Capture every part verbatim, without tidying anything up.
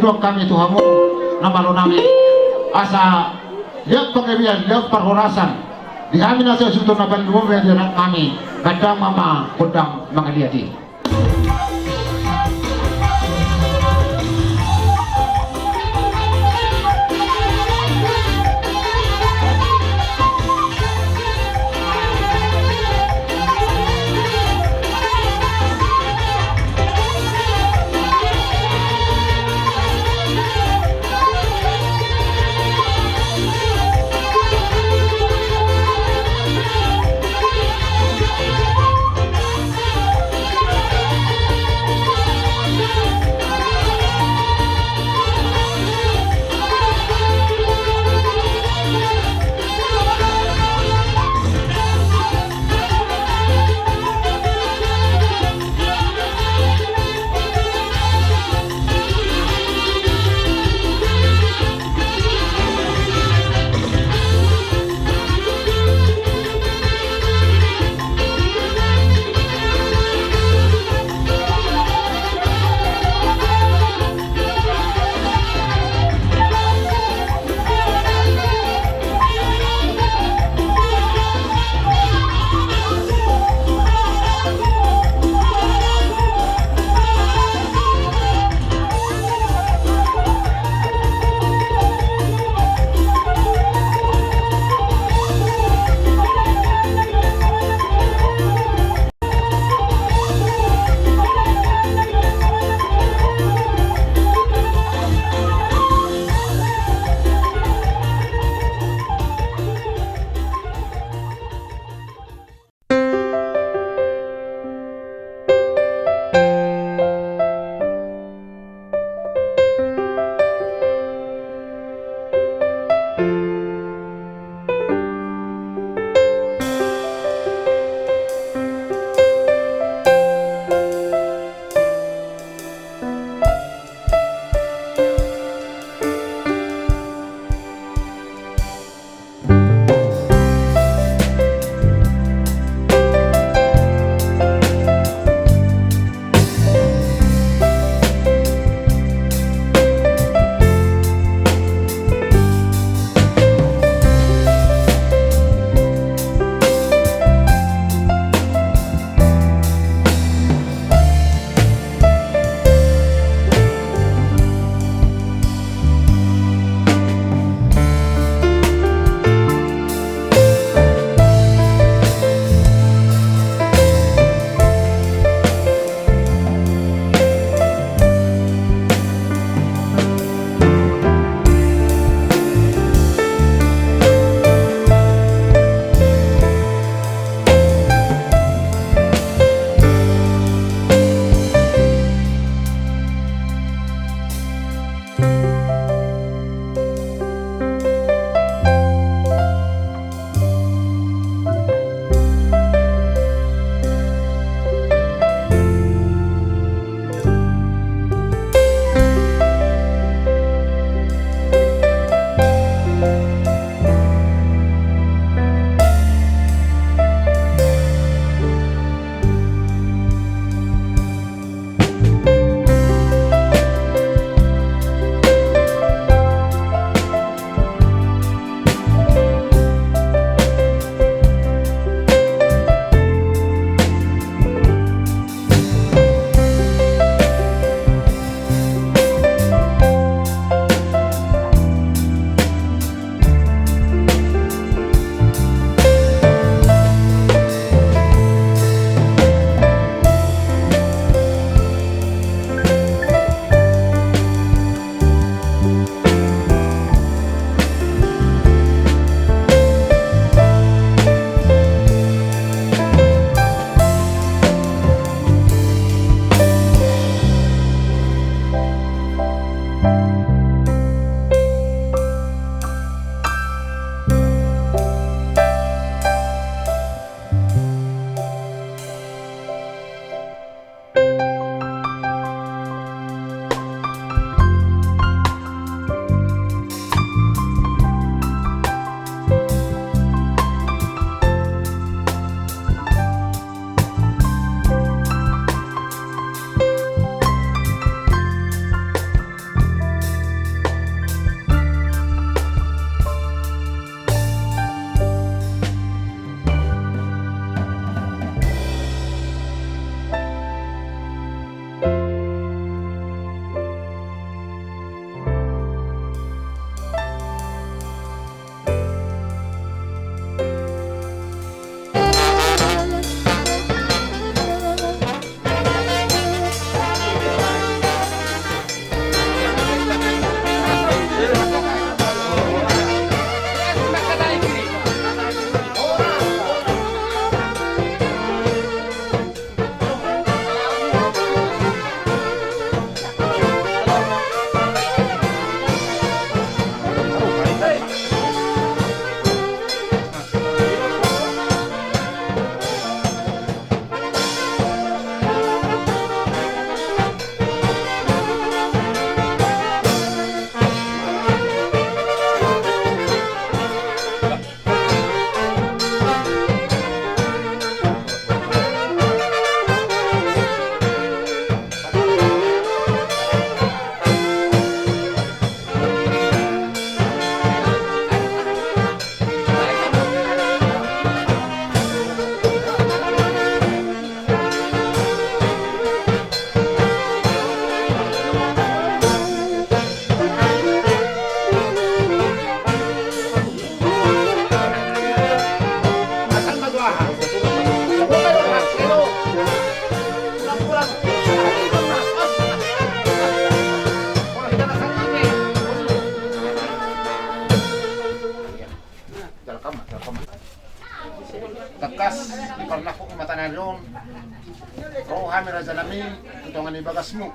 Dohot hami tu hamu na malo nami, asa lean pangabean, lean parhorasan di hami na sasuhuton na palumbang di anak nami, gondang ma gondang mangaliat i. Sadari on ro hami raja nami tu tonga ni bagasmu.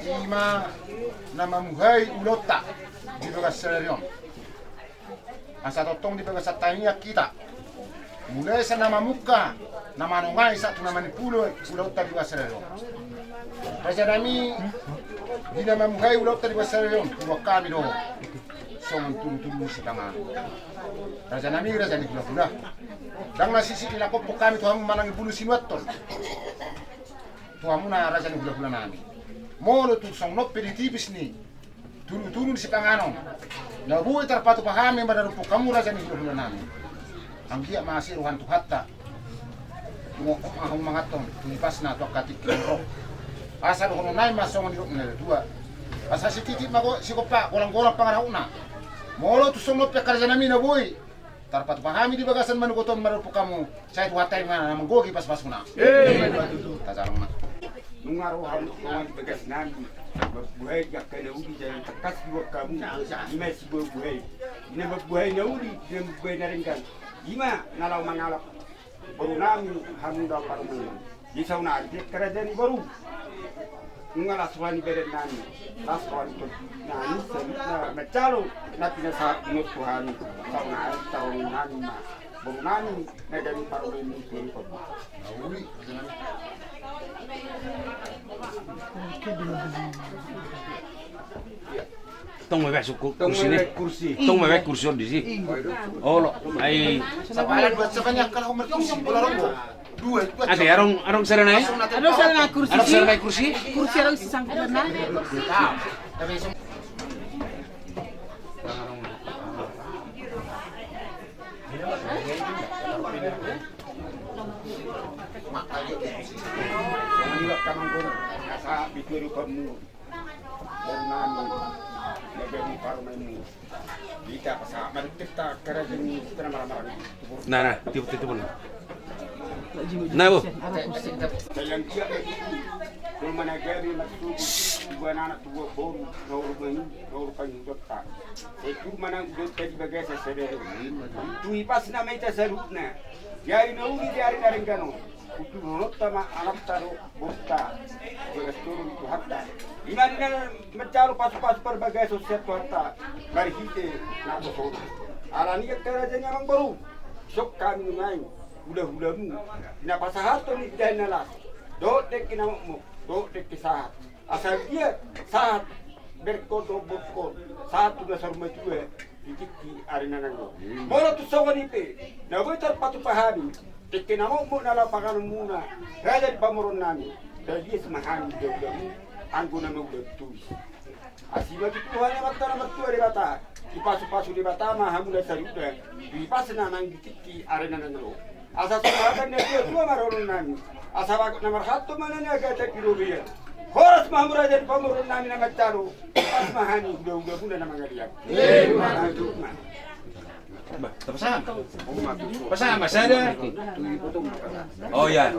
I ma na mamuhai ulaonta di bagas sadari on. Asa tongtong di bagasan tangiang hita. Mulai sian na mamungka, na manongai sahat tu na manimpulo ulaonta di bagas sadari on. Raja nami, di na mamuhai ulaonta di bagas sadari on, huboan hami do songon tudutudu ni sipanganon. Raja nami, raja ni hulahula. Ndang na sisik dilangkophon hami tu hamu manang i bulu sinuanton tu hamuna raja ni hulahula nami. Molo tung songon on pe di tipis ni tudutudu ni sipanganon na boi tarpatupa hami mandarophon hamu raja ni hulahula nami, anggiat ma asi roha ni Tuhanta. Tung hamu manganhon tu hipasna tu angka tingki na ro. Asa dohonon nami ma songon nidok ni natuatua. Asa sititi ma sigompa, golanggolang pangarahutna. Molo tung songon on pe angka raja nami na boi tarpatupa hami di bagasan manogot on mandarophon hamu, sai Tuhanta i ma na manggohi pasupasuna. Tajalang ma. Nunga ro hamu songon di bagas nami, mambuhai angka na uli jala tangkas diboan hamu i ma sibuhabuhai. Di na mambuhai na uli, di na mambuhai na denggan, i ma na laho mangalap boru nami hamu na parumaen. Di saonari di angka raja ni boru, nunga las roha ni badan nami, las roha ni tondi nami, saluhutna manjalo na pinasahat ni Tuhan. Saonari taon nami ma boru nami na gabe parumaen ni boru. Tong ma baen kursi ni. Tong ma baen kursi on disi. Olo, ai. Ate, adong, adong sada nai? Adong sada nai kursi. Adong sada nai kursi. Kursi adong sisangkutan nai. Asa bitua do pamu. Boru nami na gabe parumaenmu. Hita pasahat ma di angka raja ni hita na marhahamaranggi. Nah, nah, tiup, tiup, tiup. Nah, bo. Sayang dia ma tutu. Jolma na gabe martubu, tubuan anak, tubuan boru, na olo mangido, na olo pangidoanta. Sai tubu ma nang ulaonta di bagasan sadari on. Tu hipasna ma hita saluhutna. Di ari na uli, di ari na denggan on. Hutubu dohononta ma anakta dohot boruta di bagas toru ni Tuhanta. I ma di na manjalo pasupasu parbagason sian Tuhanta marhite naposona. Alani i angka raja ni amangboru, dison hami nuaeng hulahulamu, di na pasahathon ni dalan na las dohot dengke na mokmok dohot dengke sahat. Asa dia sahat berengkon dohot borungkon, sahat tu na saur matua di tingki ari na naeng ro. Molo tung songon i pe na boi tarpatupa hami, dengke na mokmok na laho panganonmuna, raja ni pamoruon nami, talias ma hami hulahulamu anggo na maula tulis. Asi ma tutu roha ni Amanta na martua Debata, dipasupasu Debata ma hamu na saluhutna, tu hipasna nang di tingki ari na naeng ro. Asa songon hata ni natuatua ma dohonon nami, asa bagot na marhalto ma na niagatan di robean. Horas ma hamu raja ni pamoruon nami na manjalo, pas ma hami hulahula muna na mangalean. Ima tutu. Ba, tapasahat. Pasahat ma sada. Oh ya.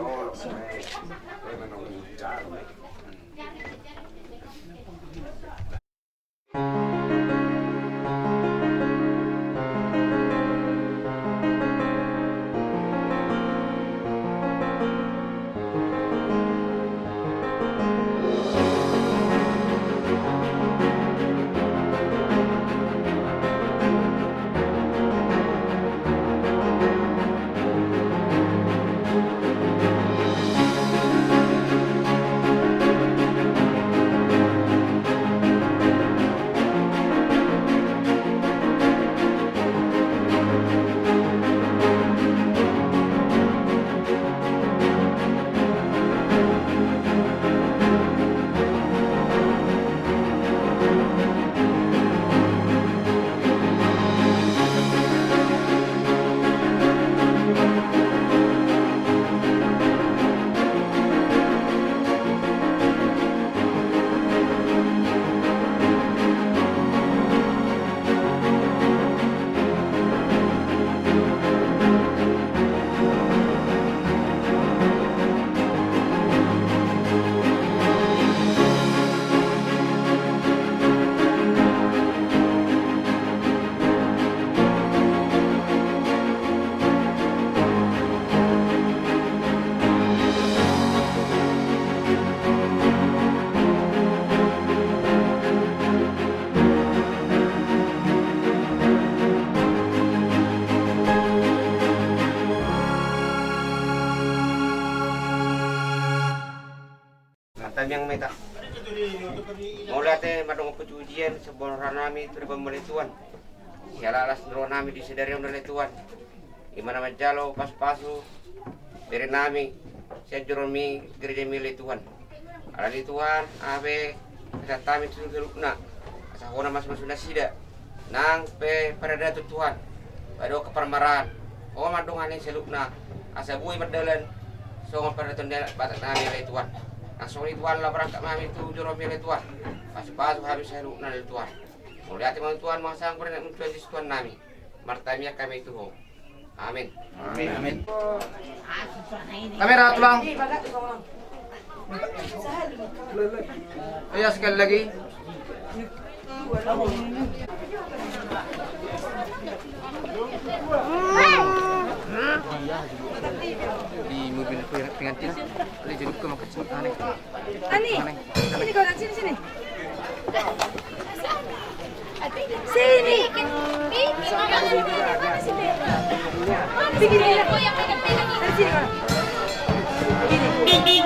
Yang meta. Mauliate mandongani puji-pujian sian rohanami tu Debata ale Tuhan. Siala las ni rohanami di sadari on ale Tuhan. Ima na manjalo pasu-pasu berenami sian joromi, gerejami ale Tuhan. Alani Tuhan, aha pe pasahat hami tu saluhutna, asa Ho na masu-masu nasida. Nang pe paradaton Tuhan, padohot parmaraan, Ho mandongani saluhutna, asa boi mardalan songon paradaton ni Batak nami ale Tuhan. Nang songon i Tuhan, laho berangkat ma hami tu joromi ale Tuhan. Pasu-pasu hami saluhutna ale Tuhan. Mauliate ma Tuhan, mauliate ma Tuhan, mauliate ma Tuhan nami. Martangiang hami tu Ho. Amin. Amin. Amin. Kamera, tulang. Iya, sekali lagi. Di mobil pengantin. Ada jeruk ke makan. Ani, sini kau, sini, sini. Sini. Bikin ini. Sini, kau. Sini.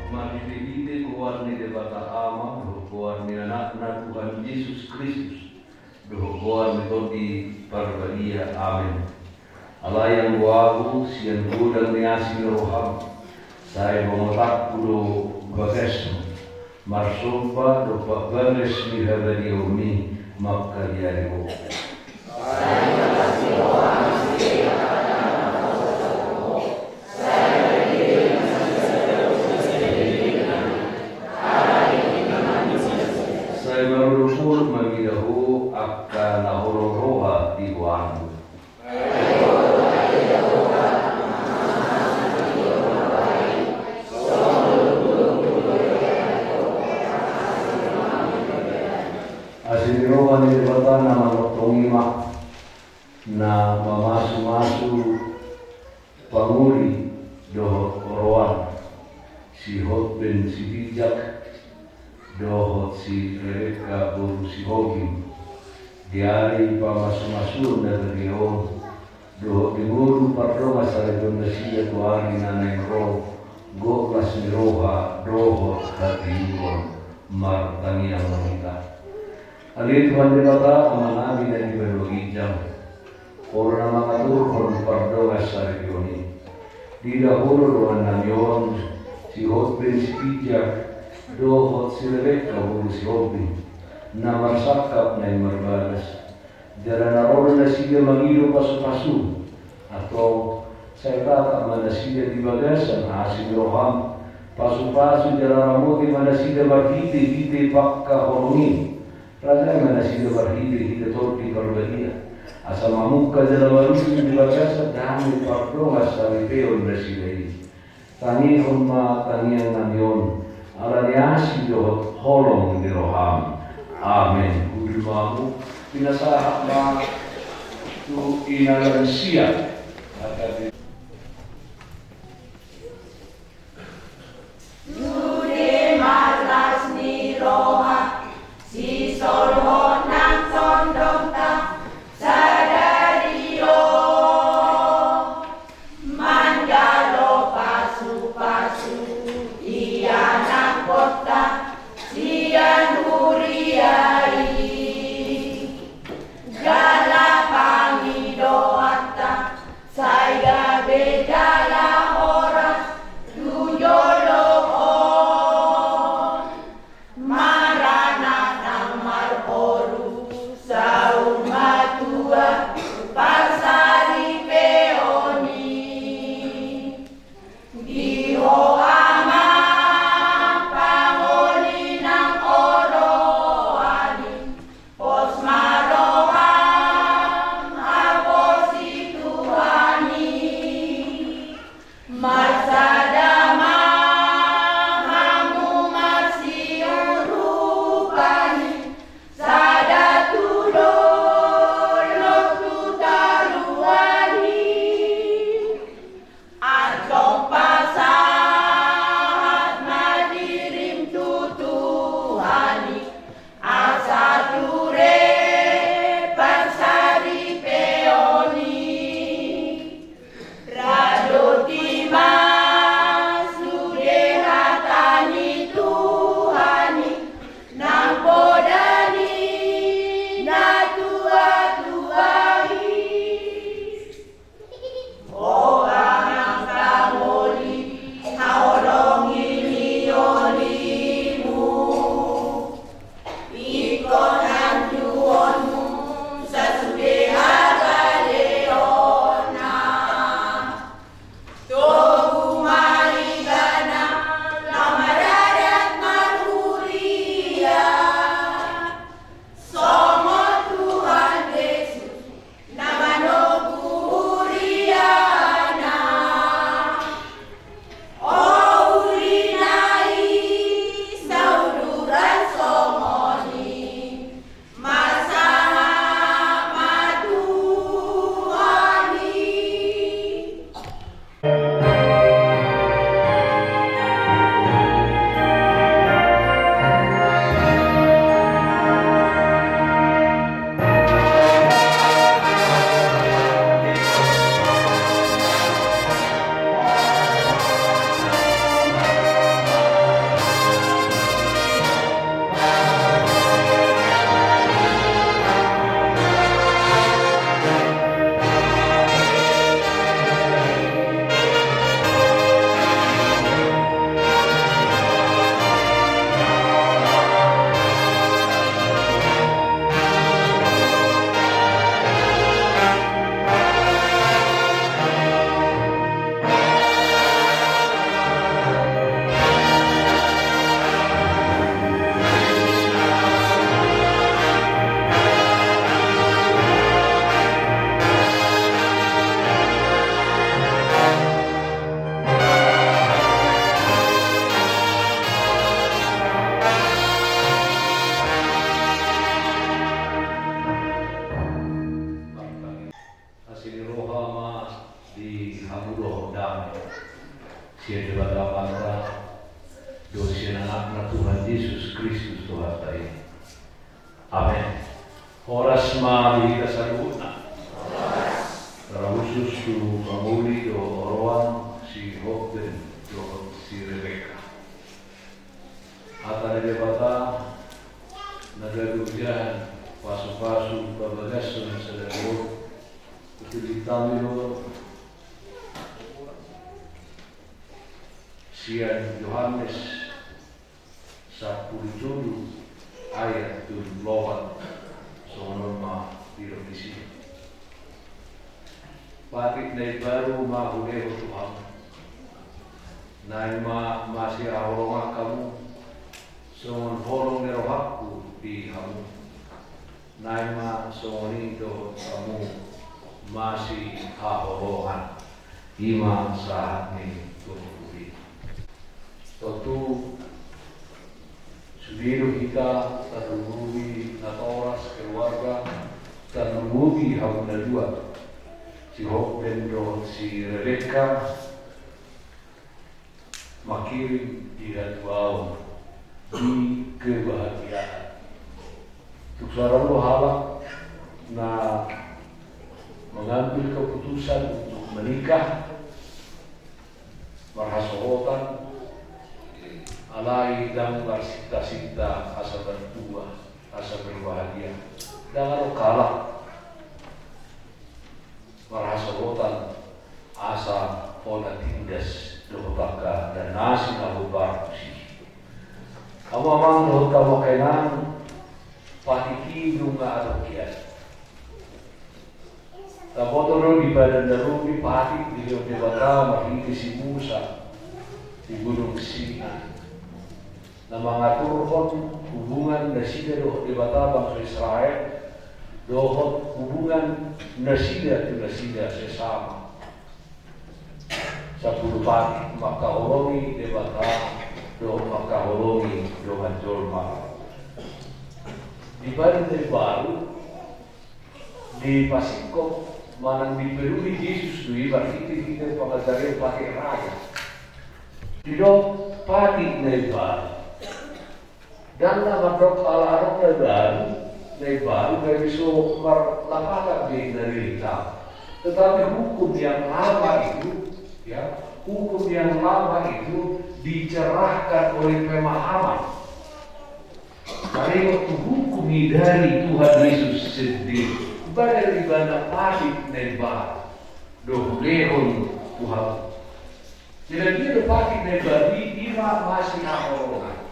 Marhitehite goar ni Debata Ama, dohot goar ni Anakna Tuhan Jesus Kristus, dohot goar ni Tondi Parbadia. Amen. Alai anggo ahu sian godang ni asi ni roham, sai bongotanku do bagasmu, marsomba dompak bagas ni habadiaonmi mangkaliari ho. Sai marolopolop ma mida ho angka na holong roha di goarmu. Asi ni roha ni Debata na manongtong i ma na mamasumasu pangoli dohot oroan, si Hotben Sitinjak dohot si Rebeka boru Sihombing. Di ari pamasumasuon na badia on dohot di ngolu pardongansaripeon nasida tu ari na naeng ro, gok las ni roha dohot hatiuron martangiang ma hita. Ale Tuhan Debata, Amanami na di banua ginjang, Ho do na mangaturhon pardongansaripeon i. Dida Ho do dongannami on, si Hotben Sitinjak dohot si Rebeka boru Sihombing, na marsangkap naeng marbagas. Jala na ro do nasida mangido pasupasum. Antong, sai tatap ma nasida di bagasan asi ni roham. Pasupasu jala ramoti ma nasida marhitehite pangkaholongi. Rajai ma nasida marhitehite Tondi Parbadia, asa mamungka jala marujung di bagasan dame pardongansaripeon nasida i. Tangihon ma tangiangnami on ala ni asi dohot holong ni roham. Amen. Hundul ma hamu, pinasahat ma tu ina lansia. Sude marlas ni Tuhanta i. Amen. Horas ma di hita saluhutna. Tarkhusus tu pangoli dohot oroan si Hobben dohot si Rebeka. Hata ni Debata na gabe ojahan pasupasu pabagashon sadari on. Hupaboa hami do sian Johannes sampulu tolu ayat tolu pulu opat. Songon on ma didok disi: Patik na imbaru ma hulehon tu hamu. Naeng ma masihaholongan hamu, songon holong ni rohangku di hamu. Naeng ma songon i dohot hamu masihaholongan. I ma sahat ni turpuk i. Tontu sude do hita tarlumobi natoras keluarga, tarlumobi hamu na dua, si Hobben dohot si Rebeka, mangkirim di hatuaon, di kebahagiaan. Tung so adong do halak na mengambil keputusan untuk menikah, marhasohotan, alai ndang marsinta-sinta asa berbuah, asa berbahagia. Ndang adong halak marhasohotan asa hona tindas dohot angka na naeng na hombar tusi. Hamu amang dohot hamu angka inang, patik i nunga adong hian. Taboto do di Padan na Robi patik dilehon Debata marhite si Musa di Gunung Sinai, na mangaturhon hubungan nasida dohot Debata bangso Israel, dohot hubungan nasida tu nasida sesama. Sampulu patik mangkaholongi Debata dohot mangkaholongi dongan jolma. Di Padan na Baru, dipasingkop manang dipeduli Jesus do i marhite-hite pangajarion patik raja. Didok patik na imbaru. Ndang na mandok ala adong na baru, na imbaru gabe so marlapatan be na nilehon. Tetapi hukum yang lama itu, ya, hukum yang lama itu dicerahkan oleh pemahaman. Taringot tu hukum i dari Tuhan Yesus sendiri. Ibana do ibana patik na imbaru do hulehon tu hamu. Jadi dia do patik na imbaru i, i ma masihaholongan.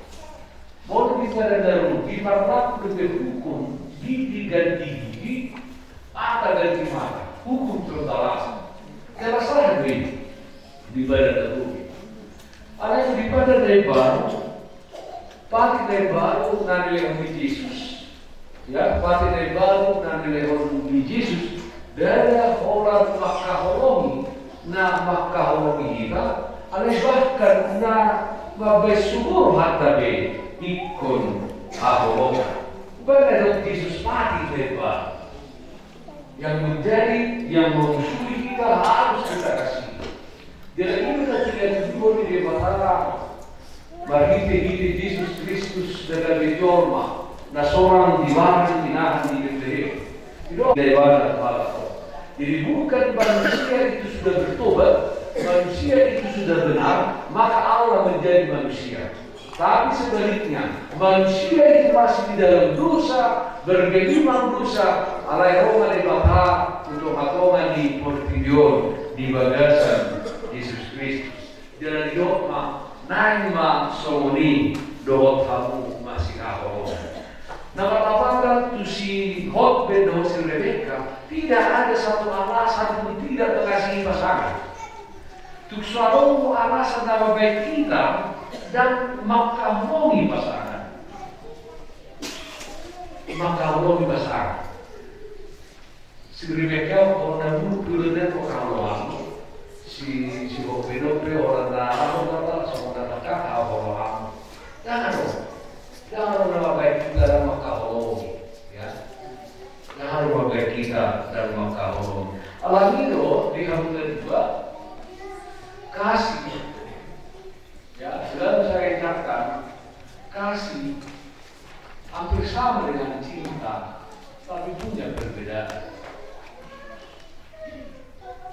Molo di Padan na Robi marlaku dope hukum gigi ganti gigi, mata ganti mata, hukum pembalasan. Jala sahat do i di Padan na Robi. Alai di Padan na Baru, patik na imbaru na nilehon ni Jesus. Ya, patik na imbaru na nilehon ni Jesus. Ndada holan mangkaholongi na mangkaholongi hita, alai bahkan na mambahen sumurung hata be ingkon haholongan. Ibana do Jesus patik na imbaru. Yang menjadi, yang memusuhi kita harus kita kasihi. Jadi ini na tinggal di Debata marhite-hite Jesus Kristus na gabe jolma, na sorang di badan, inahan di Betlehem. Didok Debata. Jadi bukan manusia itu sudah bertobat, manusia itu sudah benar, maka Allah menjadi manusia. Tapi sebaliknya, manusia itu masih di dalam dosa, bergelimang dosa, alai ro ma Debata tu tonga-tonga ni portibi on di bagasan Jesus Kristus. Jala didok ma, naeng ma songon i dohot hamu masihaholongan. Na marlapatan tu si Hobben dohot si Rebeka, tidak ada satu alasan pun tidak mengasihi pasangan. Tung so adong do alasan na mambahen hita ndang mangkaholongi pasangan. Mangkaholongi pasangan. Si Rebeka on na buruk do na mangkaholongi. Si, si Hobben on pe holan na laho kata songon na mangkaholongi. Ndang adong. Ndang adong na mambahen hita ndang mangkaholongi. Ya. Ndang adong mambahen hita ndang mangkaholongi. Alani do di hamu na dua, kasih. Ya, selalu saya ingatkan, kasih Sama dengan cinta, tapi punya perbedaan.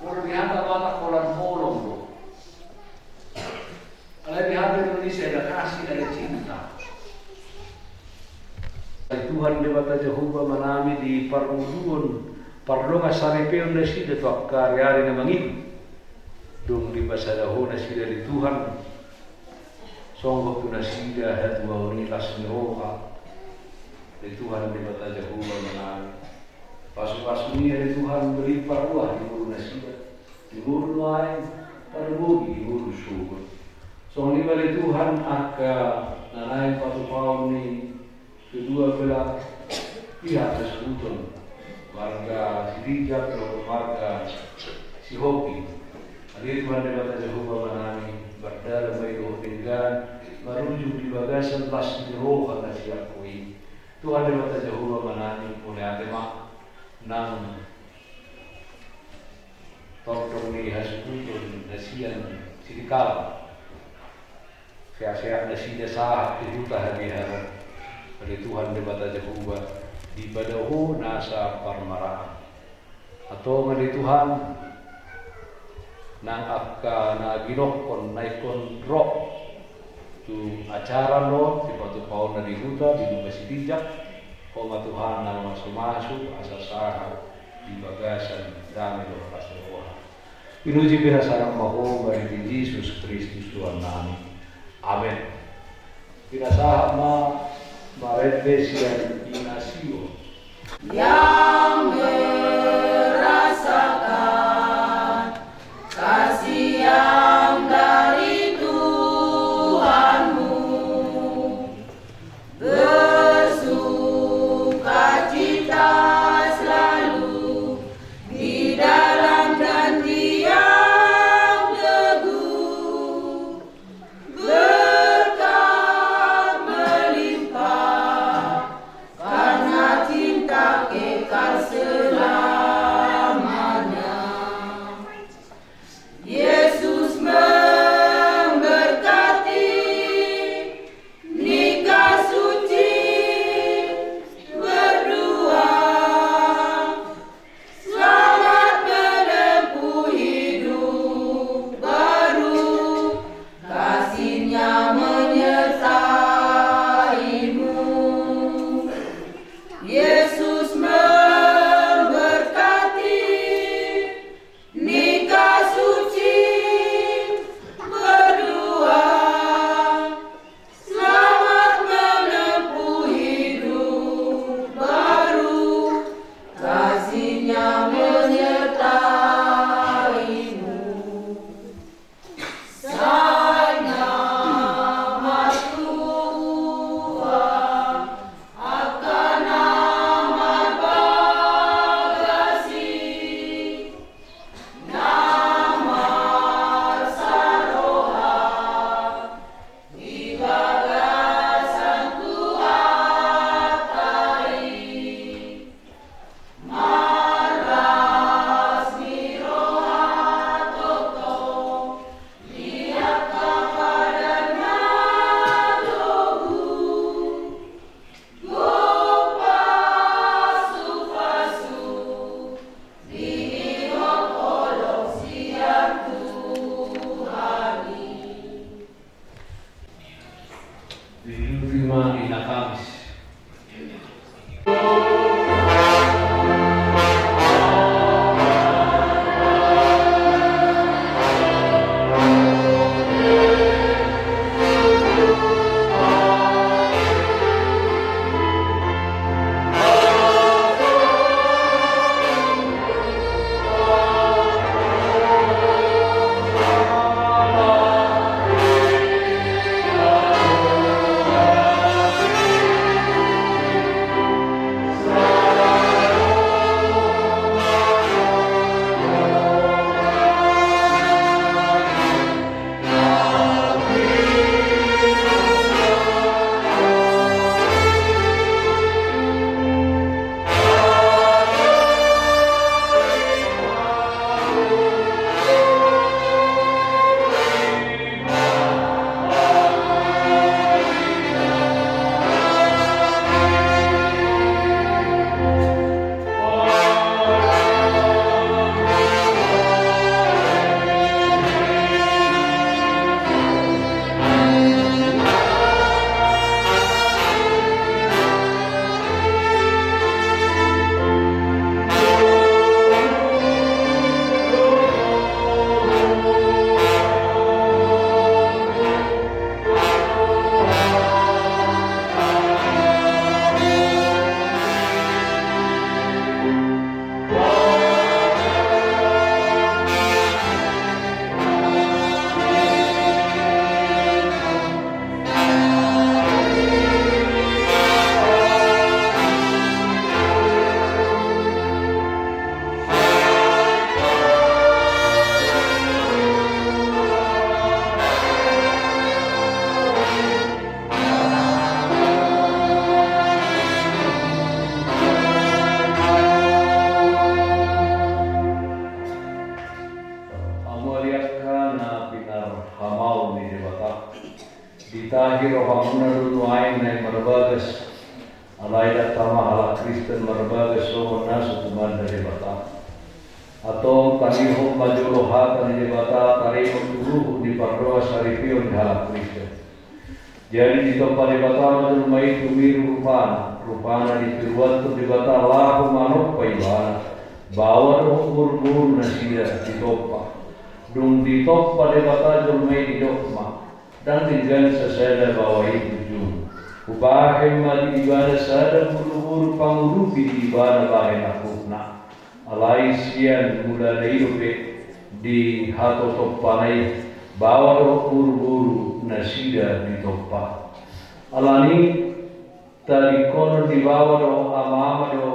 Molo di hata Batak holan holong do. Alai di hata Indonesia ada kasih, ada cinta. Tuhan Debata Jahowa ma nami, di parngoluon, pardongan saripeon nasida tu angka ariari na mangihut. Dung dipasada Ho nasida di Tuhan, songgop tu nasida hatuaon i, las ni roha. Ale Tuhan Debata Jahowa ma nami, pasupasu ni ale Tuhan, berimpar ruah di ngolu nasida, di ngolu nuaeng, tarlumobi di ngolu sogot. Songon i ma ale Tuhan angka na naeng patupaon ni kedua belah pihak hasuhuton, marga Sitinjak dohot marga Sihombing. Ale Tuhan Debata Jahowa ma nami, mardalan ma i dohot denggan, marujung di bagasan las ni roha na sian Ho i. Tuhan Debata Jahowa ma nami, mauliate ma nang tordong ni hasuhuton na sian Sidikalang. Sehat-sehat nasida sahat tu huta habiharan. Ale Tuhan Debata Jahowa, dipada Ho nasa parmaraan. Antong ale Tuhan, nang angka na ginokkon na ingkon ro tu acara on, dipatupaonna di huta, di Lumban Sitinjak, Ho ma Tuhan na mamasu-masu asa sahat di bagasan dame dohot las ni roha. Pinuji pinasangap ma Ho marhite Jesus Kristus Tuhan nami. Amen. Pinasahat ma marende sian Inasio. Yang merasakan kasih yang dari Tuhanmu, bersukacita selalu di dalam janji yang teguh. Berkat melimpah karena cinta kekal rohamuna do nuaeng naeng marbagas. Alai ndang tama halak Kristen marbagas songon na so tumanda Debata. Antong tangihon ma jolo hata ni Debata taringot tu ruhut ni pardongansaripeon ni halak Kristen. Jadi ditompa Debata ma jolma i tumiru rupana, rupana diperuanhon Debata laho manompa ibana, baoa dohot boruboru nasida ditompa. Dung ditompa Debata jolma i didok ma, ndang denggan sasada baoa i tu jumuna. Hubahen ma di ibana sada boruboru pangurupi di ibana bahen angkuhna. Alai sian mulana i dope dihatotompana i, baoa dohot boruboru nasida ditompa. Alani tadingkonon ni baoa dohot amama do,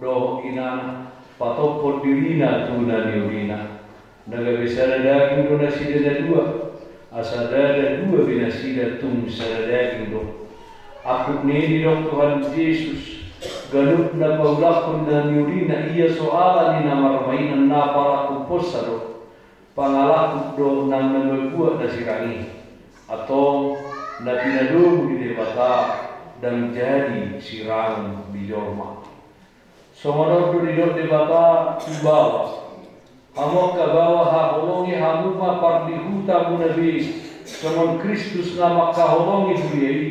dohot inana, patophon dirina tu na niulina. Na gabe sada daging do nasida na dua, asa ndada dua be nasida, tung sada daging do. Angkup ni i didok Tuhan Jesus, ganup na paulakhon na niulina ia so ala ni na marmainan, na parangkuponsa do. Pangalangkup do nang na mambuat na sirang i. Antong na pinadomu ni Debata ndang jadi sirang di jolma. Songon on do didok Debata tu baoa. Hamu angka baoa, haholongi hamu ma pardihutamuna be, songon Kristus na mangkaholongi huria i,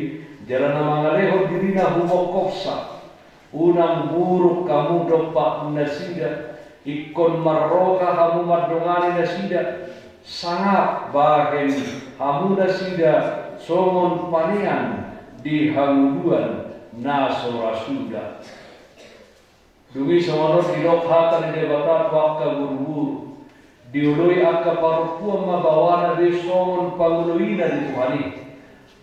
jala na mangalehon dirina humongkopsa. Unang muruk hamu dompak nasida, ingkon marroha hamu mandongani nasida, sangap bahen hamu nasida songon panean di hangoluan na so ra suda. Dung i songon on didok hata ni Debata tu angka boruboru, dioloi angka parompuan ma baoana be songon pangoloina di Tuhan i.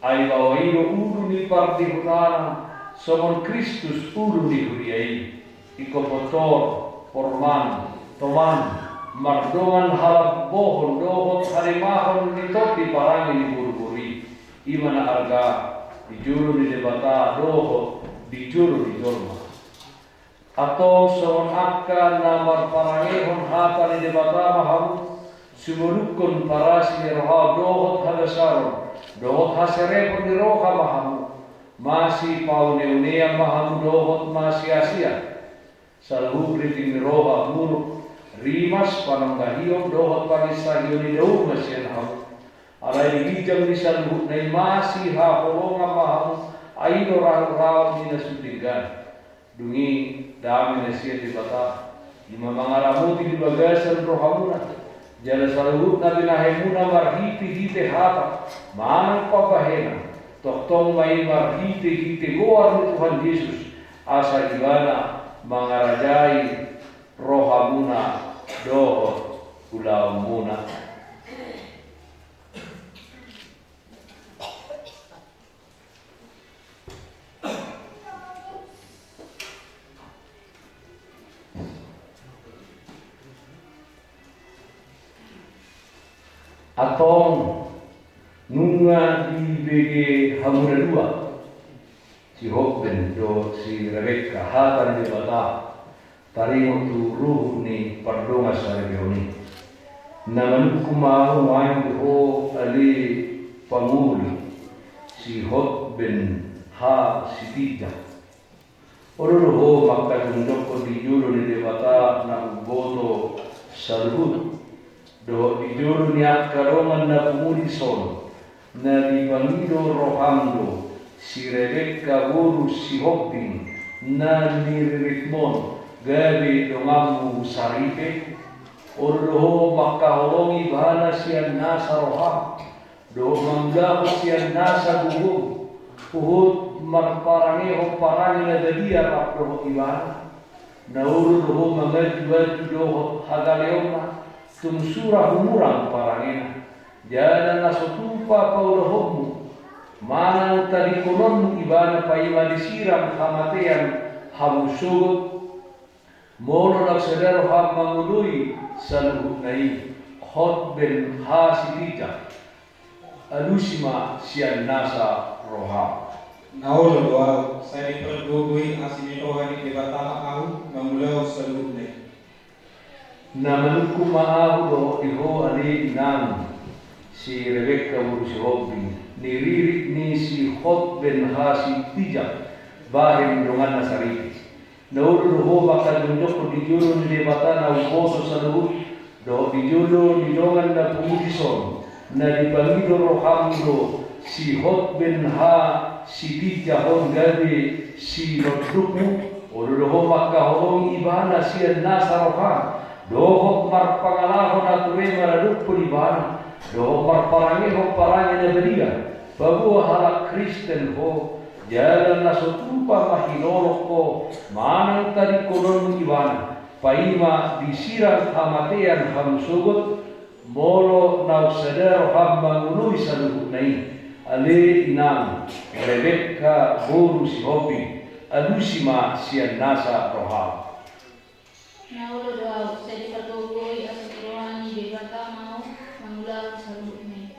Ai baoa i do ulu ni pardihutana, songon Kristus ulu ni huria i. Ingkon pintor, porman, toman, mardongan halambohon dohot harimahon di tondi parange ni boruboru i. I ma na arga di jolo ni Debata dohot di jolo ni jolma. Antong songon angka na marparangehon hata ni Debata ma hamu, sumolukhon parasi ni roha dohot hagasaron, dohot haserepon ni roha ma hamu, masipauneaunean ma hamu dohot masiasian. Saluhut riting ni roha, muruk, rimas, panonggahion dohot panginsahion i dao ma sian hamu. Alai di ginjang ni saluhutna i masihaholongan ma hamu, ai do rahut-rahut ni na sun denggan. Dung i dame na sian Debata, i ma mangaramoti di bagasan rohamuna, jala saluhut na binahemuna marhitehite hata manang pambahenan, tongtong ma i marhitehite goar ni Tuhan Jesus, asa Ibana mangarajai rohamuna dohot ulaonmuna. Antong nunga dibege hamu na dua, si Hotben dohot si Rebekka, hata ni Debata taringot tu ruhut ni pardongansaripeon i. Na manungkun ma ahu nuaeng tu ho ale pangoli, si Hotben ha Sitinjak. Olo do ho mangkajongjonghon di jolo ni Debata na umboto saluhut, dohot di jolo ni angka dongan na pungu dison, na dipangido roham do si Rebekka boru si Hotben na ni Ritmon gabe donganmu saripe? Olo do ho mangkaholongi ibana sian nasa roham, dohot mangulahon sian nasa gogo, huhut marparangehon parange na badia rap dohot ibana. Na olo do ho manganju-anju dohot hagaleonna, tung sura humurang parangena. Jala na so tupa paulahonmu manang tadingkononmu ibana paima disirang hamatean hamu sogot, molo naung sada roham mangoloi saluhutna i, Hotben ha Sitinjak. Alusi ma sian nasa roham. Na olo do ahu, sai dipargogoi asi ni roha ni Debata ma ahu mangulahon saluhutna i. Na manungkun ma ahu dohot di ho ale inang, si Rebekka boru si Hotben, ni ririt ni si Hotben Hasidijak bahen donganna saripe. Na olo do ho mangkajongjongkon di jolo ni Debata na umboso saluhut, dohot di jolo ni dongan na pungu dison, na dipangido roham do si Hotben Hasidijak on gabe sinondukmu. Olo do ho mangkaholongi ibana sian nasa roham, dohot marpangalaho na ture maradophon ibana, dohot marparangehon parange na badia. Paboa halak Kristen ho, jala na so tupa ma hinolong ho manang tadingkononmu ibana, paima disirang hamatean hamu sogot. Molo naung sada roham mangunoi saluhutna i, ale inang Rebekka boru Sihombing, alusi ma sian nasa roham. Na olo do ahu, sai dipatogoi asa di roha ni Debata ma ahu mangulahon saluhutna i.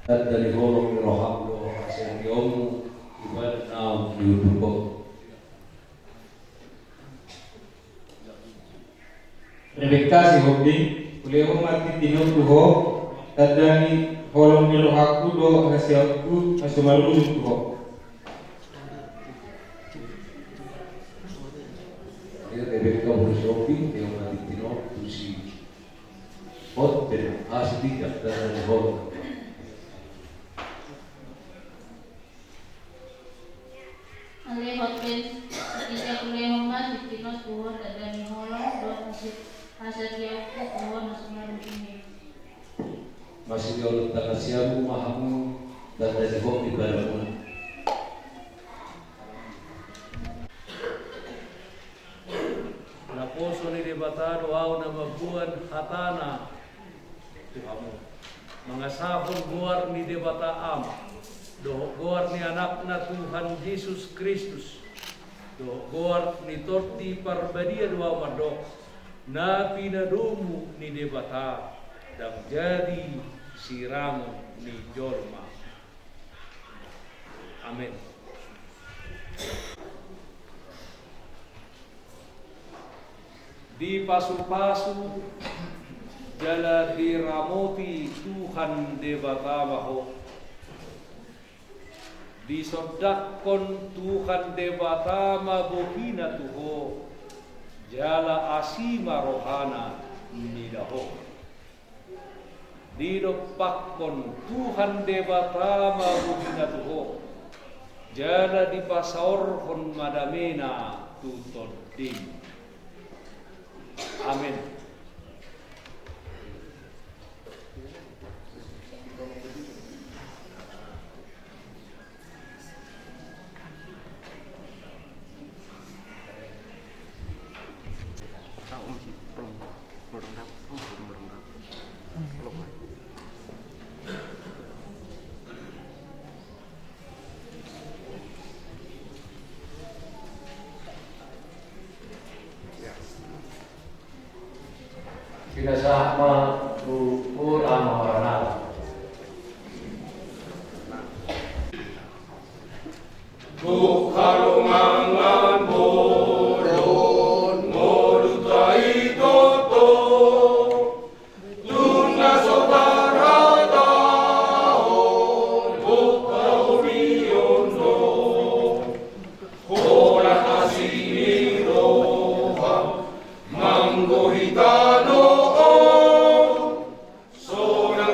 Tanda ni holong ni roham do haseriaonmu, ibana naung diudukhon. Rebekka Sihombing, hulehon ma tintin on tu ho, tanda ni holong ni rohangku dohot haseriaonku na so marujung tu ho. Jadi Rebekka boru Sihombing, hulehon ma tintin on tu si Hotben Hasidijak, tanda ni holong. Ale Hotben Hasidijak, hulehon ma tintin on tu ho, tanda ni holong dohot haseriaonku tu ho na so marujung i. Masihol tangan siamun ma hamu, tanda ni holong ni badanmuna. Naposo ni Debata do ahu na mamboan hatana tu hamu, mangasahon goar ni Debata Ama, dohot goar ni Anakna Tuhan Jesus Kristus, dohot goar ni Tondi Parbadia do ahu mandok, na pinadomu ni Debata, ndang jadi sirangon ni jolma. Amen. Dipasupasu jala diramoti Tuhan Debata ma ho. Disondangkon Tuhan Debata ma bohina tu ho, jala asi ma rohana mida ho. Didompakkon Tuhan Debata ma bohina tu ho, jala dipasaorhon ma damena tu tondim. Amen. Pinasahat ma tu Tuhan Ama Maranatha. Tuk halongangan bolon, ngolu ta i toto, tung na so tarhatahon, tuk haurion do. Holan asi ni roha, manggohi tano on, so na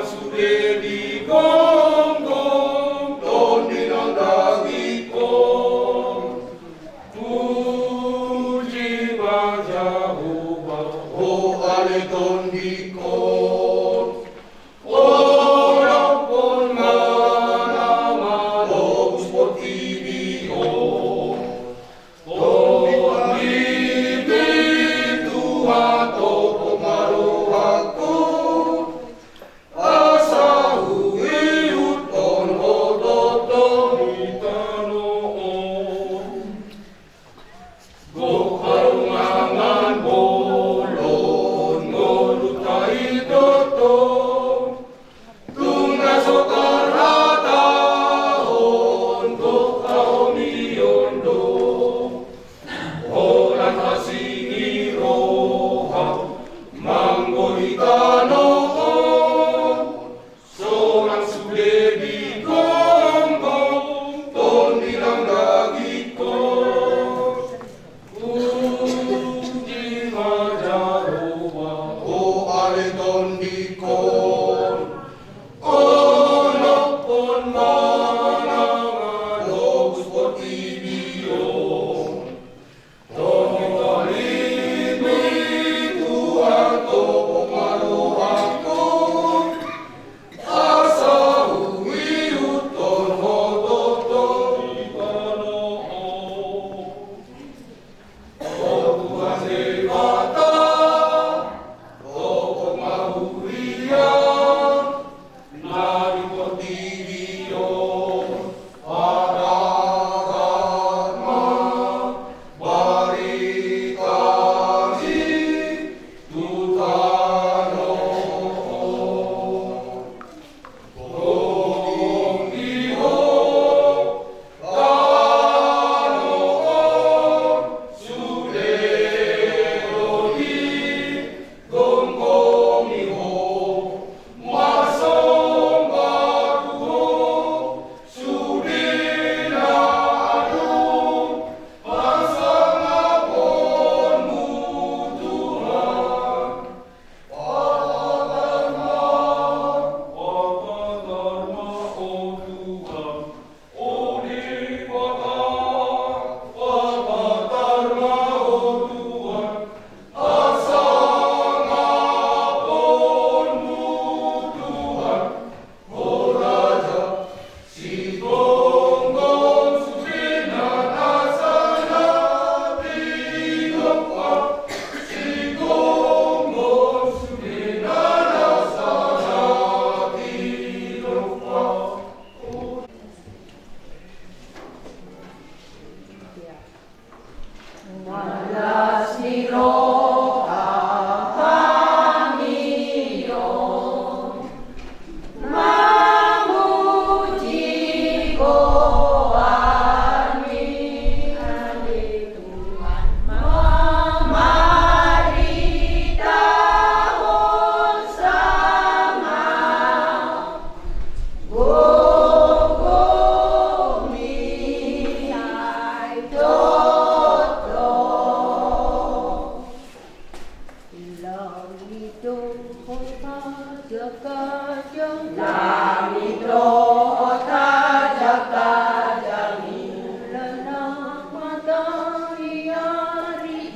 Langit dohot hajang-hajang i. Bulan na mataniari.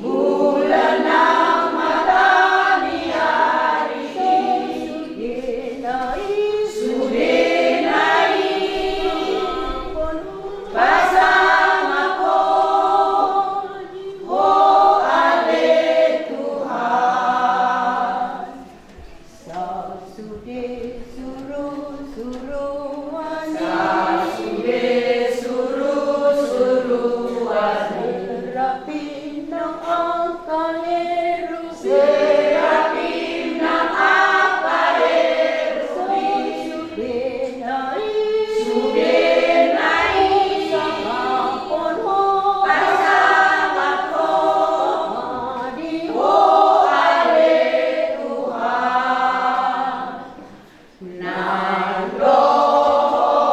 Bulan na mataniari. Sudena i. Sudena i. Pasangap Ho ale Tuhan. Sasude suru-suruan i. Sasude suru-suruan i. Serapin nang angka herubim. Serapin nang angka herubim. Sudena i. Sudena i. Pasangap Ho. Pasangap Ho. Adi Ho ale Tuhan. Nang dohot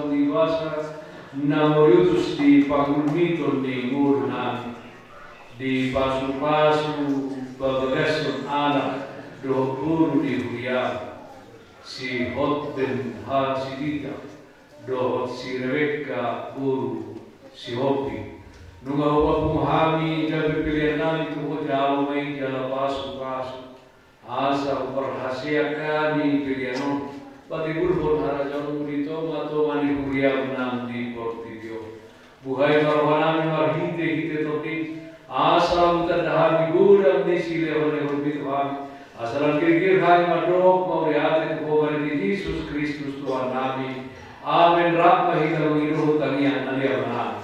Di basa na mauliutus di pangulmiton ni ngolu nami, di pasupasu babagas on anak dohot boru di huria, si Hotben Hasidita dohot si Rebekka boru Sihombing. Nunga hupapungu hami gabe pelean nami tu Ho, jalo ma i jala pasupasu, asa huparhaseang hami pelean on, patibulhon harajaonmu di tongatonga ni huriam nang di portibi on. Buhai ma roha nami marhitehite Tondi, asa lam hutanda hami godang ni silehonlehonmi tu hami, asa lam girgir hami mandok mauliate tu Ho marhite Jesus Kristus Tuhan nami. Amen. Rap ma hita mangidohon tangiang na lehonan nami.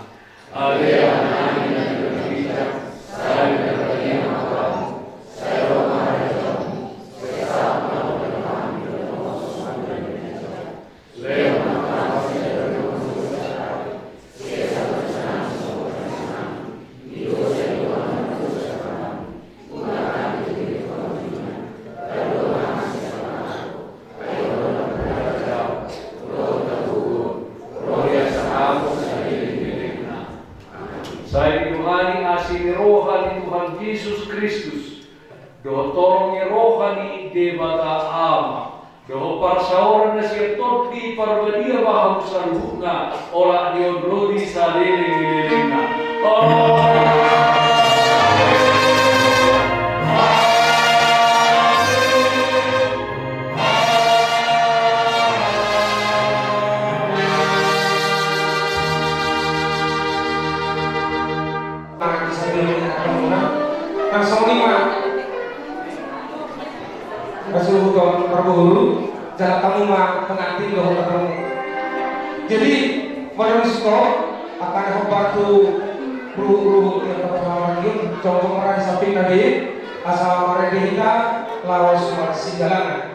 Ale Ama nami na di surga, sai pinarbadia ma goarmu, sai ro ma harajaonmu, sai saut ma lomo ni roham di tonga ni Sai didongani asi ni roha ni Tuhan Jesus Kristus, dohot holong ni roha ni Debata Ama, dohot parsaoran na sian Tondi Parbadia ma hamu saluhutna, olat ni on ro di saleleng ni lelengna. Amen. Nah, di samping ini ada muna. Langsung lima. Langsung hutom parboru. Jala hamu ma pengantin dohot hamu. Jadi, molo disi ho, akan hombar tu ruhut-ruhut ni angka pahamaranggi on, jongjong ma ra di samping nami, asa marende hita, laos marsidalangan.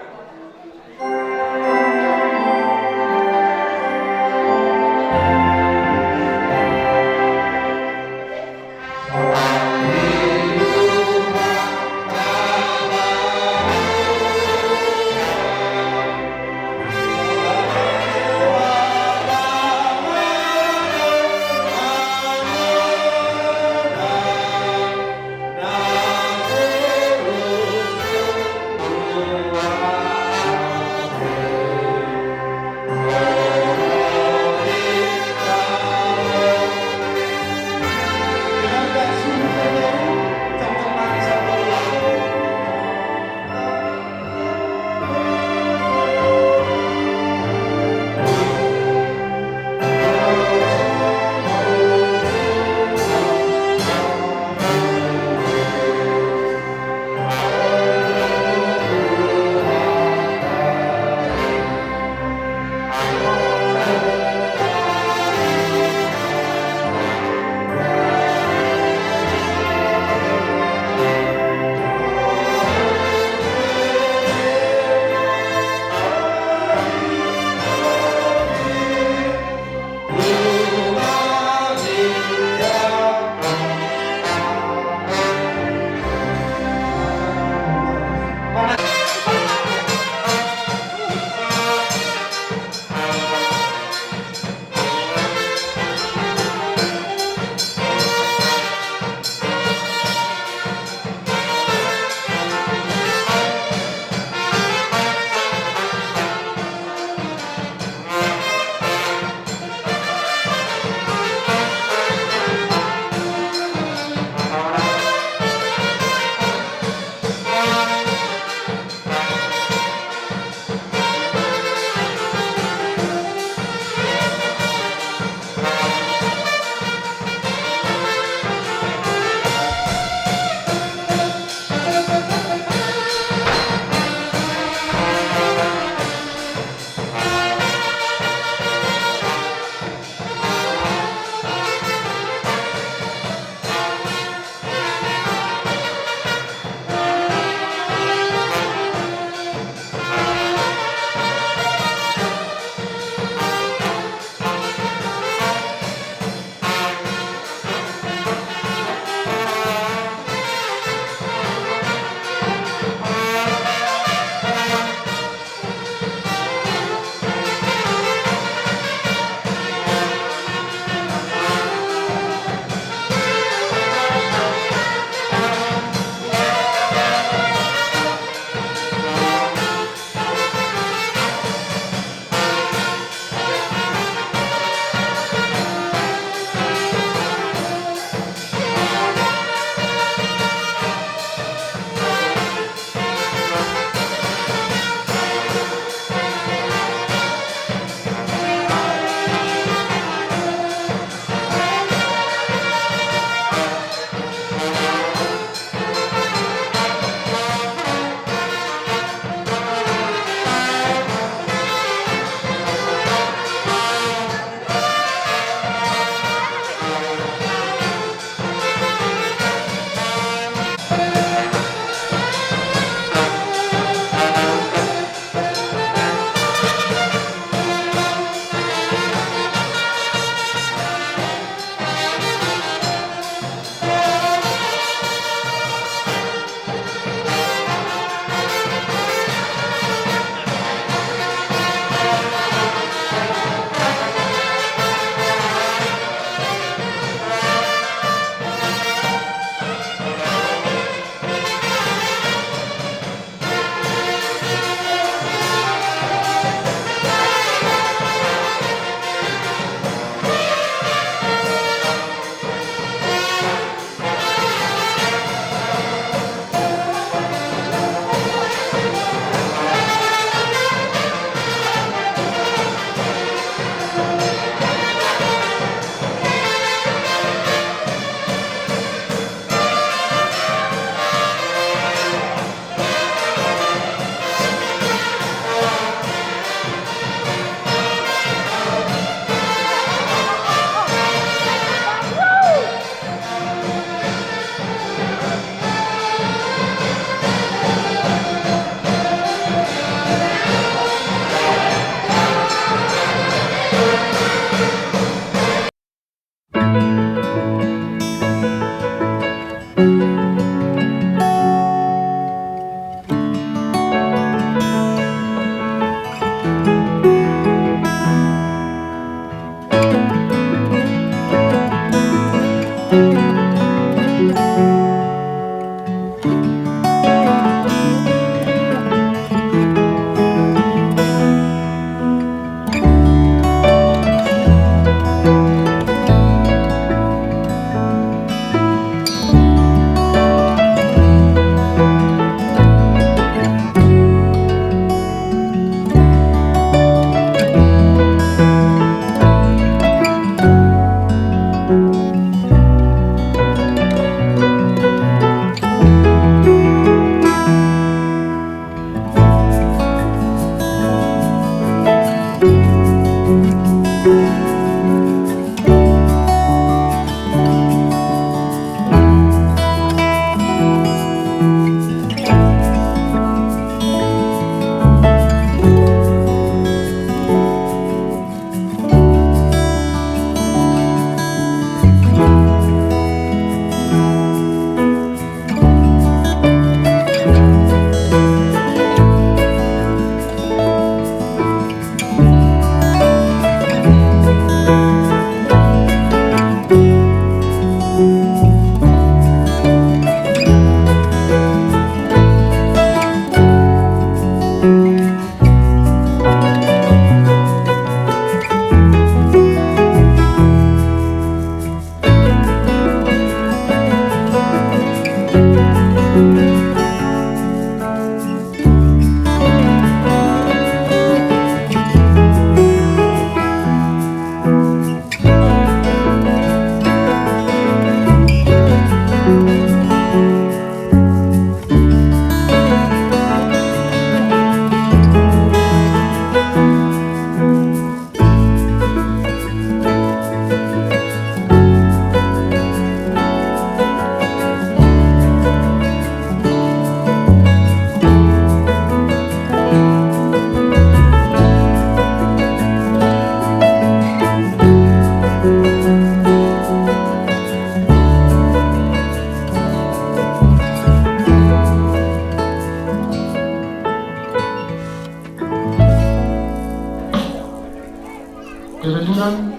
Kebetulan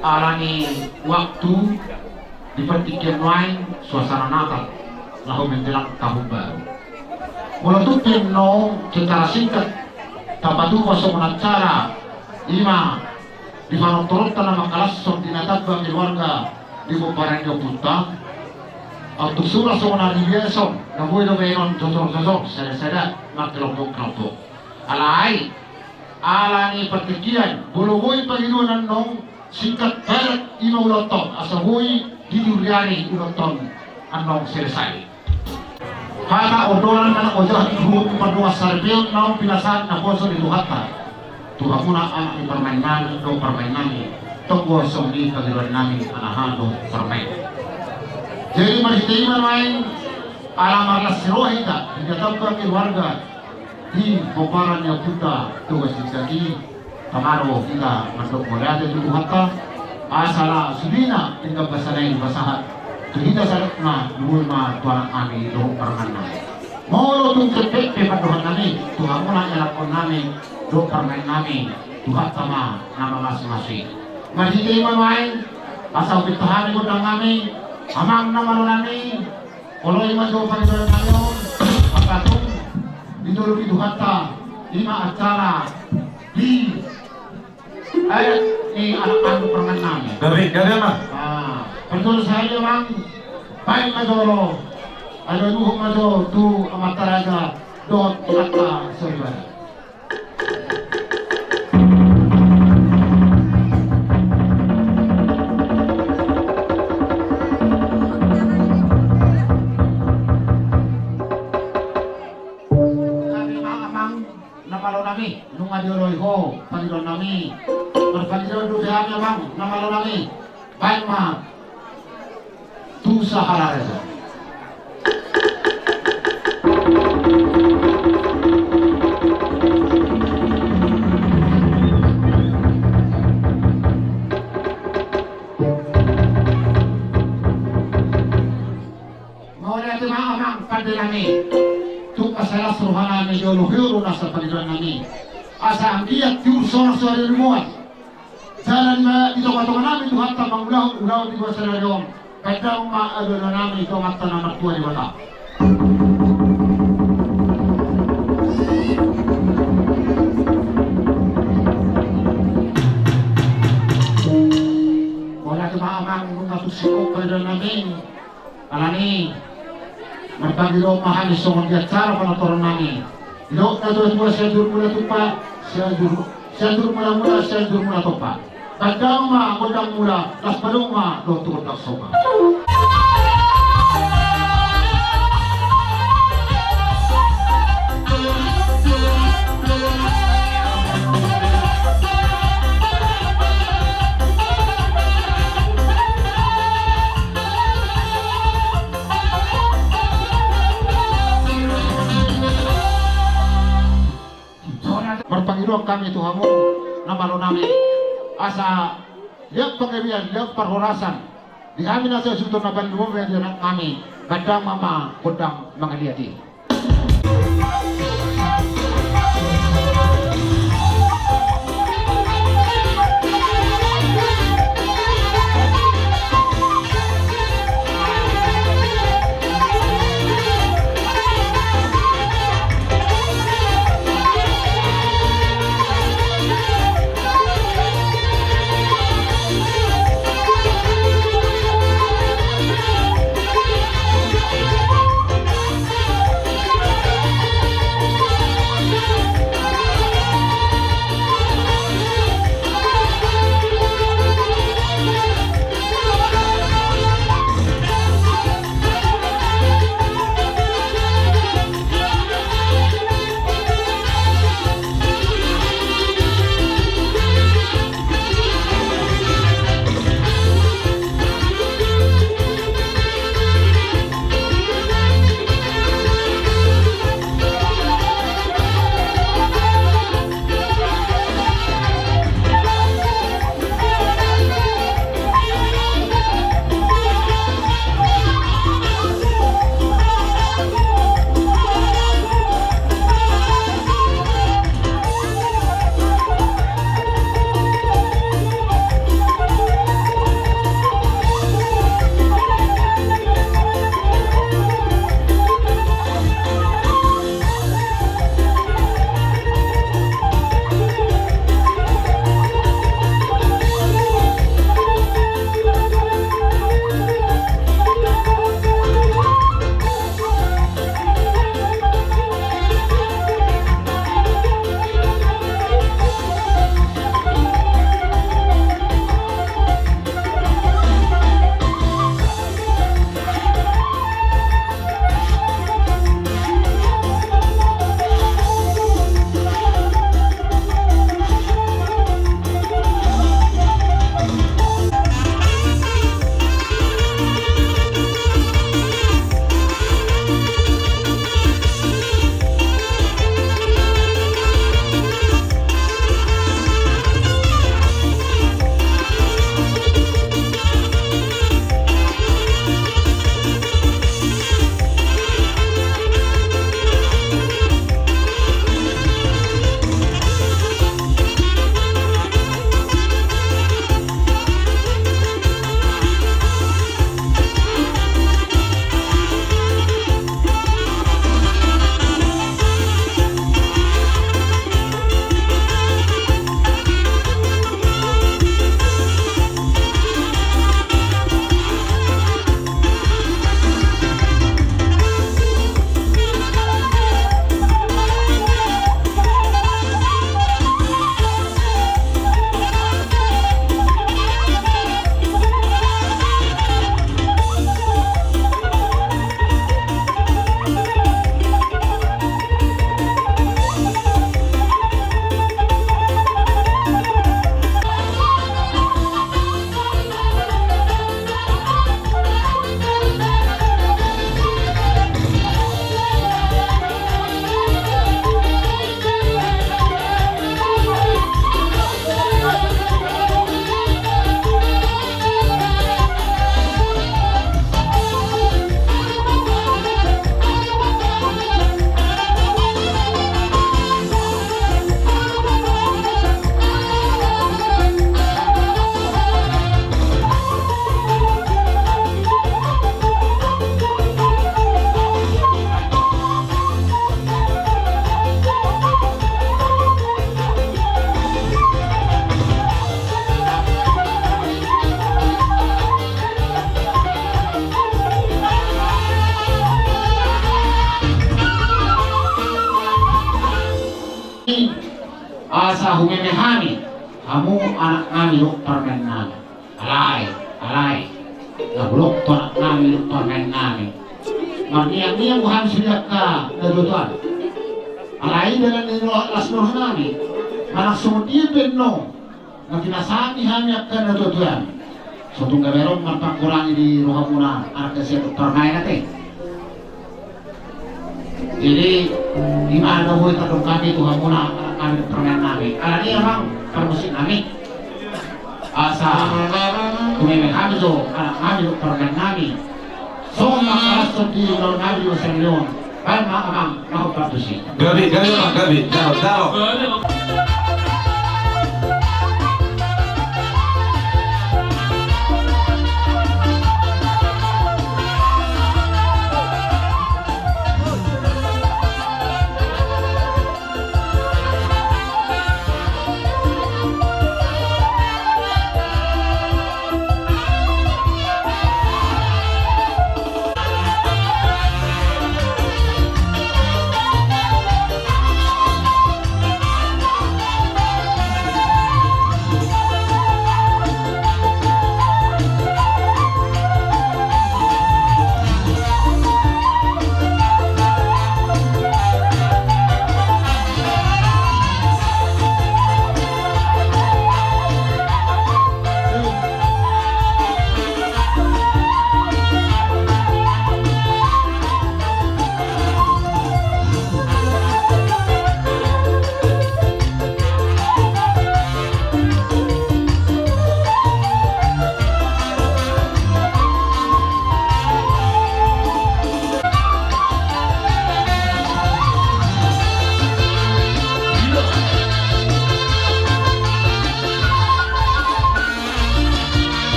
alani waktu di partingkian nuaeng suasana Natal laho menjelang tahun baru. Molo tung pe annon secara singkat tapatupa songon acara ima di panortoronta na mangkalashon di na tamba keluarga di pomparan ni ompunta. Aut tung sura songon ari biasa on na boi do baenon jojor-jojor sada-sada markelompok-kelompok. Alai alani partingkian molo boi pangidoan annon singkat padat ima ulaonta on asa boi di turiari ulaonta on annon selesai. Hata ondolan anak ojahan huhut pardongan saripeon naung pinasahat naposo ni Tuhanta tu hamuna anak ni parumaennami dohot parumaennami. Tonggo songon i pangidoannami anaha dohot parumaen. Jadi marhite i ma nuaeng ala marlas ni roha hita di na tamba keluarga di pomparan ni ompunta Toga Sitinjak i. Tama do hita mandok mauliate tu Tuhanta asa na sudena denggan basa na i dipasahat tu hita saluhutna. Lumobi ma tu anaknami dohot parumaennami. Molo tung tempe pe pandohannami tu hamuna ianakkonnami dohot parumaennami, Tuhanta ma na mamasumasu i. Marhite i ma nuaeng asa hupinta hami gondangnami, amang na malonami. Olo, i ma jo pangidoannami on. Angka tung ditoloi Tuhanta ima acara di adat ni anak anggo parumaennami. Gabe, gabe ma. Ah, parjolo sahali amang, baen ma jolo. Adoan uhum ma jo tu amanta raja dohot amanta soripada. Amang na malonami, nunga dioloi ho pangidoannami. Marpangidoan dope hami amang na malonami. Baen ma tu sahala raja. Mauliate ma amang pandenami. Tung asa las rohanami dioloi ho do nasa pangidoannami. Asa anggiat tiur solang sude di mual. Jala di tongatonganami Tuhanta mangulahon ulaon di bagasan ari on. Pandang ma adoanonnami tu Amanta na martua Debata. Mauliate ma amang nunga tung singkop pangidoannami. Alani i marpangido ma hami songon di acara panortoronnami. Didok natuatua: Sianjur Mula Tumpa, Sianjur, Sianjur Mulamula, Sianjur Mula Tompa. Baen damang ma gondang mula, laos padomu ma dohot tu gondang somba. Hami tu hamu na malo nami, asa liat pangabean, liat parhorasan di hami na sasuhuton na paluhon be di anak nami, gondang ma gondang mangaliat i. Asa humeme hami, hamu anak nami dohot parumaen nami. Alai, alai. Na bulok tu anak nami dohot parumaen nami. Marniangian do hami sude angka na tuatua. Alai dalan ni las ni roha nami, manang songon dia pe annon na pinasami hami angka na tuatua. So tung gabe ro marpangkurangi di rohamuna anak na sian dohot parumaen ate. Jadi, ima na boi tadok hami tu hamuna anak Hami dohot parumaen nami. Alani i amang parmusik nami, asa tumeme hami jo anak nami dohot parumaen nami. Songon parmusik di ulaon nami di urusan ni on. Baen ma amang na hombar tusi. Gabe, gabe, amang, gabe. Jalo, jalo.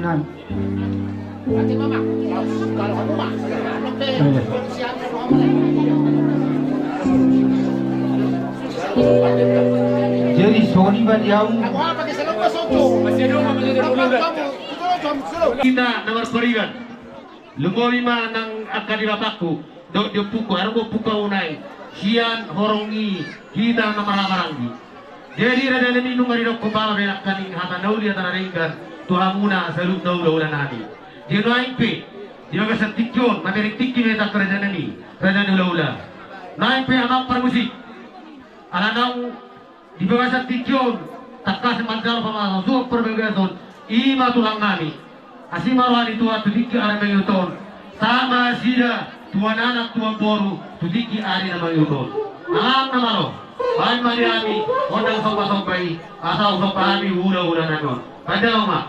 Nah. Jadi songon i ma di au. Hita na marpariban. Lumobi ma nang angka ni bapakku dohot di ompuku, adong do ompuku au nai sian horong i hita na marhahamaranggi. Jadi raja nami, nunga didokkon bapa be nangkaning hata na uli, hata na denggan tu hamuna saluhut na hulahula nami. Jadi nuaeng pe di bagasan tingki on, mamereng tingki ma hita raja nami, raja ni hulahula. Nuaeng pe amang parmusik, ala naung di bagasan tingki on tangkas manjalo pamasasuhon parbagason, i ma tulang nami. Asi ma roha ni Tuhan tu tingki ari na mangihut on. Sahat ma nasida tuan anak tuan boru tu tingki ari na mangihut on. Amang na malo, baen ma di hami gondang sombasomba i, asa husomba hami hulahula nami on. Baen damang ma.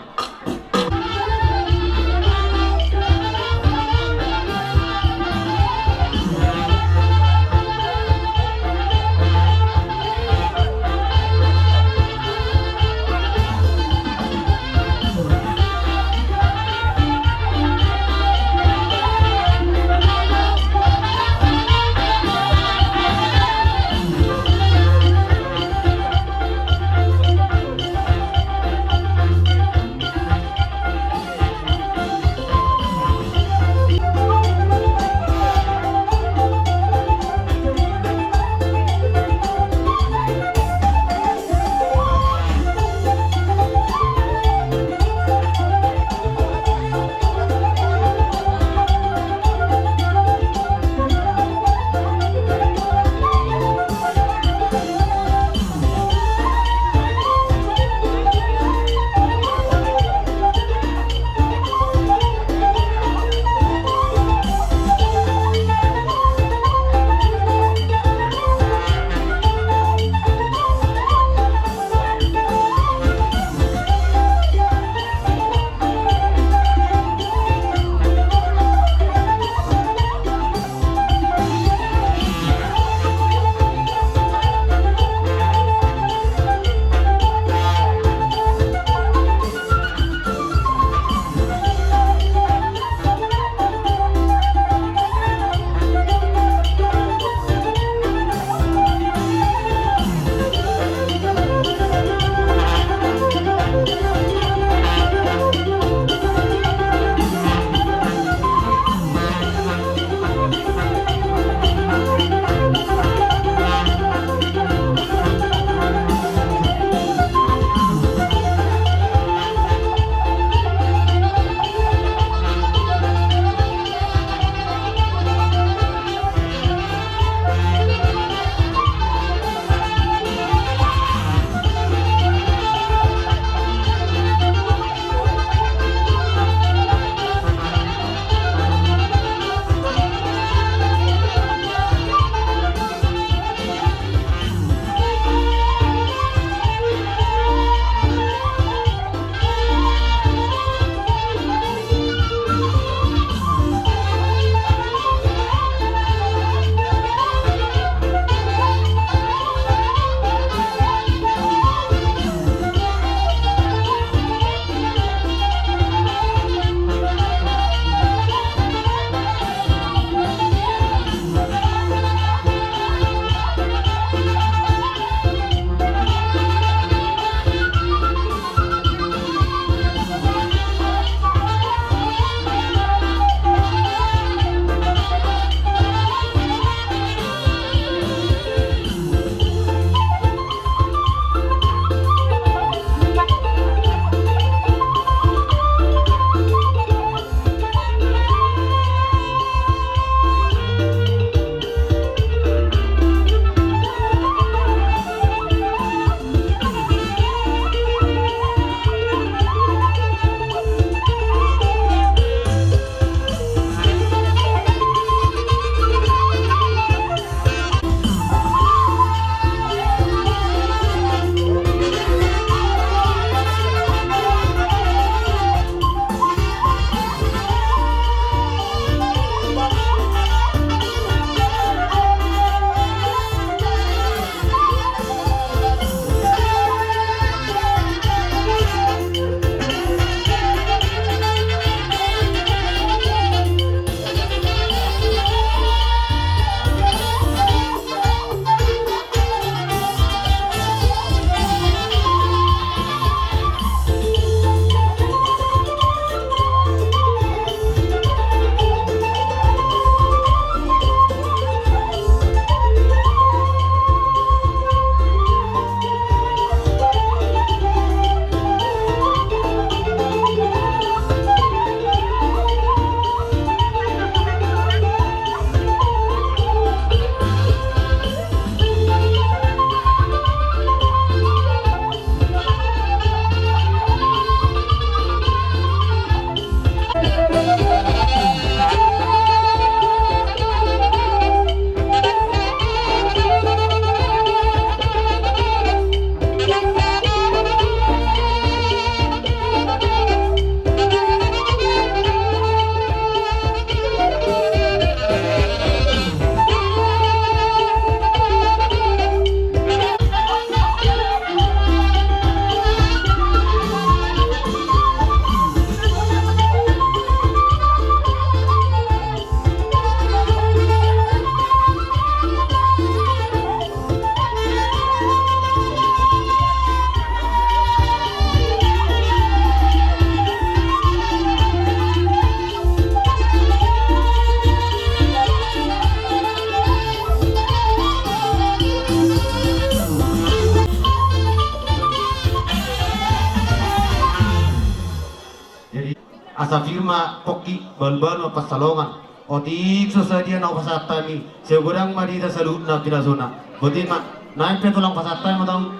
Safir ma pongki, balu-balu ma pansalongan. Otik so sadia na hupasahat hami, sai godang ma di hita saluhutna pinasuna. Boti ma, naeng pe tulang pasahat hami ma tong.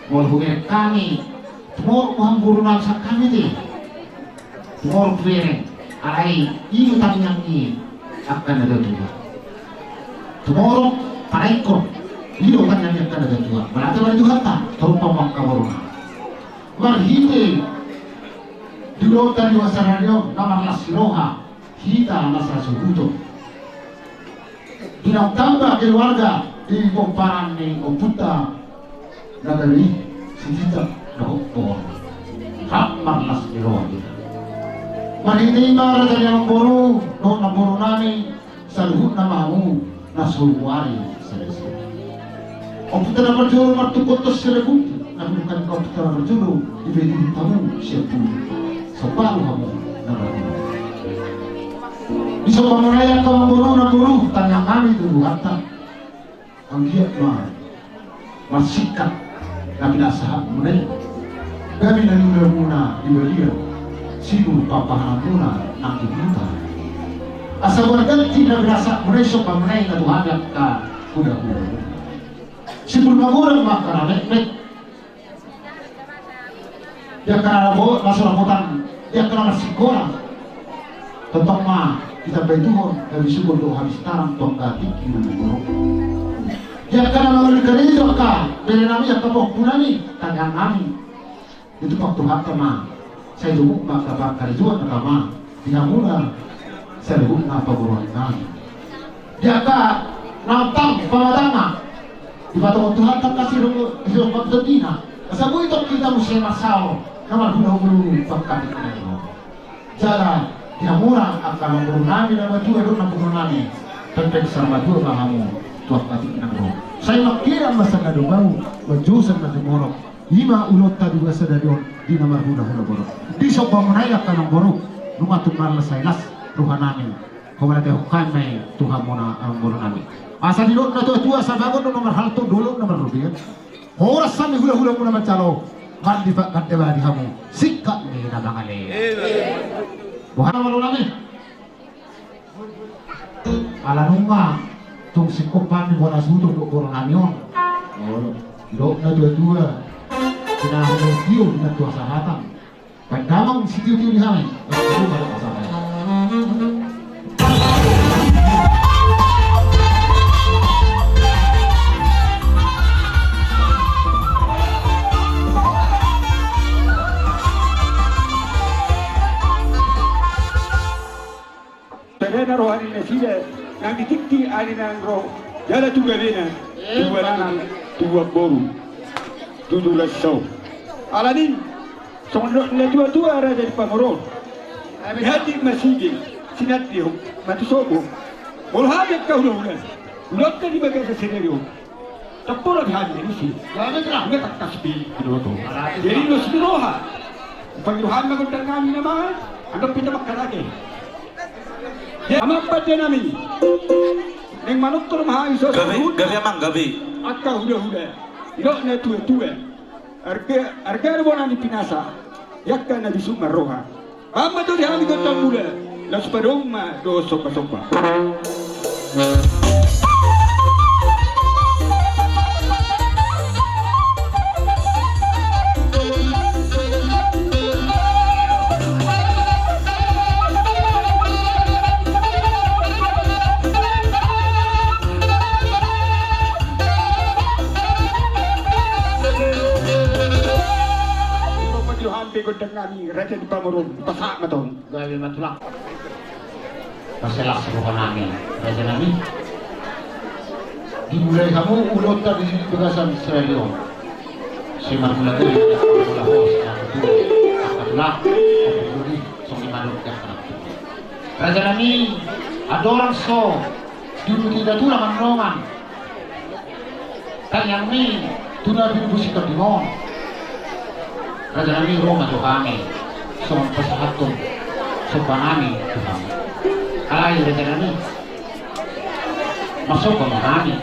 Molo hubereng hami, tumorop ma hamu boru nami sian hami te. Tumorop hubereng, alai i do tangiang ni angka na tuatua. Tumorop, panaingkor, i do tangiang ni angka na tuatua. Berarti mari Tuhanta, torop ma angka boru nami. Marhite di ulaonta di bagasan sadari on na marlas ni roha hita na sasuhuton. Di naung tamba keluarga di pomparan ni ompunta nagari i, sijinjak dohot boru. Rap marlas ni roha hita. Marhite i ma raja ni amangboru dohot namboru nami, saluhutna ma hamu na so huari selesai. Ompunta na parjolo martungkot tos selebuti, na hudungkan ompunta na parjolo, dibahen hamu sian pudi. Somba do hamu na parjolo. Di somba muna i angka amangboru namboru, tangiang hami tu Tuhanta. Anggiat ma marsingkat na pinasahatmuna i, gabe na niulamuna di balian, sinur papahananmuna nang di huta. Asa marganti na pinasahatmuna i sombamuna i na tu hami angka hulahula. Simpul magodang ma angka na metmet. Di angka na bo-, na so dapotan, di angka na marsikola. Tongtong ma ditambai Tuhan, gabe sumur dohot habistaran tu angka tingki na nidok. Di angka na mangoli karejo angka bere nami, angka pahompu nami, tangiang nami. Ditumpang Tuhanta ma, sai jumuk ma angka parkarejoan na tama. Di hamuna saluhutna pamoruon nami. Di angka na tang pamatangna, dipatongtong Tuhanta angka sirong, sirong pamsontina. Asa boi tong hita muse marsaor na marhulahula tu angka tingki na nidok. Jala di hamuna angka namboru nami na matua dohot namboru nami, pengpeng saur matua ma hamu tu angka tingki na nidok. Sai mangkirang ma sian na dong bau, manjou sian na tumorop. I ma ulaonta di bagasan sadari on di na marhulahula borok. Di sombamuna i angka namboru, nunga tung marlas sai las roha nami. Hupasahat hami ma i tu hamuna amangboru nami. Asa didok na tuatua, sabagon do na marhalto, dolok na marrobean. Horas hami hulahulamuna manjalo, mandipat gandeba di hamu singkat ni na mangalean. Boha ma amangboru nami? Ala nunga tung singkop hami bona suto dohot boru nami on. Didok na tuatua, pinahan ni tio di na tua sahatan. Baen damang sitiotio di hami. Tadana roha ni nasida nang di tingki ari nang ro, jala tu gabena, tu bananan, tu boru, tu tulang saur. Alani songon didok ni na tuatua raja di pamoruon: Nihansit ma sige, sinantiho ma tu sopo. Molo hami angka hulahula, ulaonta di bagasan sadari on, tampora di hami na disi. Nunga tangkas be diboto. Jadi dos ni roha. Pangido hami ma gondang nami na mangan, andor pe tamangkar ate. Amang pande nami, naeng manortor ma hami so. Gabe, gabe amang, gabe. Angka hulahula, didok na tuatua: Arga, arga do bona ni pinasa di angka na bisuk marroha. Bahen ma jo di hami gondang mula, laos padomu ma dohot sombasomba. Gondang nami raja di pamoruon, pasahat ma tong. Gabe ma tulang. Paselas roha nami, raja nami. Dimulai hamu ulaonta di bagasan sadari on. Sai marmula gabe, mula hos, na tutu, angka tulang, angka tulang, songon i ma dohot angka tulang. Raja nami, andorang so diuduti hita tulang annon tangiangmi tu na pinusingkon di on. Raja nami, ro ma tu hami songon pasahathon somba nami tu hami. Alai raja nami, marsomba ma hami.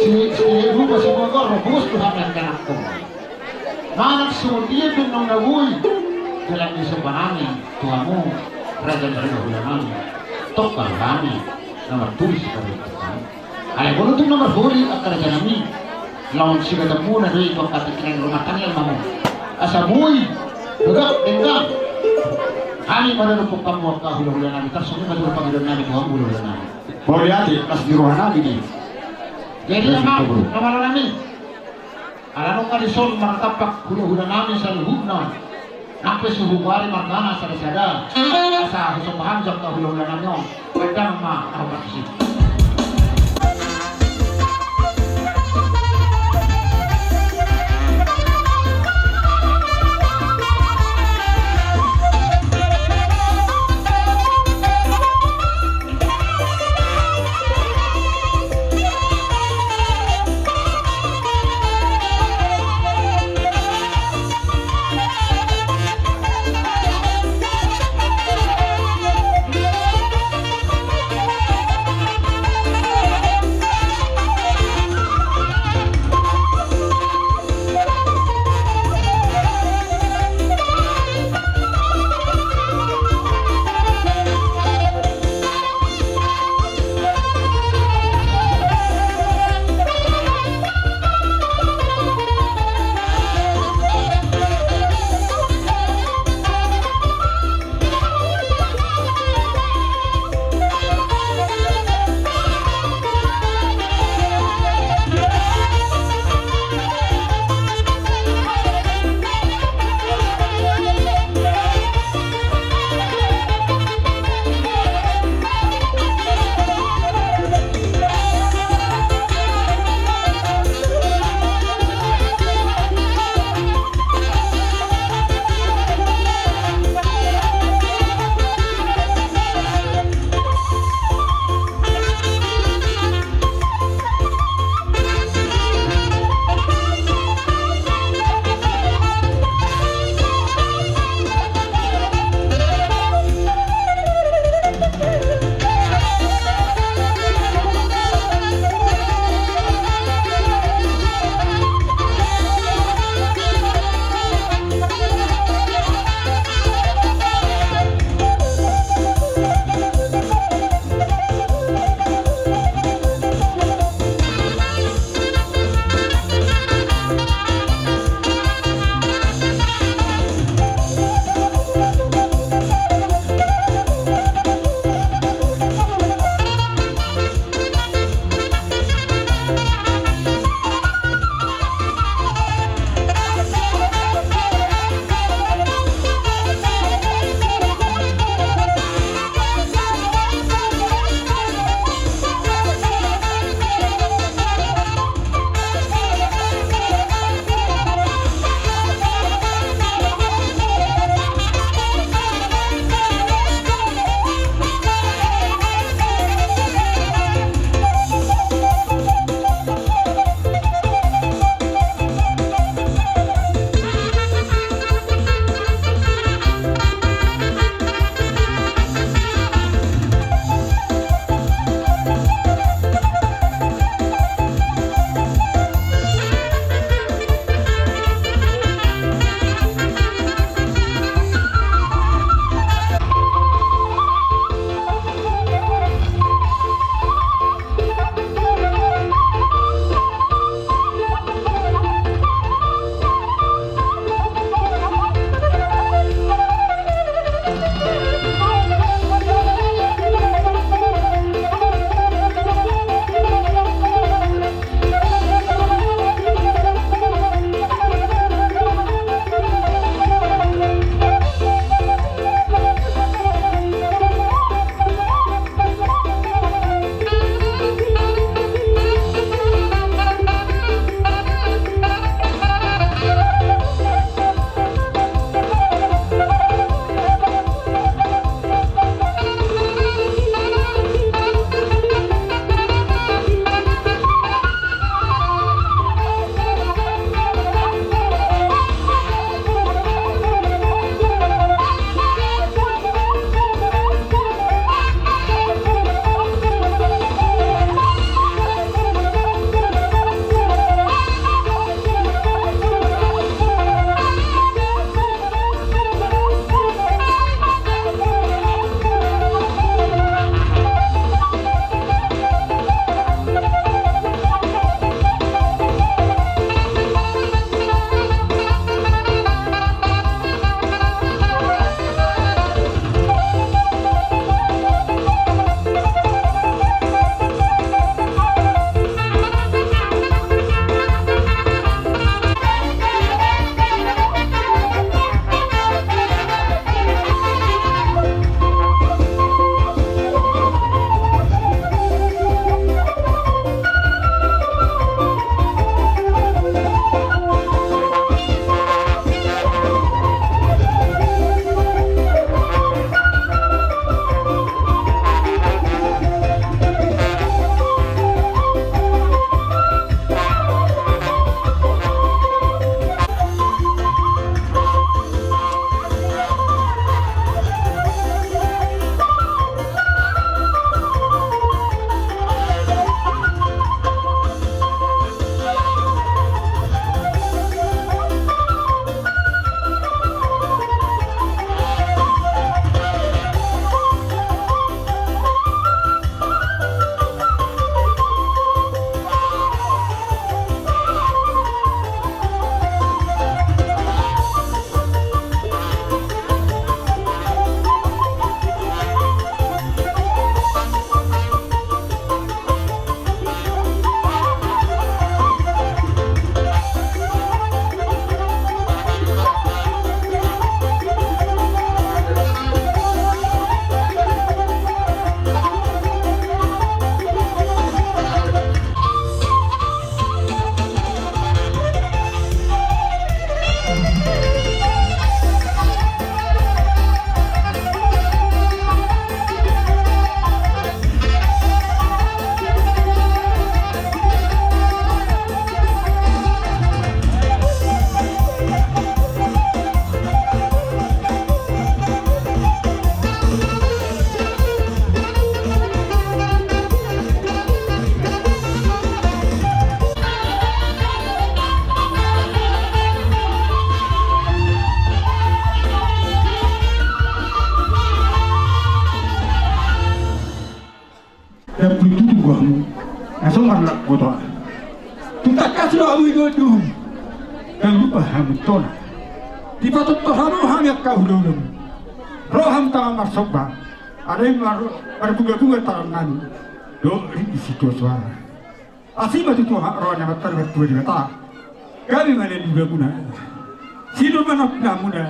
Si, si rupa si motor ro bos tu hami angka anakhon. Manang songon dia pe naung na boi Jalang ni somba nami tu hamu, raja ni hulahula nami. Tongka hami na martulis. Alai molo tung na marholi angka raja nami, laon sigatamuna do i tu angka tingki na rumah tangga i ma hamu. Asa boi, begak, denggan. Hami ma dohot hamu angka hulahula nami, tarsongon i ma dohot pangidoan nami tu hamu hulahula nami. Mauliate, las ni roha nami di. Jadi amang, na malo nami. Ala nunga dison marnatampak hulahula nami saluhutna. Nang pe suhut ari margana sada-sada. Asa husomba hami jo angka hulahula nami on. Baen damang ma na hombar tusi. Asi do hamu i do, dung. Ndang lupa hamu tona. Dipatortor hamu hami angka hulahula. Ro hamu tama marsomba. Alai mar-, marbungabunga tangan nami. Dohot ringgit situa suara. Asi ma tutu roha ni Amanta na martua Debata. Gabe ma na niulamuna. Sinur ma na pinangunmuna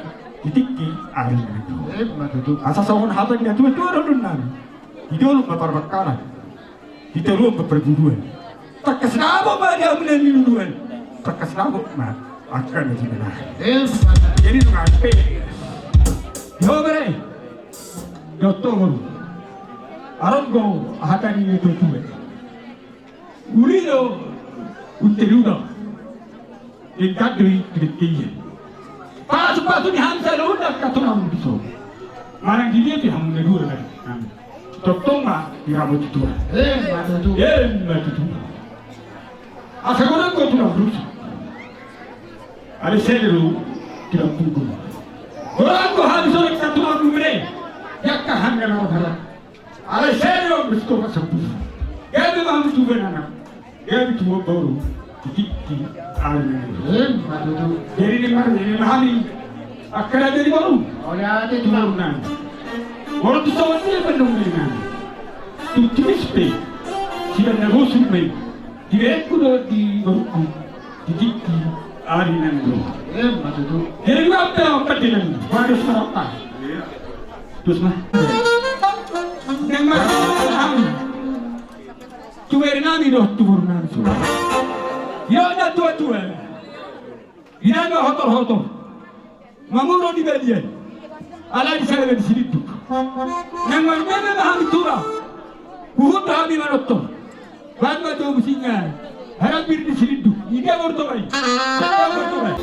di tingki ari na nangkin. Asa songon hata ni natuatua dohonon nami. Di dolok ma parbangkalan. Di toruan ma parguruan. Tangkas dapot ma di hamu na niluluan. Tangkas dapot ma angka na jinalahan. Jadi nunga pe. Di ho bere. Dohot ho boru. Adong do hata ni natuatua. Uli do unte di uda. Denggan do i tu dengke ia. Pasupasu ni hami saluhutna angka tulang di son. Manang di dia pe hamu na dua tadi. Tongtong ma diramoti Tuhan. Emma tutu. Emma tutu. Asa godang do tulang rusuk. Alai sada do tulang punggung. Godang do hami songon angka tulang bumene. Angka hami na marharat. Alai sada do amang sitopak sampulu. Gabe ma hamu tubuan anak. Gabe tubuan boru. Di tingki ari na nangkin. Emma tutu. Jadi ni mar-, jadi ma hami. Angka na jadi boru. Olo ate tulang. Boru tu songon dia pandung ni nami. Tu timis pe. Sian na bosur pe. Diberengku do di borungku. Di tingki ari na nangkin. Emma tutu. Jadi dua pe angka di nami. Waduh, sarapa. Terus ma. Nang marhaha. Tu bere nami dohot tu boru nami. Ia na tuatua. Ia na hotorhotor. Mamora di balian. Alai di sada di silinduk. Nang marmeme ma hami tura. Huhut hami manortor. Baen ma tubu singa. Harap bir di silinduk. Idia boru Toba i. Idia boru Toba i.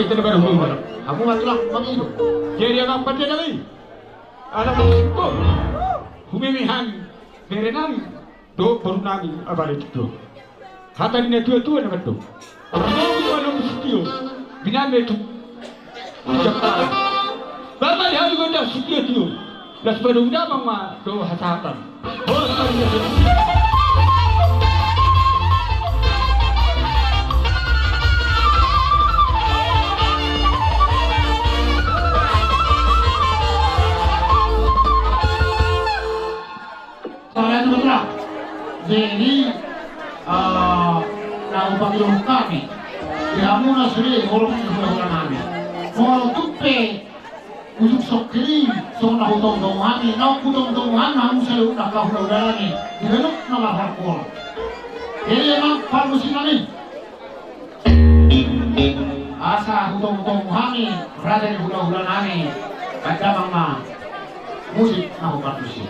Kita baru dulu. Aku nggak tulang, Bang Ido. Jadi, Abang Panca Dali. Anak musikku. Humimi hami, bere nami. Dohot boru nami, Abang Ido. Hata ni na tua-tua na mandok. Anak musikku, anak musikku. Biname tu. Ucap. Bapak di hami gondang sitio-tio. Las pada uda, Bang, ma do hasahatan. Jadi, eh, na hupangido hami di hamuna sude, horong ni hulahula nami. Molo tung pe ujung songkiri, songon na hutomutomu hami, naung hutomutomu hami, hamu saluhutna angka hulahula nami, di ganup na marhalak. Jadi, amang parmusik nami, asa hutomutomu hami, raja ni hulahula nami, bahen damang ma musik na huparmusik.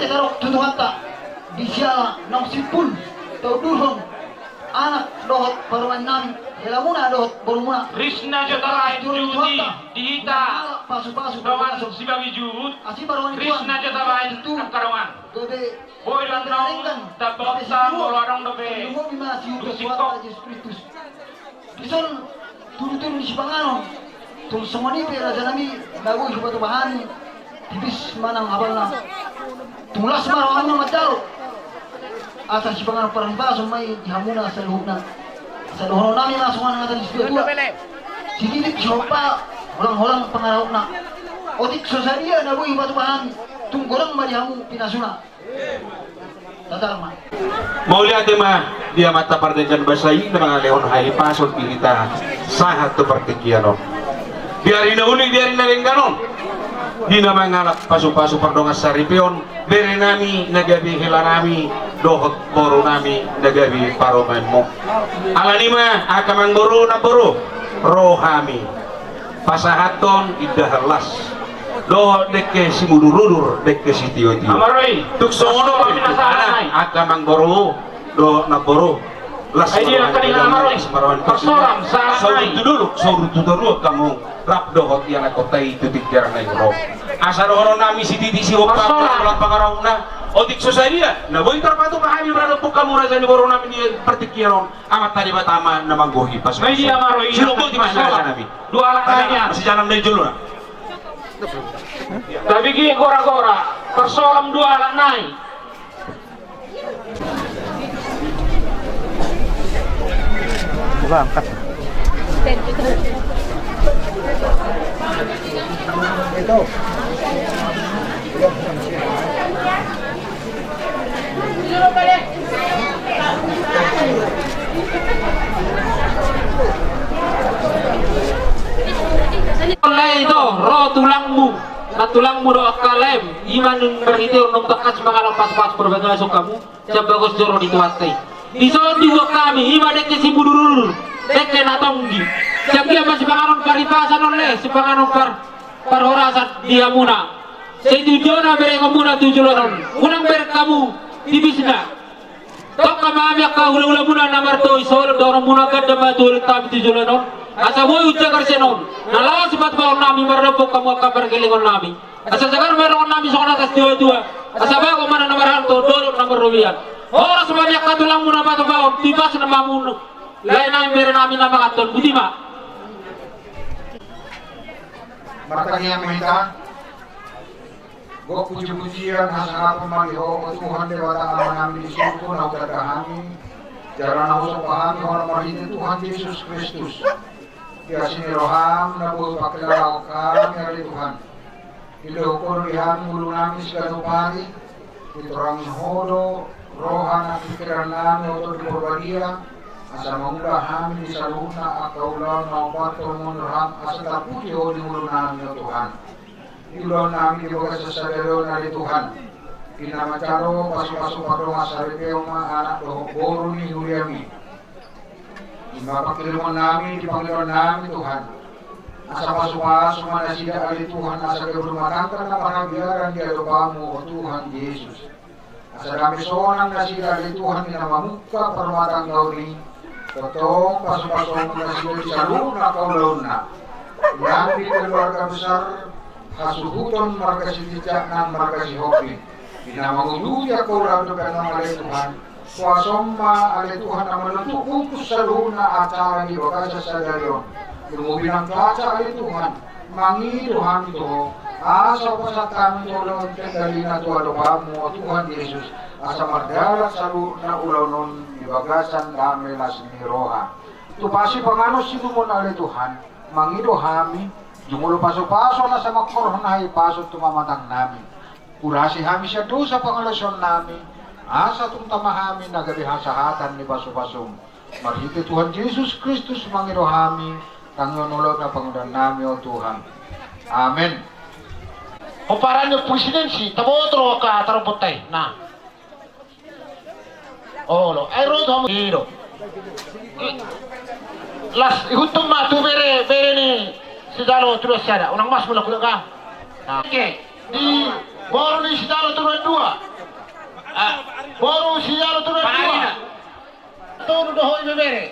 Tarok tu Tuhanta, di siala naung simpul taundulhon anak dohot parumaen nami, helamuna dohot borumuna. Risna jo tabaen juhut di hita dongan sibabi juhut. Risna jo tabaen angka dongan. Boi do naung tabaen, molo adong dope dung singkop. Dison tudutudu ni sipanganon. Tung songon i pe raja nami, na boi hupatupa hami, tipis manang habalna. Tung las ma rohamuna manjalo, asa sipanganon parhipason ma i di hamuna saluhutna. Asa dohonon nami ma songon hata ni situatua: Sititik sihompa, holangholang pangarahutna. Otik so sadia na boi hupatupa hami, tung godang ma di hamu pinasuna. Mauliate ma di Amanta Pardenggan Basa i na mangalehon hahipason di hita sahat tu partingkian on. Di ari na uli, di ari na denggan on, di na mangalap pasupasu pardongan saripeon, bere nami na gabe hela nami dohot boru nami na gabe parumaenmu. Alani ma angka amangboru, namboru, ro hami pasahathon indahan las dohot dengke simudurudur, dengke sitiotio. Tung songon on pe, angka amangboru dohot namboru, las ma roha ni, las ma roha ni. Saur tu dolok, saur tu toruan hamu rap dohot ianakhonta i tu tingki ari na naeng ro. Asa dohonon nami sititik sihompa, holangholang pangarahutna. Otik so sadia na boi tarpatupa hami maradophon hamu raja ni boru nami di partingkian on, Amanta Debata ma na manggohi pasupasu. Sidok boti ma raja nami. Dua halak nai. Masijalang nai jolo na. Tabege goragora, parsolam dua halak nai. Coba angkat. Itu. Alai do ro tulangmu, nantulangmu do angka laem, i ma naung marhitehon naung tangkas mangalap pasupasu parbagason hamu sian bagas joro ni Tuhanta i. Dison diboan hami, i ma dengke simudurudur, dengke na tonggi. Sian dia ma sipanganon parhipason on, lae, sipanganon par-, parhorasan di hamuna. Sai tu jolo na berengonmuna tu joloan on, unang bereng hamu tipisna. Tongka ma hami angka hulahulamuna na martois, holong dohononmuna ganda ma tu holong hami tu joloan on. Asa boi unjagar sian on na laho sipatupaon nami maradophon hamu angka pargellengon nami. Asa jagar ma dongan nami songon hata ni situatua. Asa bagot ma na marhalto, dolok na marrobean. Horas ma hami angka tulangmu na patupahon, tipasna ma hamu lae nami bere nami na manganhon. Boti ma. Martangiang ma hita. Gok pujipujian hasangapon ma di Ho, o Tuhan Debata Amanami di surgo, na hutanda hami jala na husomba hami Ho marhite Tuhan Jesus Kristus. Di asi ni roham na boi pangkilalahon hami ale Tuhan. Dilehon Ho do di hami ngolunami siganup ari. Ditorangi Ho do roha nang pingkiran nami, oto di Porbadia, asa mangula hami di saluhutna angka ulaon na hombar tu horbo ni roham, asa tarpuji Ho di ngolunami, o Tuhan. Di ulaon nami di bagasan sadari on ale Tuhan, di na manjalo pasupasu pardongan saripeon ma anak dohot boru ni huriami. I ma pangkirimon nami di pangidoan nami Tuhan. Asa pasupasu ma nasida ale Tuhan, asa gabe rumah tangga na marhabiaran di adopanmu, o Tuhan Jesus. Asa dame sonang nasida ale Tuhan di na mamungka parrumatanggaon i. Tongtong pasupasuonmu nasida di saluhut angka ulaonna. Nang di keluarga besar hasuhuton marga Sitinjak nang marga Sihombing. Di na mangujungi angka ulaon dope nang ale Tuhan. Kuasom ma ale Tuhan na manuntuk bungkus saluhutna acara di bagasan sadari on. Lumobi nang gaja ale Tuhan. Mangido hami tu Ho, asa hupasahat hami jolo on kendalina tu adopanmu, o Tuhan Jesus, asa mardalan saluhutna ulaon on di bagasan dame las ni roha. Tu pasi panganon sinumon ale Tuhan, mangido hami, jumolo pasupasu on asa mangkorhon hahipason tu pamatang nami. Urasi hami sian dosa pangalaosion nami, asa tung tama hami na gabe hasahatan ni pasupasum. Marhite Tuhan Jesus Kristus mangido hami, tangihon ulaon na pangidoan nami, o Tuhan. Amen. Pomparan ni presidensi, taboto do angka tarompot i. Nah. Olo, ai ro tu hamu i do. Las, ihuthon ma tu bere, bere ni sijalo tuduan sada. Unang mas mula kuda ka. Nah. Oke. Di boru ni sijalo tuduan dua. Ah. Boru sijalo tulang dua. Tolu do ho ibebere.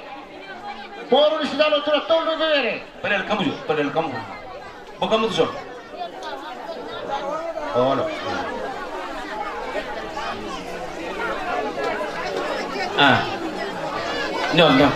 Boru ni sijalo tulang tolu do ibebere. Padahal kamu juga, padahal kamu. Bawa kamu tuh, Sol. Oh, no. Ah. No, no.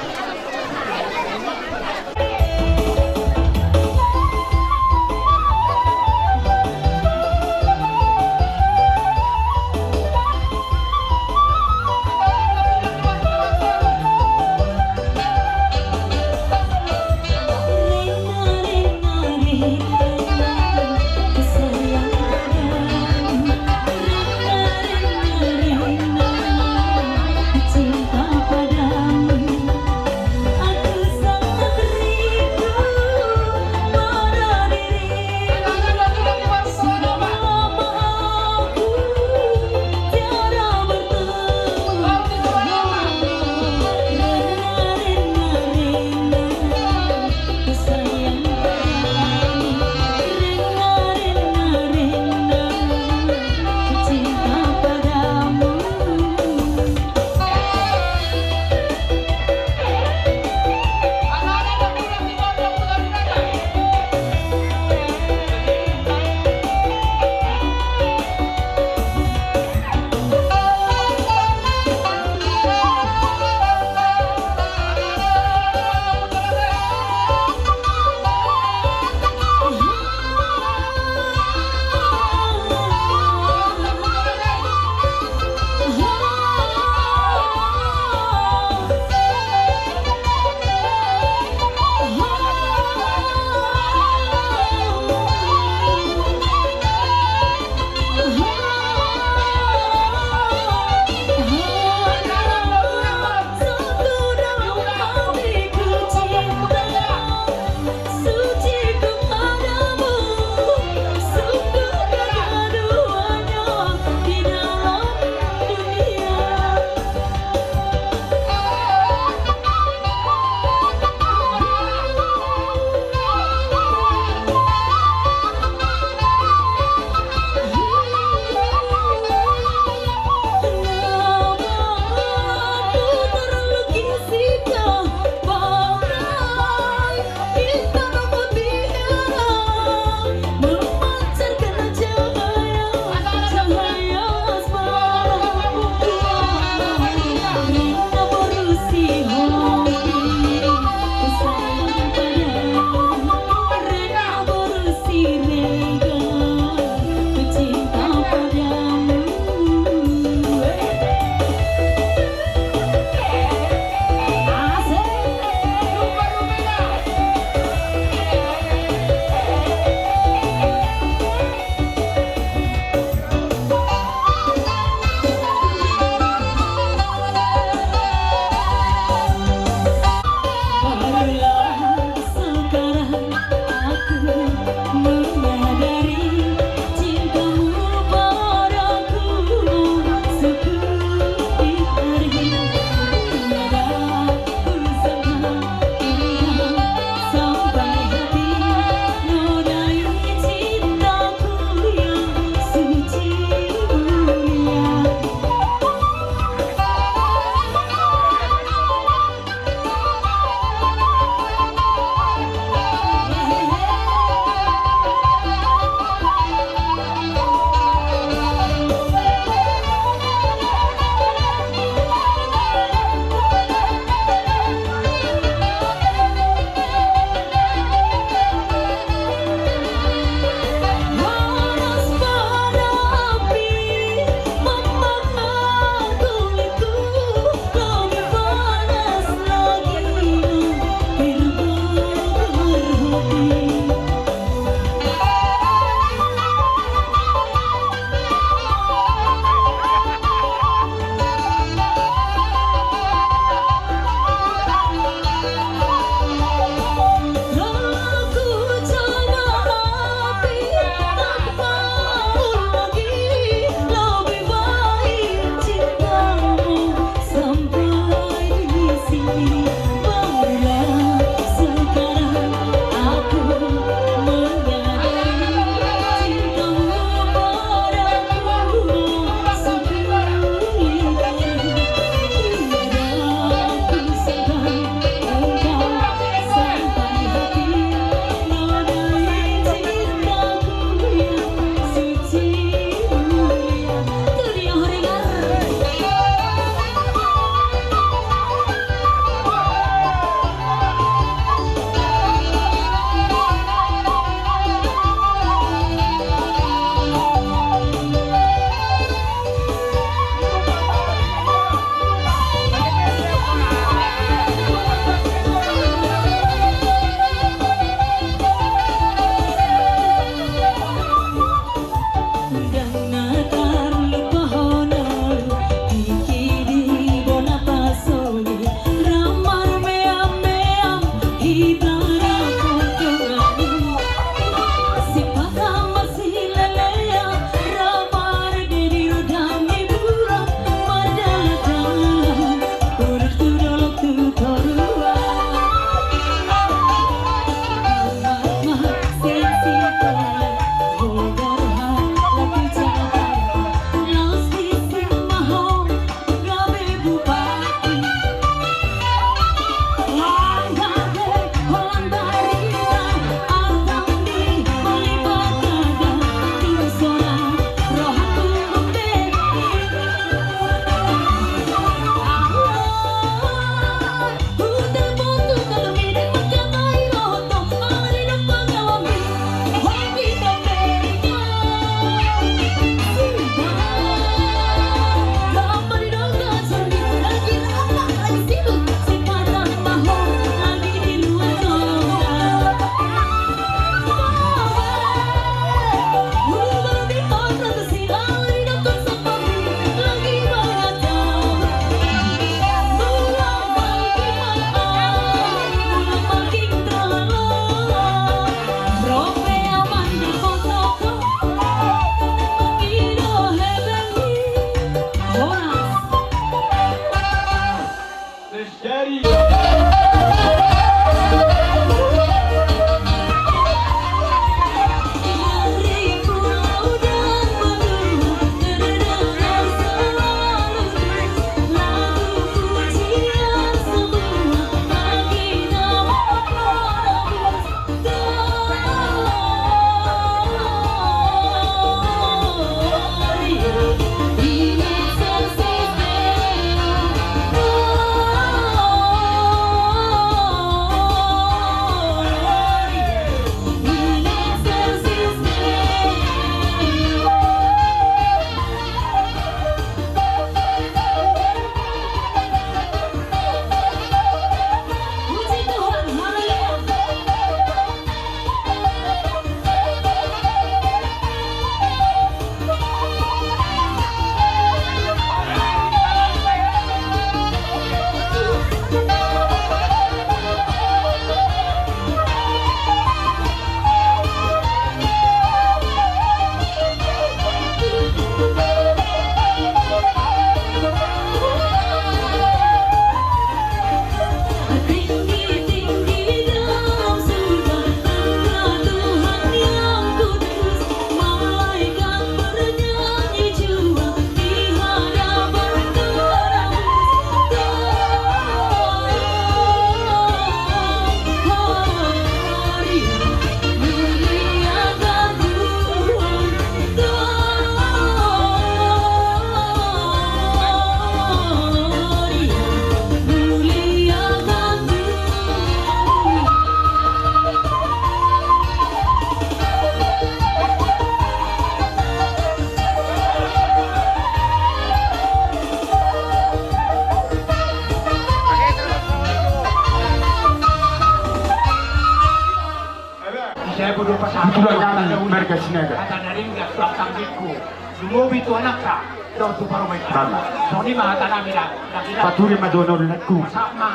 Kasinaga. Hata na ringgas batang bingku. Lumobi tu anakta dohot tu parumaenta. Sama. Songon i ma hata nami da. Paturi ma dohononnami. Sama.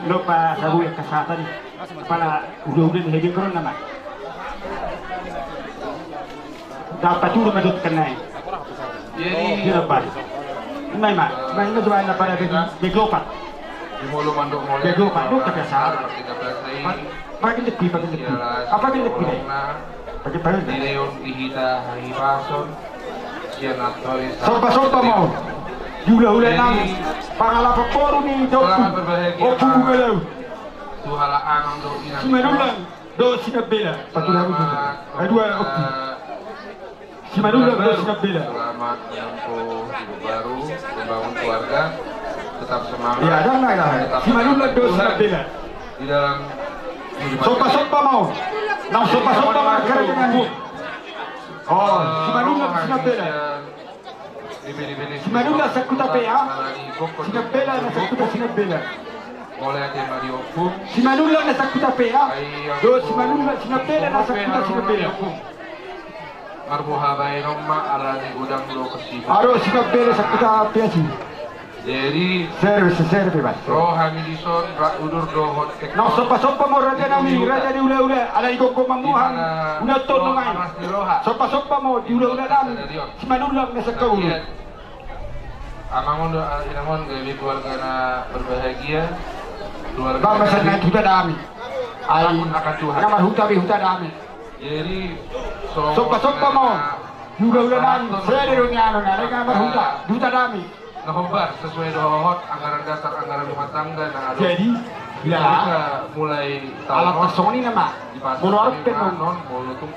Lopa sabu yang kasatan. Pala udah-udah di hegeng koron nama. Dapat dulu ma dohot kan nai. Jadi, dia apa? Nai ma, nai ma coba anda pada di begopat. Di molo mandok molo. Begopat, lu kata salah. Pakai lebih, pakai lebih. Apa pakai lebih deh? Pakai, pakai lebih. Di Leon, di Hita, Hahipason. Sian Antoris. Somba-somba ma on. Di hula-hulanami. Pangalapan boru ni Opu. Opu Bunga Laut. Simanullang dohot Sinambela. Patulak dulu. Dua Opu. Simanullang dohot Sinambela. Selamat menempuh hidup baru, membangun keluarga. Tetap semangat. Iya, ada nggak, ada? Tetap Simanullang dohot Sinambela. Di dalam kehidupan. Somba-somba ma on. Nang somba-somba ma on. Oh, Simanullang Sinambela. Simanullang Sakuta P A. Sinambela na Sakuta Sinambela. Simanullang na Sakuta P A. Dohot Simanullang Sinambela na Sakuta Sinambela. Marboha baenon ma ala ni godang do kesibukan. Aro Sinambela Sakuta P A si. Jadi, serve, serve, Bas. Roha ni dison, ra udur dohot tek. Nang somba-somba ma on rajanami, raja ni hula-hula, ala i gomgom mamboan, udah tono mai. Somba-somba ma on di hula-hulanami. Simanullang na Sakuta. Amang on do, inang on, gabe keluarga na berbahagia. Keluarga. Bang, masa na huta nami. Ai, akan Tuhan. Na marhuta be huta nami. Jadi, somba-somba ma on. Di hula-hulanami, sede do ni anu na, na marhuta, di huta nami. Na hombar sesuai dohot anggaran dasar anggaran rumah tangga na adong. Jadi, ya. Mulai tahun alat tasoni nama. Molo arep pe non.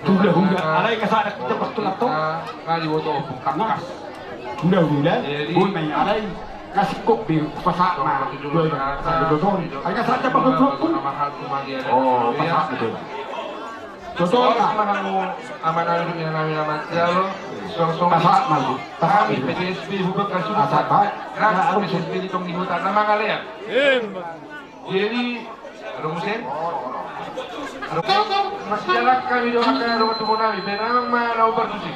Hula-hula. Alai kasada kita betul atau? Ngali woto pungkakas. Hula-hula. Boi mai alai. Kasih kok be pasak ma. Alai kasada betul. Oh, pasak betul. Totol ma hamu amanami, inanami na manjalo. Songon i ma hami P T S B Hubekas Sumatera, P T S B Litong di Huta na mangalean. Jadi, adong muse? Adong muse? Masijalan hami do angka dongan tubu nami, baen amang ma na hombar tusi.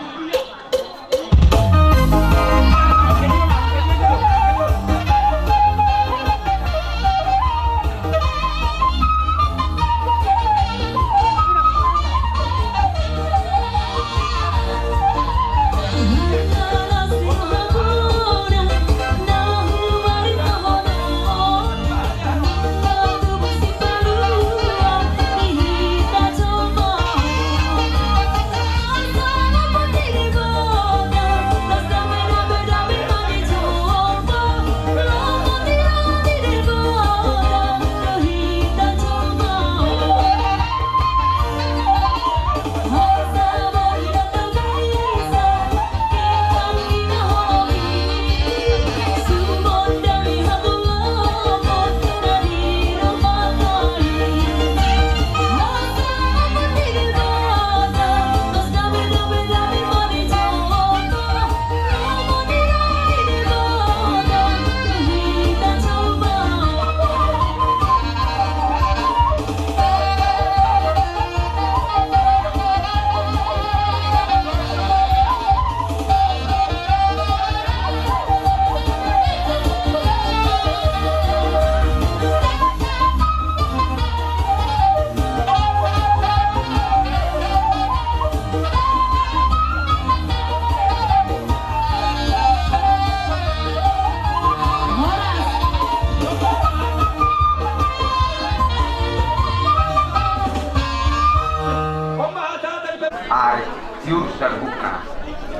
Ari, tiur saluhutna,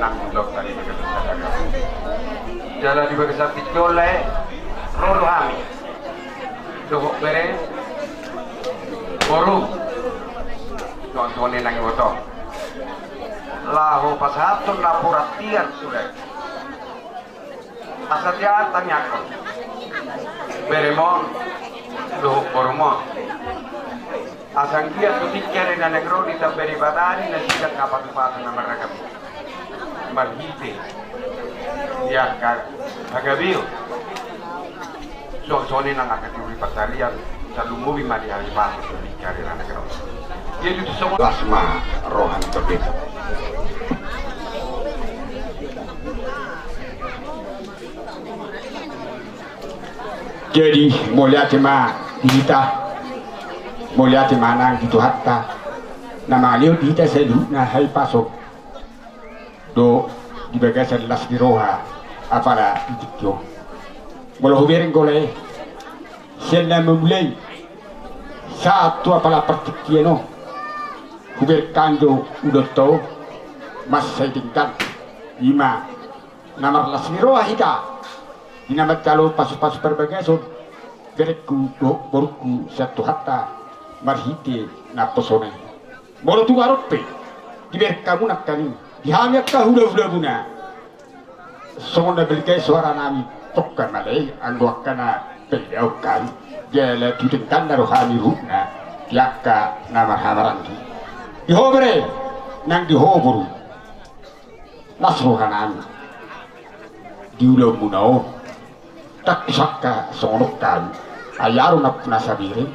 nang di dokter di bagasan sadaka. Jala di bagasan tingki on lae, ro do hami. Dohot bere, boru, dohot songon i nang iboto. Laho pasahathon na porat tiar sude. Asa tiar tangiangkon. Beremon, dohot borumon. Asa anggiat tu tingki ari na naeng ro ditamba Debata di nasida angka patu-patu na marragam. Marhite. Di angka hagabeon. Songon i nang angka tiur di pansarian, sai lumobi ma di ari pasu tu tingki ari na naeng ro. Jadi tu songon las ma roha ni tondeta. Jadi mauliate ma di hita, mauliate ma nang di Tuhanta na mangalehon di hita saluhutna hahipason do di bagasan las ni roha apala di tingki on. Molo hubereng gole sian na mamulai sahat tu apala partingkian on, hubereng hami do ulaonta on mansai denggan, ima na marlas ni roha hita di na manjalo pasupasu parbagason berengku dohot borungku sian Tuhanta marhite naposona i. Molo tung adong pe dibereng hamu nangkaning di hami angka hulahulamuna, songon na balga i soaranami, tongka male anggo angka na peleon hami, jala tu dengganna do hami ruhutna di angka na marhahamaranggi. Di ho bere nang di ho boru, las rohanami di ulaonmuna on. Ndang husangka songon on hami, ai adong nampunasa bere,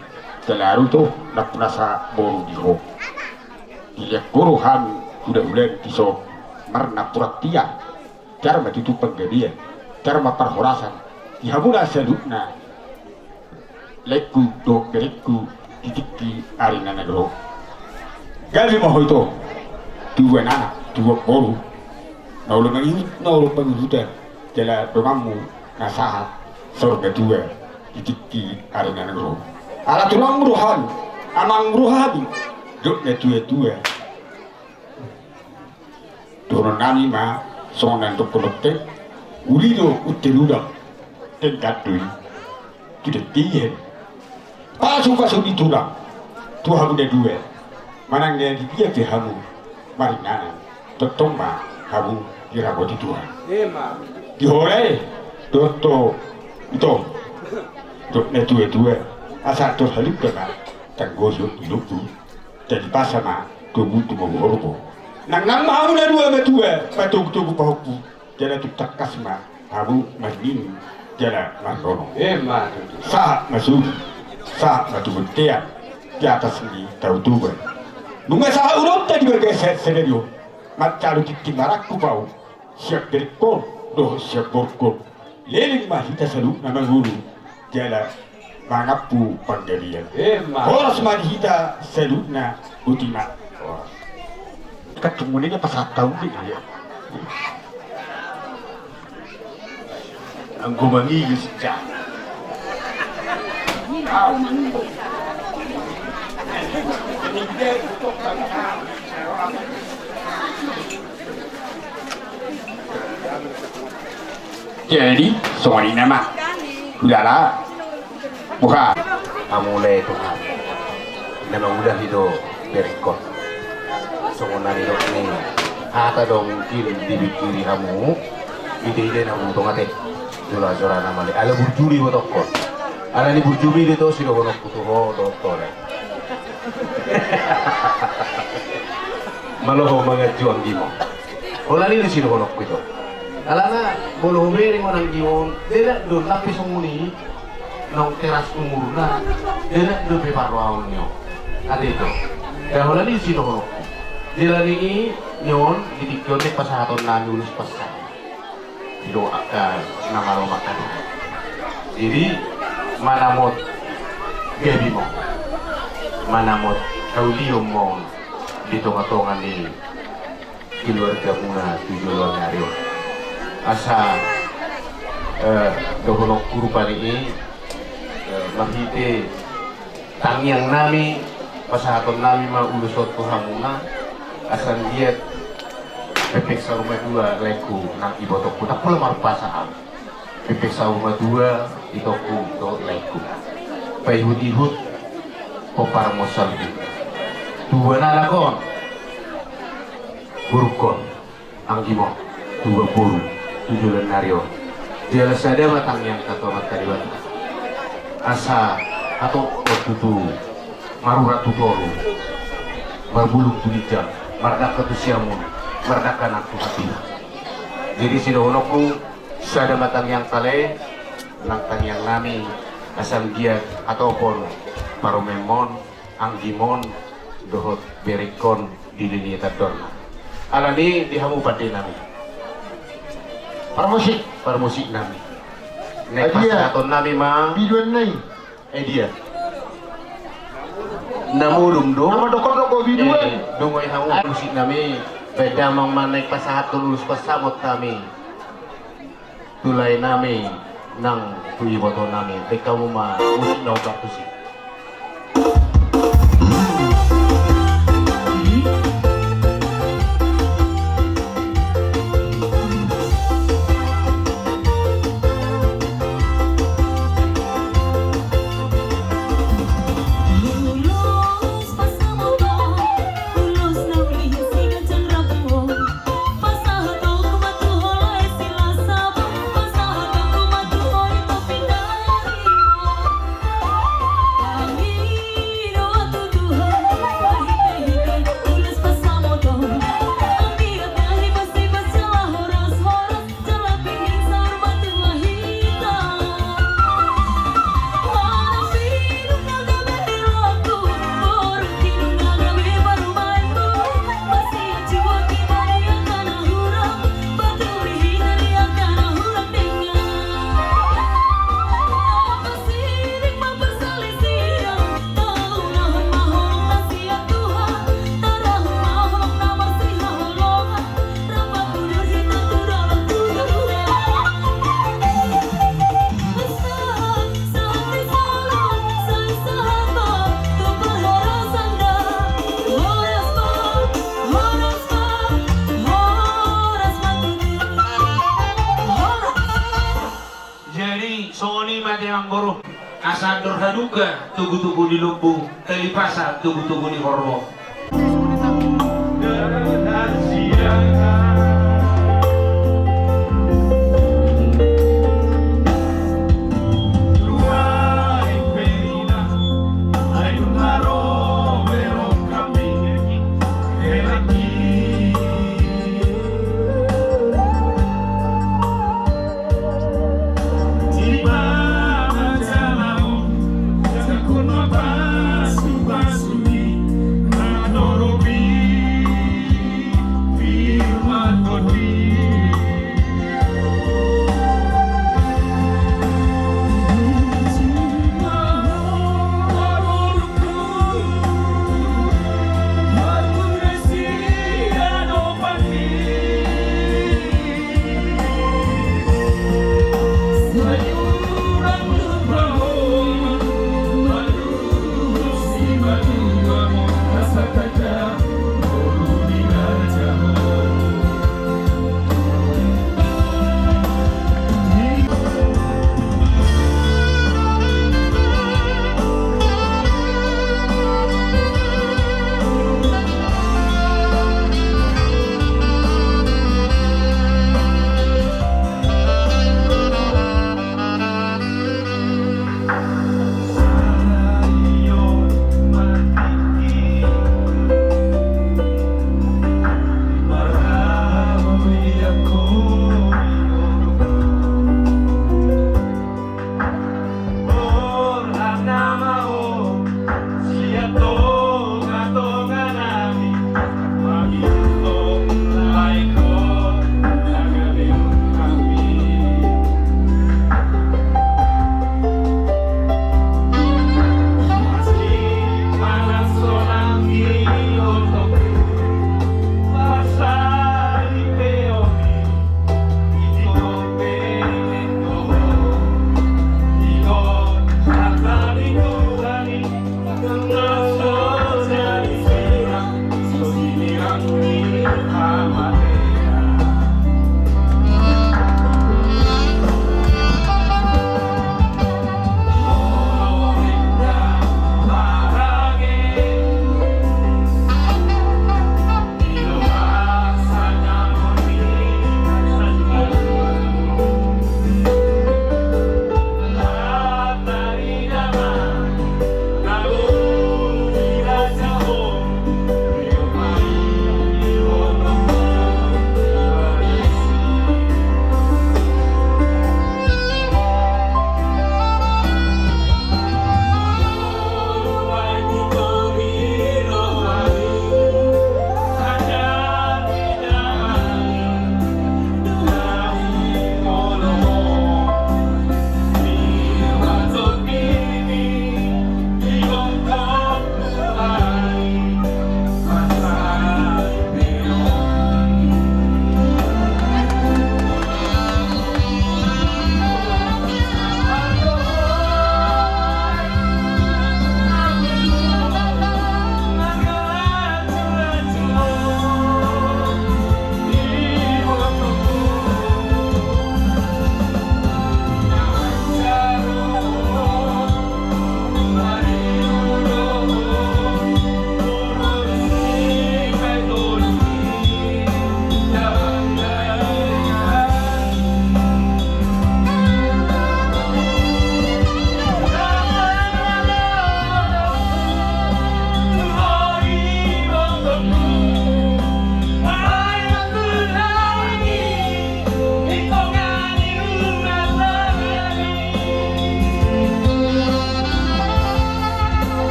jala adong do nampunasa boru di ho. Dilehon ho do hami hulahulam dison marnampuran tiar, tiar ma tutu panggabean, tiar ma parhorasan di hamuna saluhutna laengku dohot berengku di tingki ari na naeng ro. Gabe ma ho ito tubuan anak, tubuan boru, na olo mangihut, na olo pangihutan, jala donganmu na sahat saur matua di tingki ari na naeng ro. Ala tulangmu do hami, amangmu do hami, dohot natuatua. Dohononnami ma songon na nidok ni bontean, uli do unte lulang, denggan do i tu denggan. Pasupasu ni tulang tu hamu na dua, manang na di dia pe hamu maringanan, tongtong ma hamu diramoti Tuhan. Di ho lae dohot ito dohot natuatua, asa tor halumpang ma tanggolhon ni lombu, jadi pasa ma togu tu horbo. Nangnang ma hamu na dua matua, patogutogu pahompu, jala tung tangkas ma hamu marningu jala marnono. Sahat ma suhi, sahat ma tu bontean di atas ni Tao Toba. Nunga sahat ulaonta di bagasan sadari on, manjalo tingki marangkup ahu sian berengkon dohot sian borungkon. Leleng ma hita saluhutna mangolu jala mangampu panggabean. Horas ma di hita saluhutna, boti ma. Kan tung mulai dia pasahat tahu dia. Anggo mangigis ja. Jadi songon i nama hulala. Buha. Hamu lae tu hamu na mangulahi do berengkon. Songon na nidok ni hata do mungkin dipingkiri hamu. Ide-ide na mudong ate. Jolo asorana male ala burju do ibotokkon. Ala ni burju do ito sidohononku tu ho dohot ho lae. Malo ho manganju anggimo. Holan i do sidohononku ito. Alana molo hubereng on anggimo on, denggan do, tapi songon i naung teras umurna, denggan do pe parrohaon ni on. Ate ito. Holan i do sidohononku. Jala ni i ni on di tingki on pasahatonnami ulos pasahat. Di do angka na malo makan. Jadi manamot gabe ma on, manamot haulion ma on di tongatonga ni keluargamuna tu joloan ni ari on. Asa dohononku rupani i marhite tangiangnami, pasahatonnami ma ulos on tu hamuna, asa anggiat pepeng saur matua laengku nang ibotongku, ndang pola marpasa ahu. Pepeng saur matua itongku dohot laengku. Paihutihut pomparanmon saluhut. Tubuan anak on, borungkon, anggimon, tubuan boru tu joloan ni ari on. Jala sada ma tangiangta tu Amanta Debata, asa hatop ma tutu marurat tu toru, marbulung tu ginjang, mardangka tu siamun, mardangka nang tu hatiha. Jadi sidohononku, sada ma tangiangta lae, nang tangiangnami, asa anggiat hatopon parumaenmon, anggimon dohot berengkon di lini tandorna. Alani i di hamu pandenami, parmusik, parmusiknami, Naeng pasahatonnami ma biduan na i. Eh, dia. Na modom do. Na mandok-ondok do biduan. Eh, dung i hamu musik nami, baen damang ma naeng pasahathon ulos pansamot hami tu lae nami nang tu iboto nami. Baen hamu ma musik na hombar tusi. Jadi songon i ma, amang boru, asa andor haduka togutogu ni lombu, talipasa togutogu ni horbo.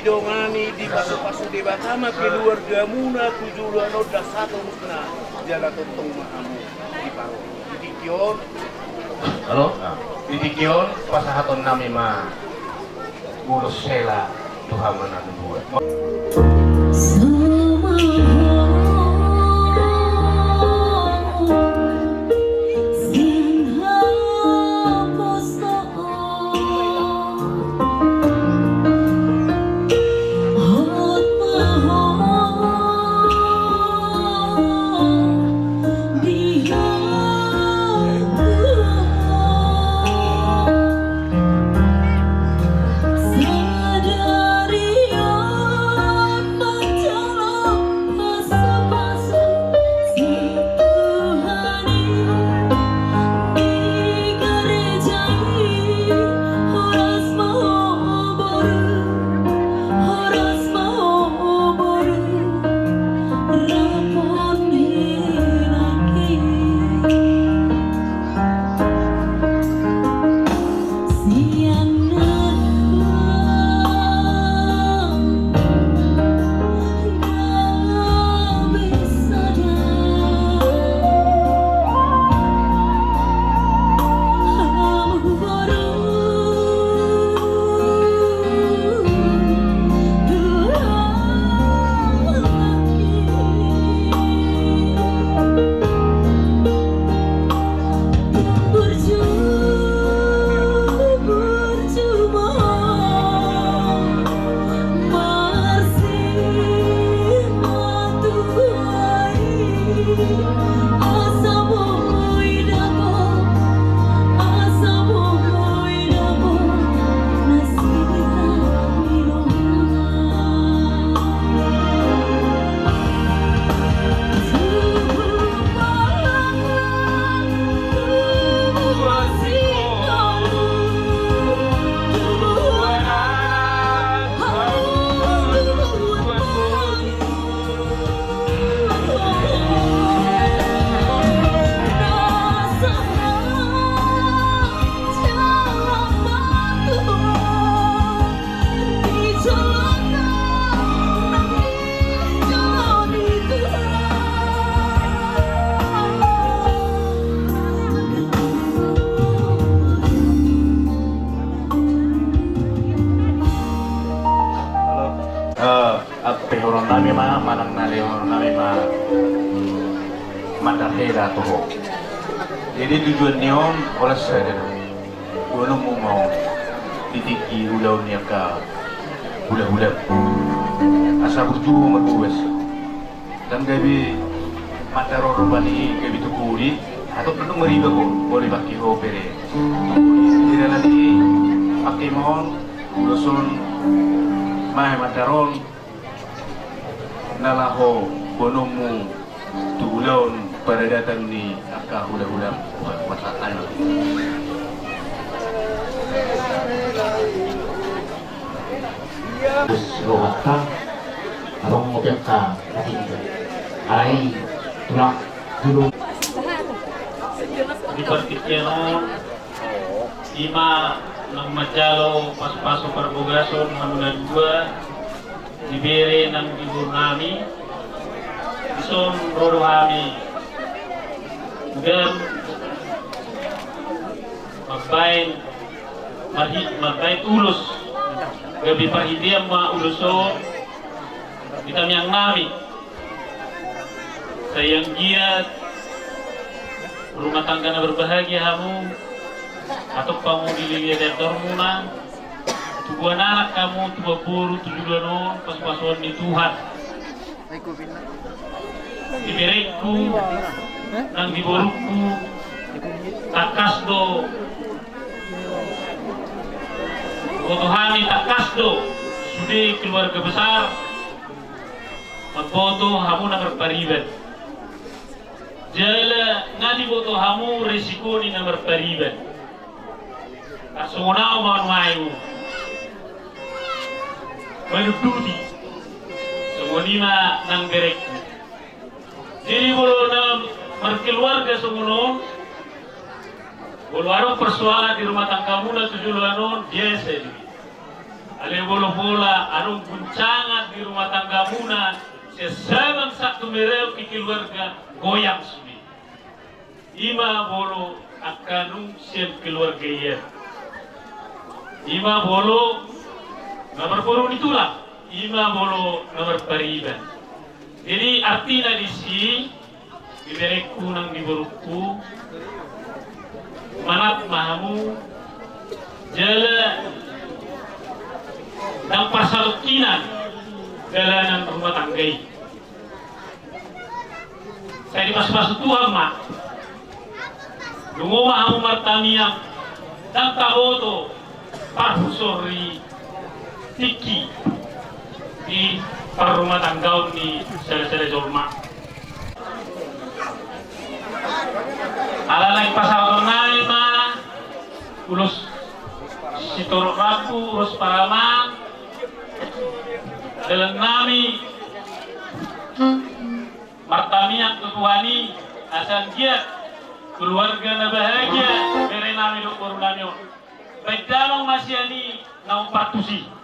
Dongani, dipasupasu Debata ma keluargamuna tu joloan on, das sahat umurna, jala tongtong ma hamu diparorot. Di tingki on. Halo? Di tingki on pasahatonnami ma ulos hela tu hamu na dua. Halo. Eh, ampe horonnami ma, manang na lehononnami ma, mandar hela tu ho. Jadi tujuan ni on, olas sada do. Boanonmu ma on di tingki ulaon ni angka hulahula. Asa burju ho marbobas. Ndang gabe mandar on rupani gabe tu pudi, atau pe tu mariba ho, boi dipangke ho bere. Jadi alani i pangke ma on, ulos on, ma mandar on, na laho boanonmu tu ulaon paradatan ni angka hulahula. Terus rohata, abang mau peka, nanti alai tulang dulu. Di partingkian on, ima nang manjalo pasupasu parbagason hamu na dua, di bere nang di boru nami, dison ro do hami. Udan mambaen, marhi-, mambaen ulos, gabe parhitean ma ulos on di tangiang nami. Sai anggiat rumah tangga na berbahagia hamu, atau hamu dilehon andormuna, tubuan anak hamu, tubuan boru, tu joloan on pasupasuon ni Tuhan. Di berengku nang di borungku, tangkas do, boto hami tangkas do, sude keluarga besar, mamboto hamu na marpariban. Jala nga diboto hamu resiko ni na marpariban. Tarsongon au ma nuaeng. Manunduti. Songon i ma nang berengku. Jadi molo na markeluarga songon on, molo adong persoalan di rumah tanggamuna tu joloan on, biasa do i. Alai molo pola adong guncangan di rumah tanggamuna, sian Sabang sahat tu Merauke keluarga goyang sude. Ima molo angka nunga sian keluarga i. Ima molo na marboru ni tulang, ima molo na marpariban. Jadi artina disi, di berengku nang di borungku, manat ma hamu jala ndang parsalongkinan dalanan rumah tangga i. Sai dipasupasu Tuhan ma. Dungo ma hamu martamiang, ndang taboto parhusor ni tingki di parrumahtanggaon ni sada-sada jolma. Ala naeng pasahaton nami ma ulos sitorop rambu, ulos paramaan, dalan nami martamiang tu Tuhan i, asa anggiat keluarga na bahagia bere nami dohot boru nami on. Baen damang ma sian i na umpartusi.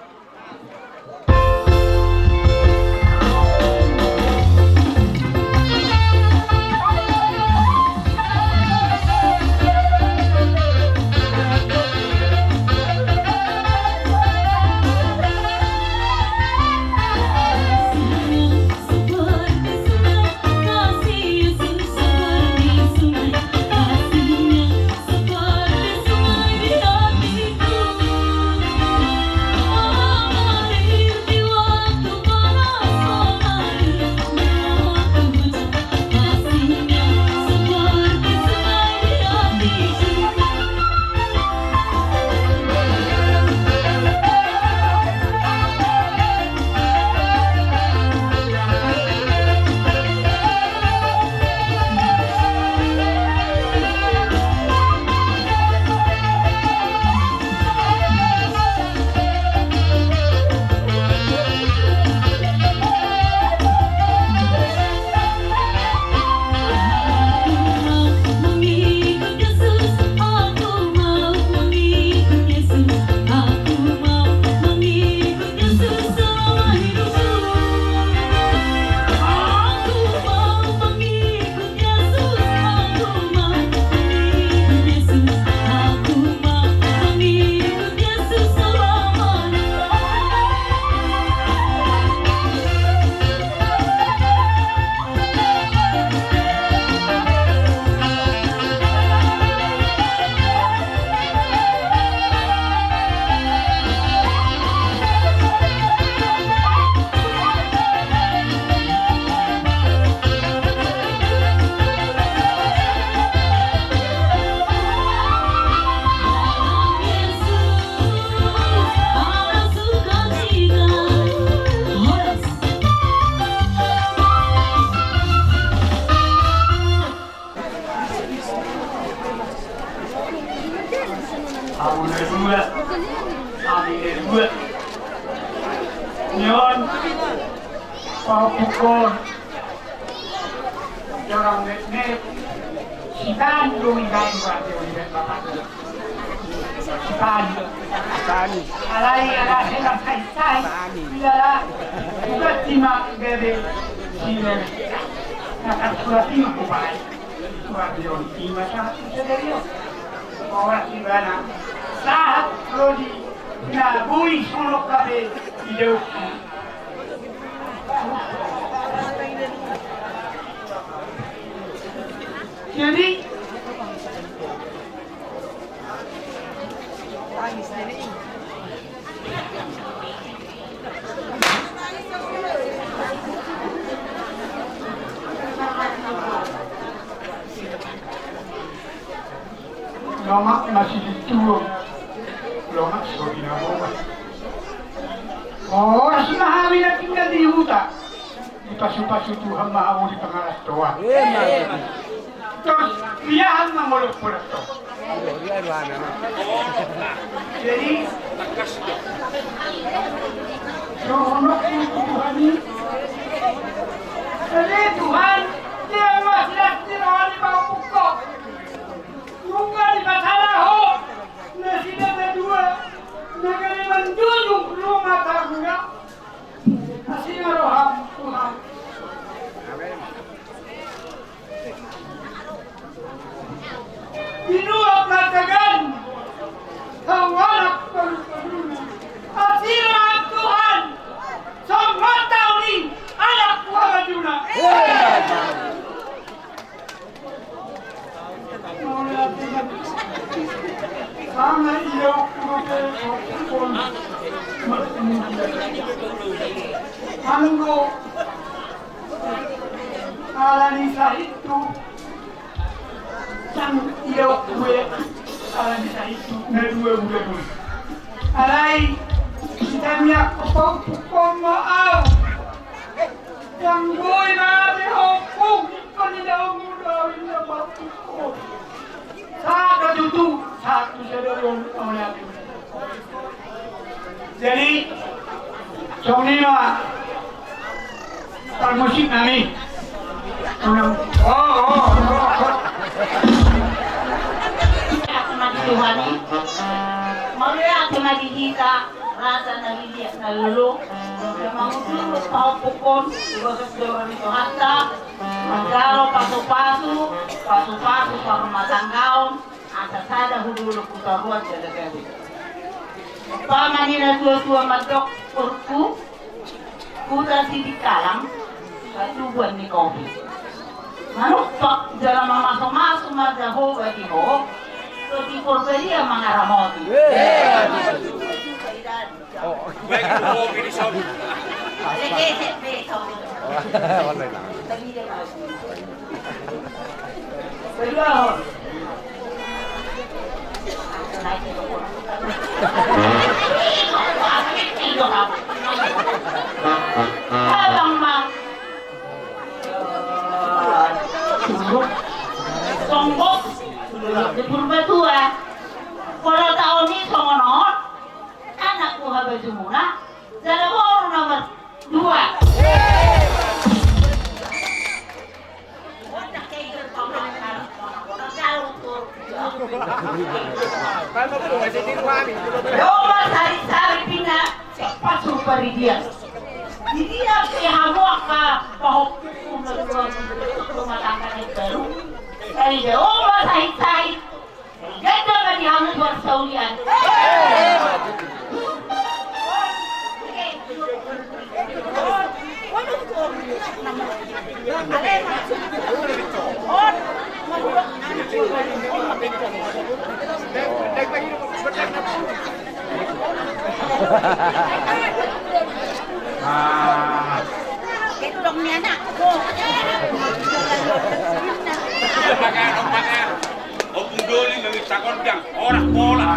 Amu na dua, amu na dua. Nion, pahompungkon. Jorong ne, ne. Sitan dong ibaen buat dia, ibaen bapak. Sitan. Sitan. Alai, ala, hebat, sai, sai. Sitan. Bila, bukan cuma gabe, sila. Nah, kan surat ini, kupai. Surat dia, ini masalah, bisa dari, yo. Orang sibana. Sahat, Rodi. Nah, bui, sulok, kabe, di jauh. Jadi, lomak masih dituong, lomak so binaboa. Horas ma hami na tinggal di huta. Dipasupasu Tuhan ma hamu di pangarantoan. Emma. Terus liahan ma molo purato. Jadi, suhunokku tu Tuhan i. Ale Tuhan, dia masih di roha ni pahompungkon. Nunga dipasada ho nasida na dua, na gabe manjujung. Anggo ala ni sahithu, sang ia kue ala ni sahithu na dua bulan. Alai, sitamiak ko paupukkon ma au. Yang boi ma di hopung, ikon di daun muda, inda paupukkon. Sada tutu, satu sada on, on. Jadi, songon i ma parmusik nami. Oh, oh, oh, oh. Aku mati Tuhan i. Mauliate ma di hita, raja na liat na lolo. Yang mangujur pahompukkon, di bagas joro ni Tuhanta. Manjalo pasupasu, pasupasu parrumatanggaon, asa sada hudolo hutaruan jala gabe. Umpama ni na tuatua mandok, urku, huta Sidikalang, patubuan ni kopi. Manumpak jala mamasumasu ma Jahowa di ho, so di Porbadia mangaramoti. Baik, kopi di son. Abang ma. Songgop di Purbatua. Molo taon i songon on, anakku habajumuna, jala boru nomor dua. Doma sari-sari pina, cepat suruh paridian. Jadi apa hamu angka pahompu na dua rumah tangga na baru. Dari doma sahit-sahit. Ganda ma di hamu buat saulian. Ah. Gendong ni anakku. Ompung doli mangihut sagondang, orak pola.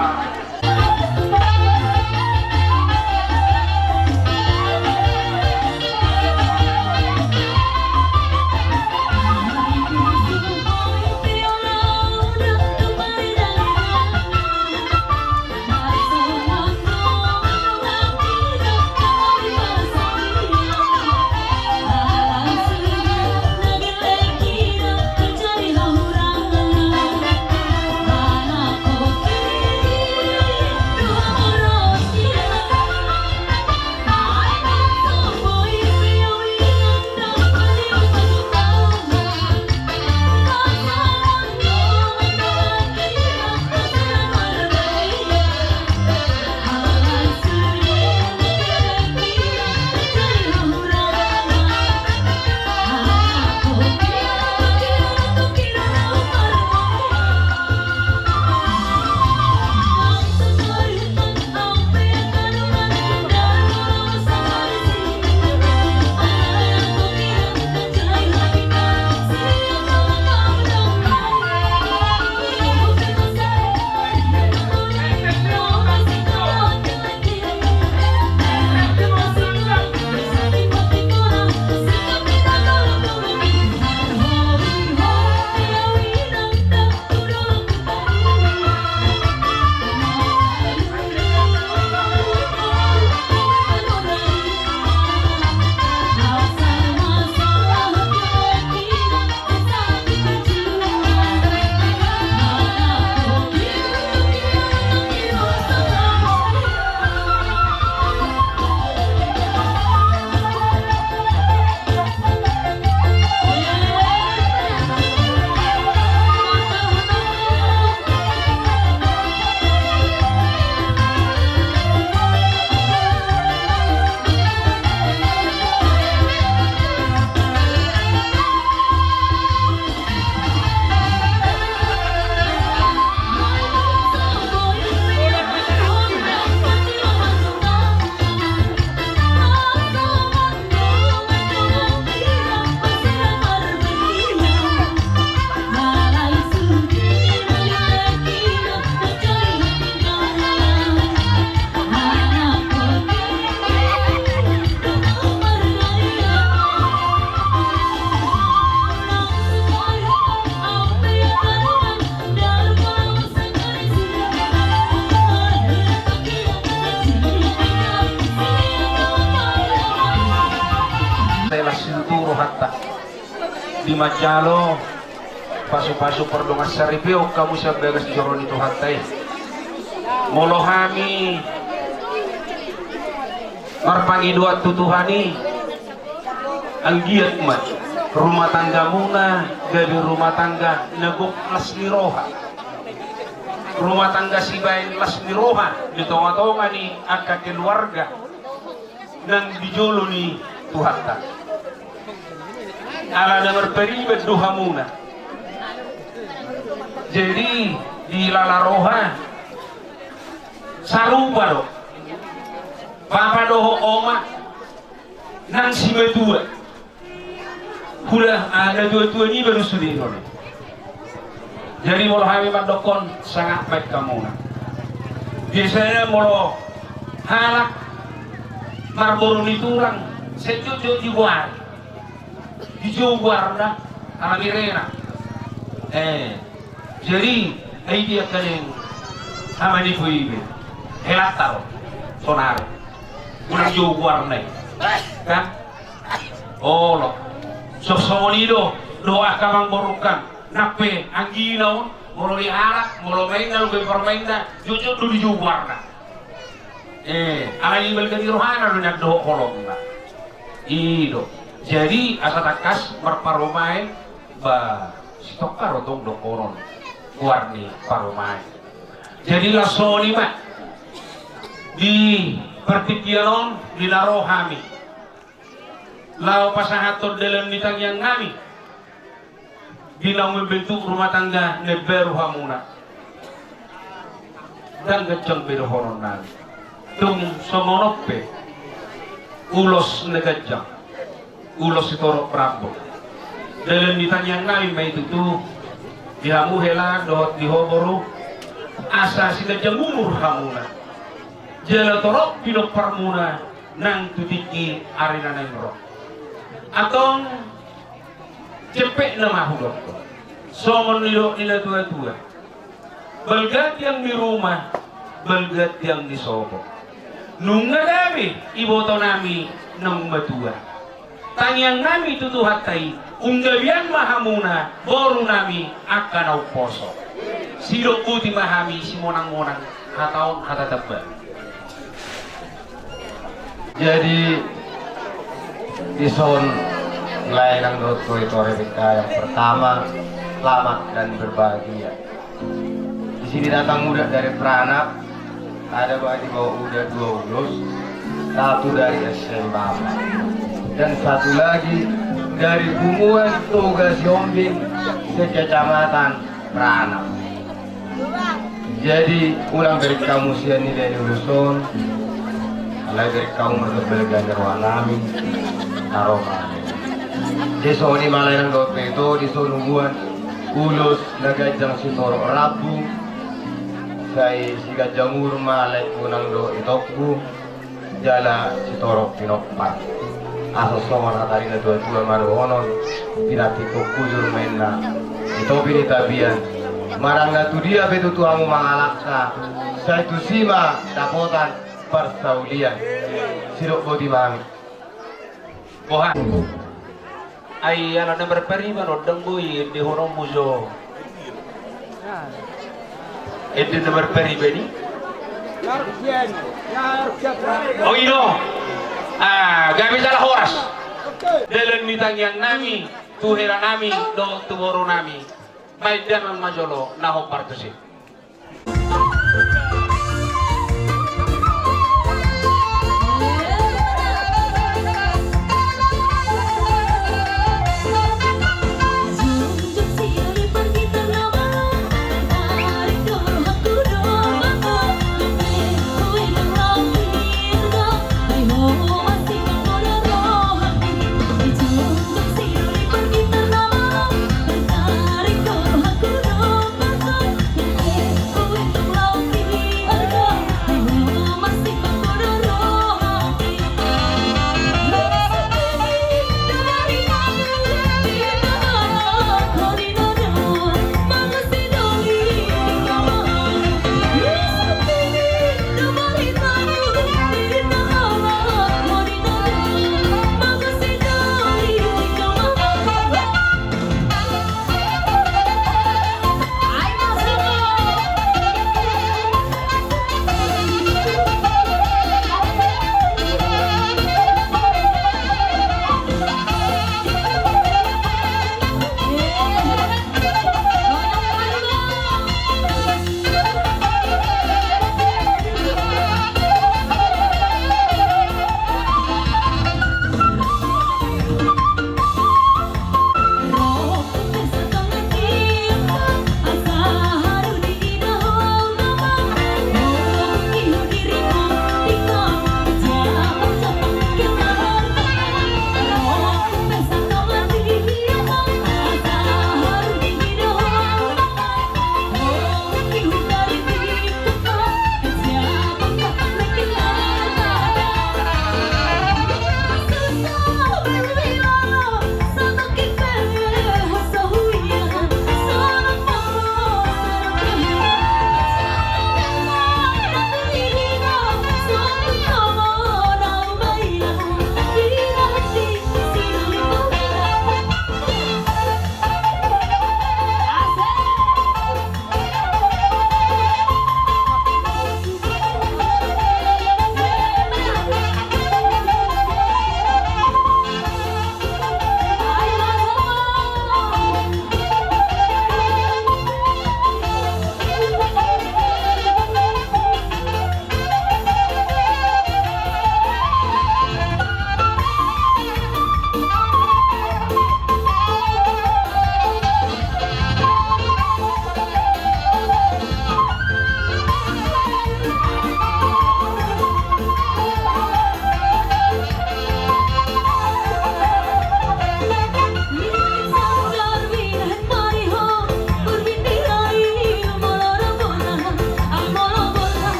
Di manjalo pasu-pasu pardongansaripeon hamu sian bagas joro ni Tuhanta i. Molo hami marpangidoan tu Tuhan i, anggiat ma rumah tanggamuna gabe rumah tangga na gok las ni roha. Rumah tangga sibaen las ni roha di tonga-tonga ni angka keluarga nang di jolo ni Tuhanta. Ala na marpariban do hamuna. Jadi di lala roha sarupa do bapa dohot oma nang simatua. Hula, ah, na tua-tua niba do sude on. Jadi molo hami mandokkon sangap baen hamuna. Biasana molo halak marboru ni tulang, sai jotjot digoari. Dijou goarna ala mirena. Eh, jadi ai dia kaning ama ni boibe. Helanta ro sonari. Unang jou goarna i. Kan? Olo. Songon i do dohot angka amangborungkon. Nang pe anggina on, molo dialap, molo maen na lupe parmaenna, jotjot do dijou goarna. Eh, alai balga ni rohana do nian dohot holongna. I do. Jadi asa tangkas marparumaen, ba sitongka ro tong dohonon goar ni parumaen. Jadi laos songon i ma di partingkian on di na ro hami laho pasahathon dalan ni tangiang nami di naung membentuk rumah tangga na baru hamuna. Ndang ganjang be dohonon nami. Tung songon on pe ulos na ganjang, ulos sitorop rambu. Dalan ni tangiang nami ma i tutu di hamu hela dohot di ho boru, asa siganjang umur hamuna jala torop pinomparmuna nang tu tingki ari na naeng ro. Antong jempekna ma hudok songon nidok ni na tua-tua. Balga tiang ni ruma, balga tiang ni sopo. Nunga gabe iboto nami naung matua. Tangiang nami tu Tuhanta i, umgabean ma hamuna boru nami angka na umposo. Sidok boti ma hami simonang-monang hata on hata tamba. Jadi dison lae nang dohot boru ni Rebeka, yang pertama, selamat dan berbahagia. Di sini datang uda dari Pranap, ada bagi bawa uda dua ulos, satu dari S M Bapa dan satu lagi dari Punguan Toga Siombing, sekecamatan Pranap. Jadi unang bereng hamu sian nilai ni ulos on, alai bereng hamu marga balga ni roha nami. Taro ma. Jadi songon i ma lae nang dohot boru ni Ito, dison huboan ulos na ganjang sitorop rambu, sai siganjang umur ma laengku nang dohot itongku. Jala sitorop pinompar. Asa songon hata ni na tua-tua ma dohonon, pinantikhon hujur ma inna di topi ni tapian. Manang na tudia pe tutu hamu mangalangka, sai tusi ma dapotan parsaulian. Sidok boti ma hami. Boha? Ai ala na marpariban on ndang boi endehononmu jo. Ende na marpariban i. O, i do. Ah, gabe jala horas dalan ni tangiang nami tu hela nami dohot tu boru nami. Baen damang ma jolo na hombar tusi.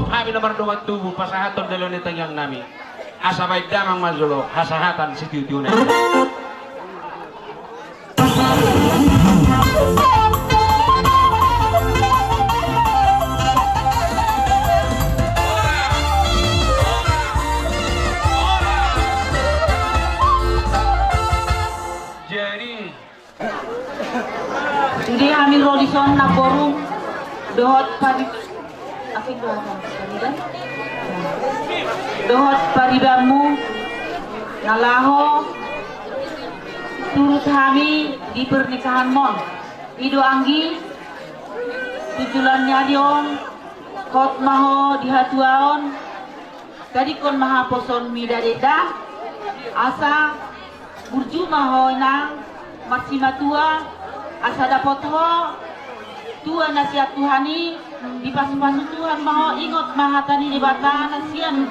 Hami na mardongan tubu pasahathon dalihan ni tangiang nami. Asa baen damang ma jolo hasahatan sitiotio nami. Jadi, sude hami ro dison, namboru, dohot pari-, dohot paribanmu na laho turut hami di pernikahanmon. I do anggi, tu joloan ni ari on, hot ma ho di hatuaon, tadingkon ma haposoon mida deda, asa burju ma ho inang marsimatua, asa dapot ho tua na sian Tuhan i, dipasupasu Tuhan ma ho, ingot ma hata ni Debata na sian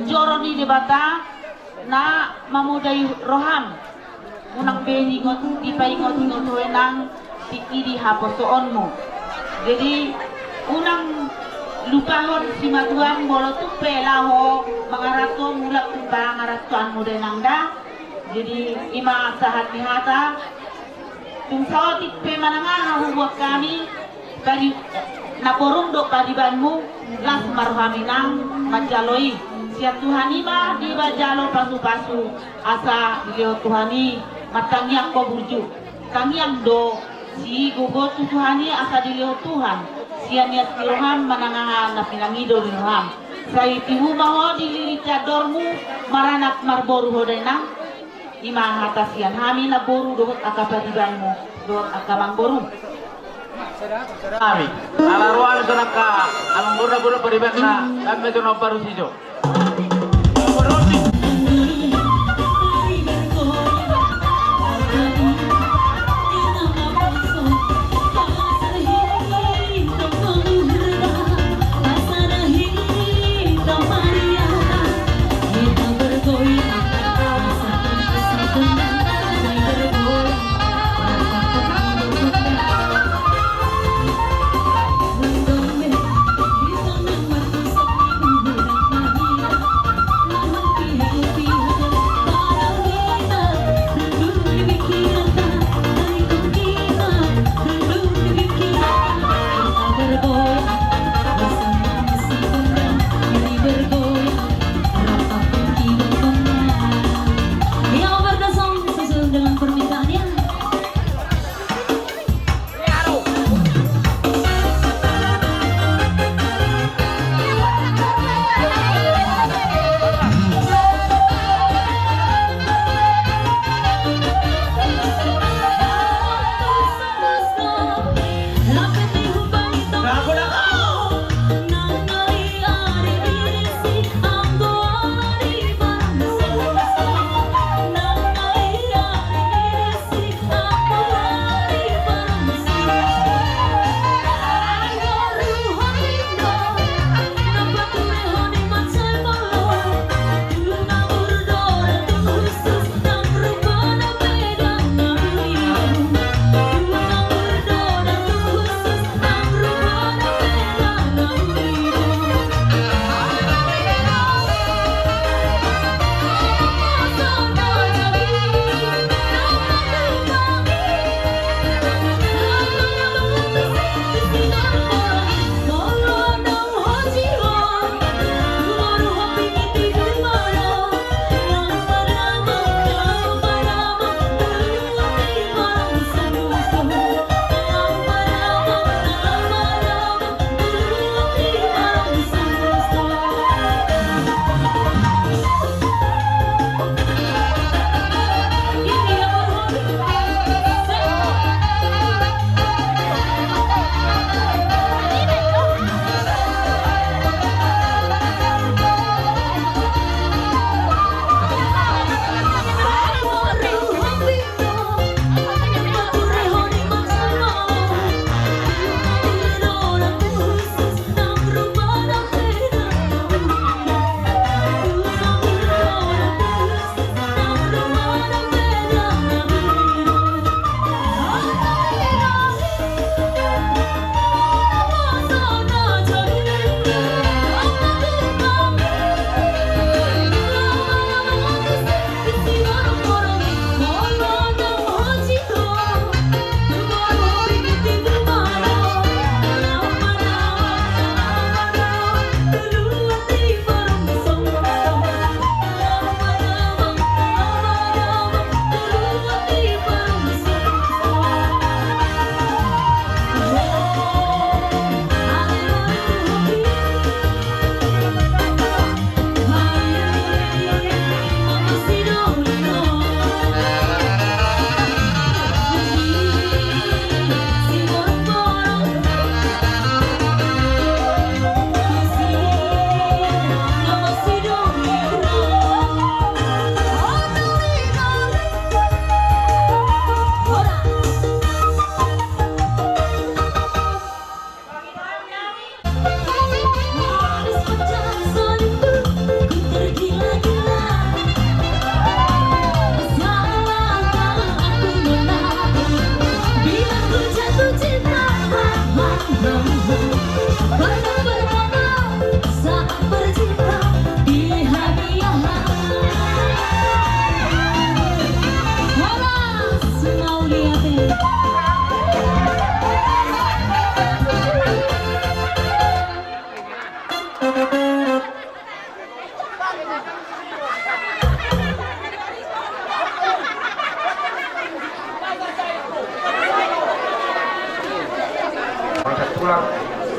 joro ni Debata na mamodai roham. Unang be diingot, dipaingot-ingot ho inang tingki di haposoonmu. Jadi unang lupahon simatuam molo tung pe laho mangaranto, mulak tu pangarantoanmu da inang da. Jadi i ma sahat ni hata. Tung saotik pe manang aha hubuat hami, pari-, namborum dohot paribanmu, las ma roham inang manjalo i. Sian Tuhan i ma dibajalo pasupasu, asa dilehon Tuhan i martangiang ho burju. Tangiang do sigogo tu Tuhan i asa dilehon Tuhan sian ias ni roham manang aha na pinangido ni roham. Sai tibu ma ho di lilit ni andormu, maranak marboru ho da inang. I ma hata sian hami namboru dohot angka paribanmu dohot angka amangboru. Hami ala ro hami songon angka amangboru, namboru, paribanna, hami ma jolo na baru sijo.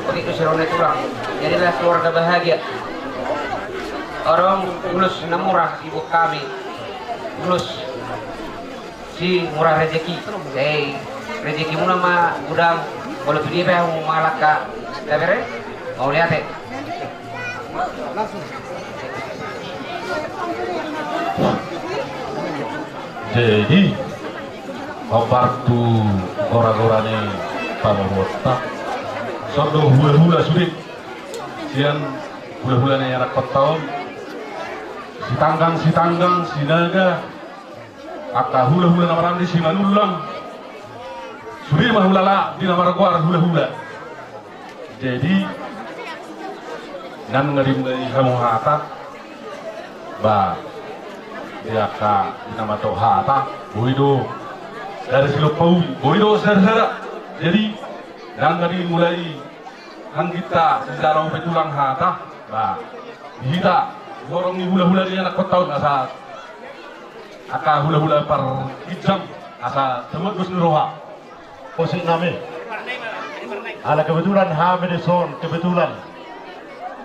Begitu si Rone tulang. Jadilah keluarga bahagia. Orang ulos na murah ibu kami. Ulos si murah rezeki. Hei, rezekimuna ma godang. Kalau dia pe mau malaka. Tabere? Mau lihat ya? Jadi, hombar tu gora-gora ni pamoruonta. Songon hula-hula sude. Sian hula-hula na ianakhonta on. Sitanggang, Sitanggang, Sinaga. Angka hula-hula na marande Simanullang. Sude ma hulala di na margoar hula-hula. Jadi, nunga dimulai hamu hata, ba, di angka di na mandok hata, boi do. Dari Silompauli, boi do sada-sada. Jadi, nunga dimulai hangginta sijalo pe tulang hata, ba, di hita, di horong ni hula-hula ni anakhonta on asa angka hula-hula parginjang asa tamuat dos ni roha. Musik nami. Ala kebetulan hami dison, kebetulan.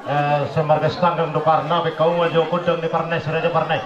Eh, semarga Sitanggang do Parna, bekaunga jo kondang ni Parna, si Raja Parna.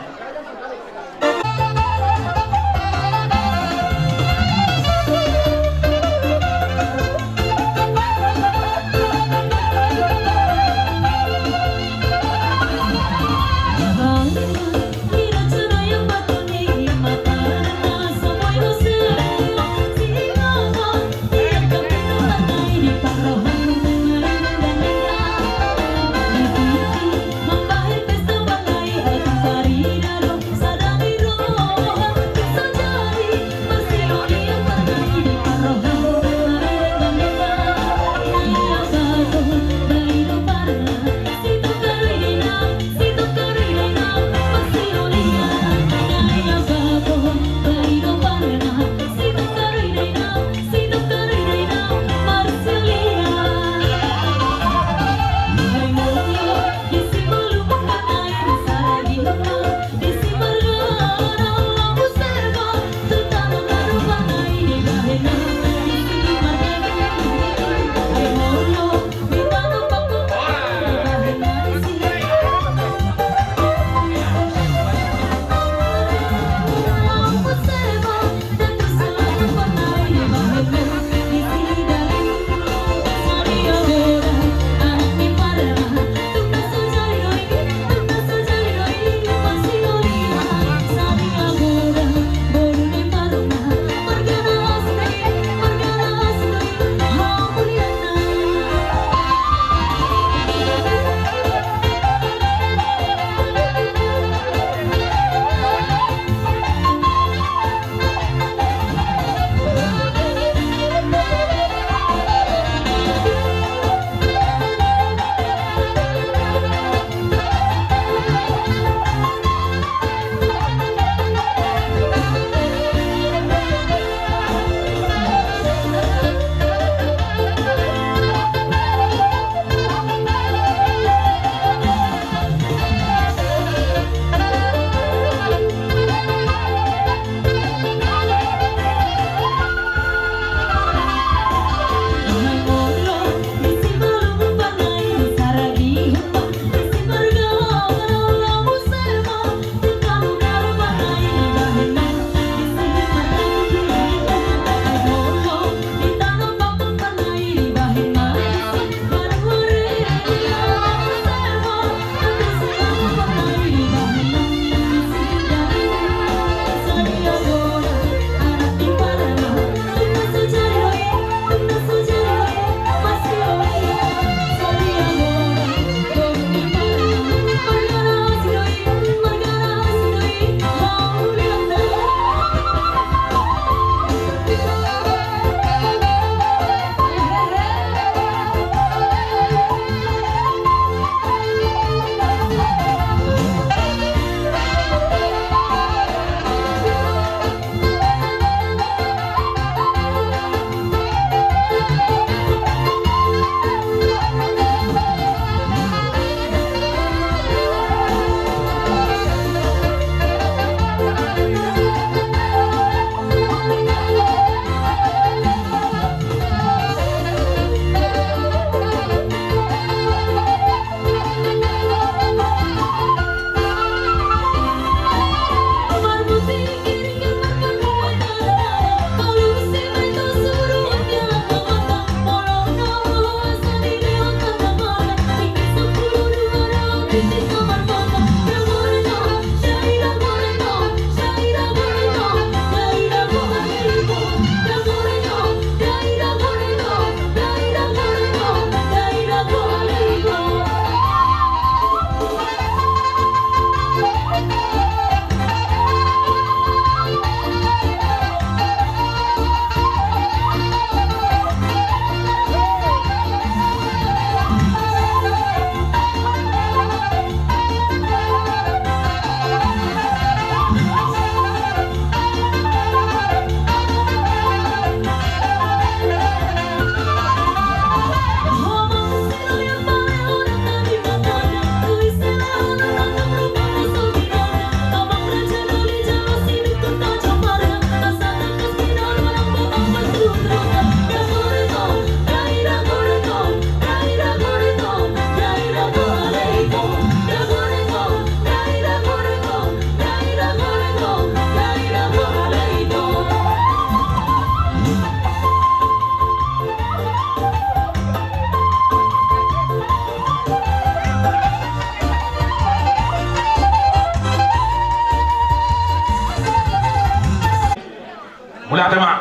Mauliate ma.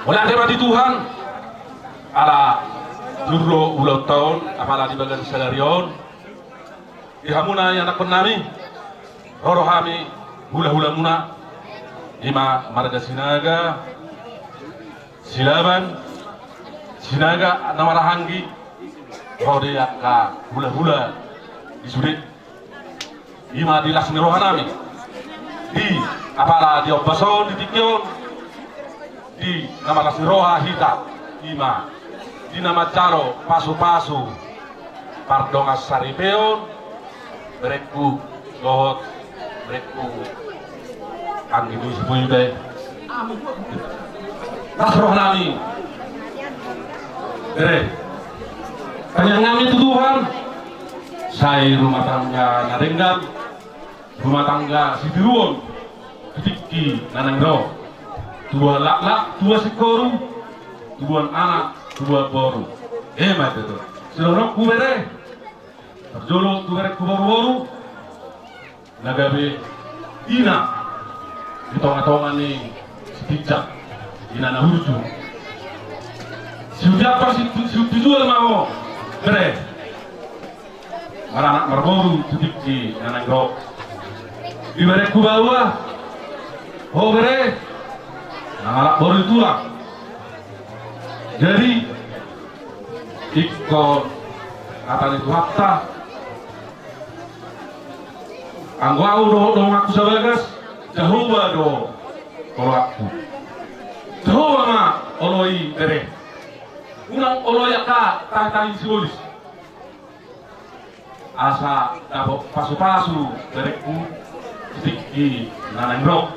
Mauliate ma di Tuhan. Ala jur do ulaonta on, apala di bagas sadari on. Di hamuna ianakkonnami, ro do hami hulahulamuna, i ma marga Sinaga, Silaban, Sinaga na marhahaanggi, ro di angka hulahula di sude. I ma di las ni rohanami. Di, apala di ombas on, di tingki on, di na marlas ni roha hita, i ma di na manjalo pasupasu pardongan saripeon, berengku dohot berengku anggi ni si Boy be. Las rohanami. Bere, tangiangnami tu Tuhan, sai rumah tangga na denggan, rumah tangga sitiruon tu tingki na naeng ro. Tubuan laklak, tubuan singkoru, tubuan anak, tubuan boru. Emma tutu. Sidohononku bere, parjolo tu berengku boruboru, na gabe ina di tongatonga ni sitinjak, ina na hurju. Sihunjual ma ho bere, maranak marboru tu tingki na naeng ro. Di berengku baoa, ho bere, na mangalap boru ni tulang. Jadi ingkon hata ni Tuhanta, anggo ahu dohot donganku sabagas, Jahowa do oloanku. Jahowa ma olo i bere. Unang olo i angka tahi-tahi sibolis. Asa dapot pasupasu berengku di tingki na naeng ro.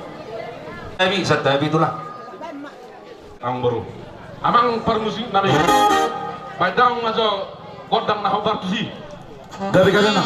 Santabi, santabi tulang. Amang boru, amang parmusiknami, baen damang ma jo gondang na hombar tusi. Dari kajana.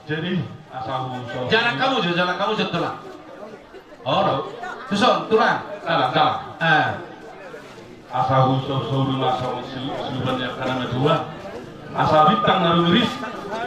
Jadi asa hu so. Jalan hamu jo, jalan hamu jo tulang. Olo. Tuson tulang. Jalan, jalan. Eh. Asa hu so, so rumah sama si, siluban yang kana na dua. Asa bintang na rumiris,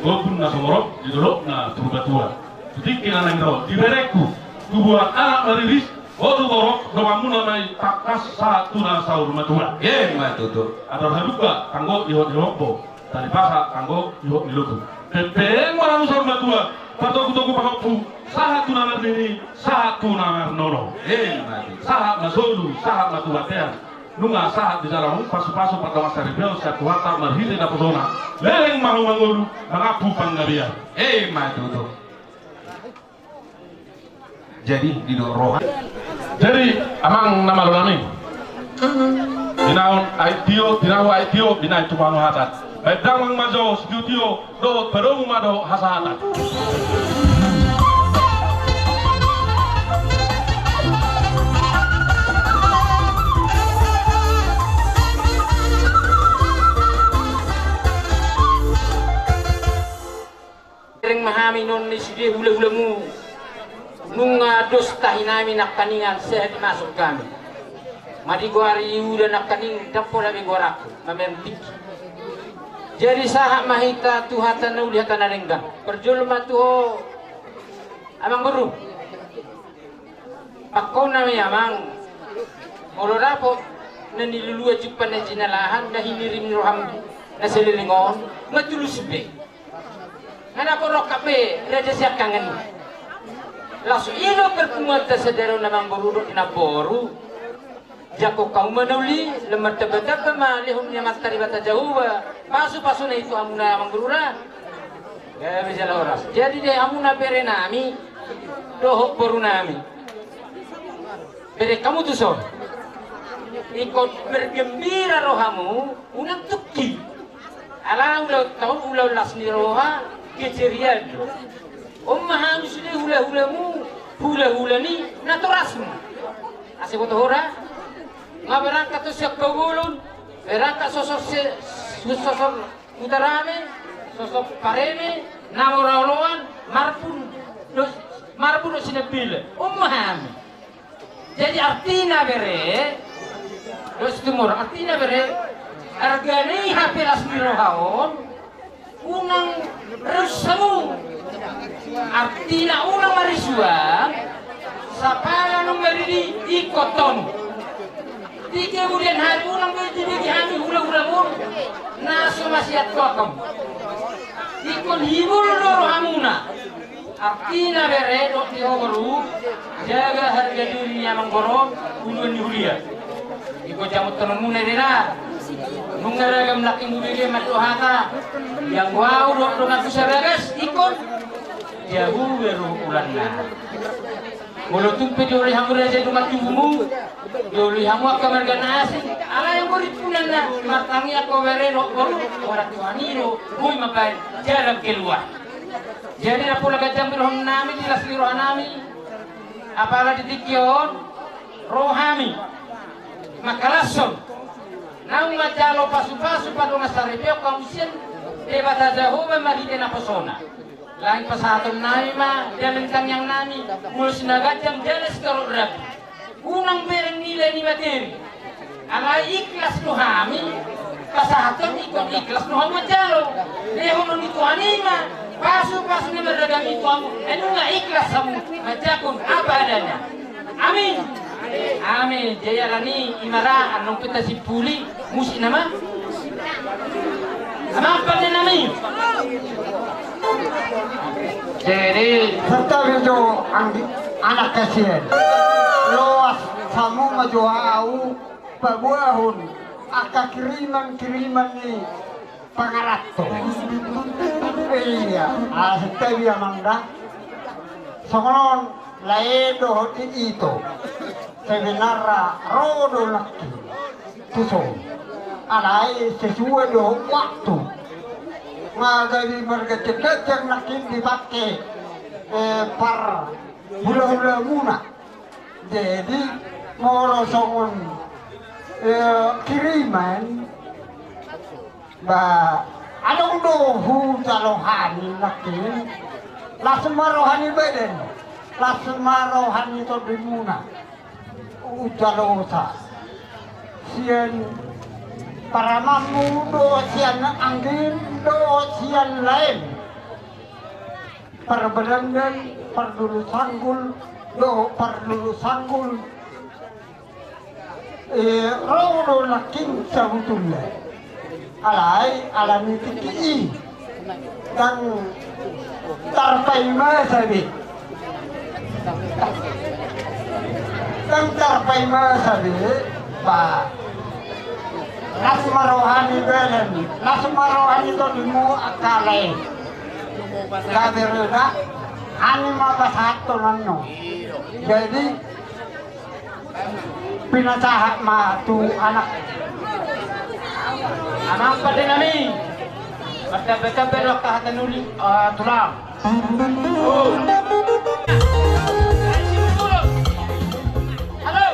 gobun na sumorop di dolok na Purbatua. Di tingki na naeng ro, di berengku, tubuan anak na riris, boru borok, donganmuna ma i tangkas sahat tu na saur matua. Emma tutu. Andor halumpang tanggo ihot ni lombo, tali pasak tanggo ihot ni lombo. Pempeng ma hamu saur matua, partogutogu pahompu, sahat tu na marnini, sahat tu na marnono. Emma tutu. Sahat ma solu, sahat ma tu bontean. Nunga sahat di jalamu pasupasu pardongan saripeon sian Tuhanta marhite naposona. Leleng ma hamu mangolu, mangampu panggabean. Emma tutu. Jadi didok roha. Jadi amang na malo nami, binahen aek tio, binahen aek tio, binahen tumangihon hata. Baen damang ma jo sitiotio dohot padomu ma dohot hasahatan. Leleng ma hami nuaeng ni sude hulahulamu. Nunga dos ta Ahi nami nangkaningan sehat masuk kami. Madigoari uda nangkaning dapol abe goarakku mamereng tingki. Jadi sahat ma hita tu hata na uli hata na denggan. Parjolo ma tu ho amang boru. Pangkon nami amang. Molo dapot na niluluan jumpang na jinalahan na hinirim ni roham na saleleng on nga tulus be. Nga na porongkap be raja siangkangan i. Laos i do pertemuanta sadari on amang boru dohot inang boru. Jangkon hamu ma na uli, lam martambatamba ma lehon ni Amanta Debata Jahowa pasupasuna i tu hamuna amang boru ra. Gabe jala horas. Jadi di hamuna bere nami dohot boru nami. Bere hamu tu son. Ingkon bergembira rohamu, unang tungki. Ala ulaonta on ulaon las ni roha, keceriaan do. On ma hamu sude hulahulamu, hulahula ni natorasmu. Asa boto ho ra. Nga berangkat tu siap kau bolon, berangkat sosor se, sosor Huta Rame, sosor pareme, na mora oloan, marbun, dos, marbun dos sinambila. On ma hamu. Jadi artina bere, dos tumor, artina bere, arga ni hape las ni roha on, unang reus hamu. Artina unang marisuan, sapala nunga didi ingkon tong. Di kemudian hari unang be dibege hami hulahulamu on, na so masiat tu ahu. Ingkon hibul do rohamuna. Artina bere dohot di ho boru, jaga harga diri ni amang boru, uluan ni huria. Ingkon jamotonmuna i da. Nunga ragam laki mubege mandok hata. Ianggo ahu dohot donganku Sabagas, ingkon. Jabu beru ulanna. Molo tung pe dioloi hamu raja dongan tubumu, dioloi hamu angka marga na asing, ala yang borit punanna, martangiang ho bere dohot boru, ora Tuhan i do, boi mambaen jalan keluar. Jadi na pola ganjang be roha nami di las ni roha nami. Apala di tingki on roha nami mangkalashon. Naung manjalo pasupasu pardongansaripeon hamu sian Debata Jahowa marhite naposona. Laho pasahaton nami ma dalan tangiang nami, molo na ganjang jala sitorop rambu. Unang bereng nilai ni materi. Alai ikhlas do hami pasahaton, ingkon ikhlas do hamu manjalo. Lehonon ni Tuhan i ma pasupasu na marragam i tu hamu, ai nunga ikhlas hamu manjangkon apa adanya. Amin. Amin. Jadi alani i ma ra, annon pe tasimpuli musik nama. Amang pande nami. Jadi serta bejo anggi anak kasihan. Loas hamu ma jo ahu paboahon angka kiriman-kiriman ni pangaranto. Iya, ah, santabi amang da. Songon on lae dohot i ito. Sebenarna ro do nangkin tu son. Alai sesuai dohot waktu. Nga jadi marganjang-ganjang nangkin dipake, eh, parhulahulamuna. Jadi molo songon, eh, kiriman, ba adong do hujalo hami nangkin, las ma roha ni badan, las ma roha ni tondimuna. Hujalo sa sian paramanmu dohot sian anggim dohot sian laem. Parbadandan, pardulu sanggul dohot pardulu sanggul, eh, ro do nangkin sabutulna. Alai alani tingki i ndang tarpaima sabe. Ndang tarpaima sabe, ba las ma roha ni badan, las ma roha ni tondimu angka lae. Gabe reda hami ma pasahathon annon. Jadi pinasahat ma tu anak. Amang pande nami. Martambatamba do angka hata na uli, eh, tulang. Halo.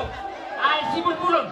Ai sibulbulon.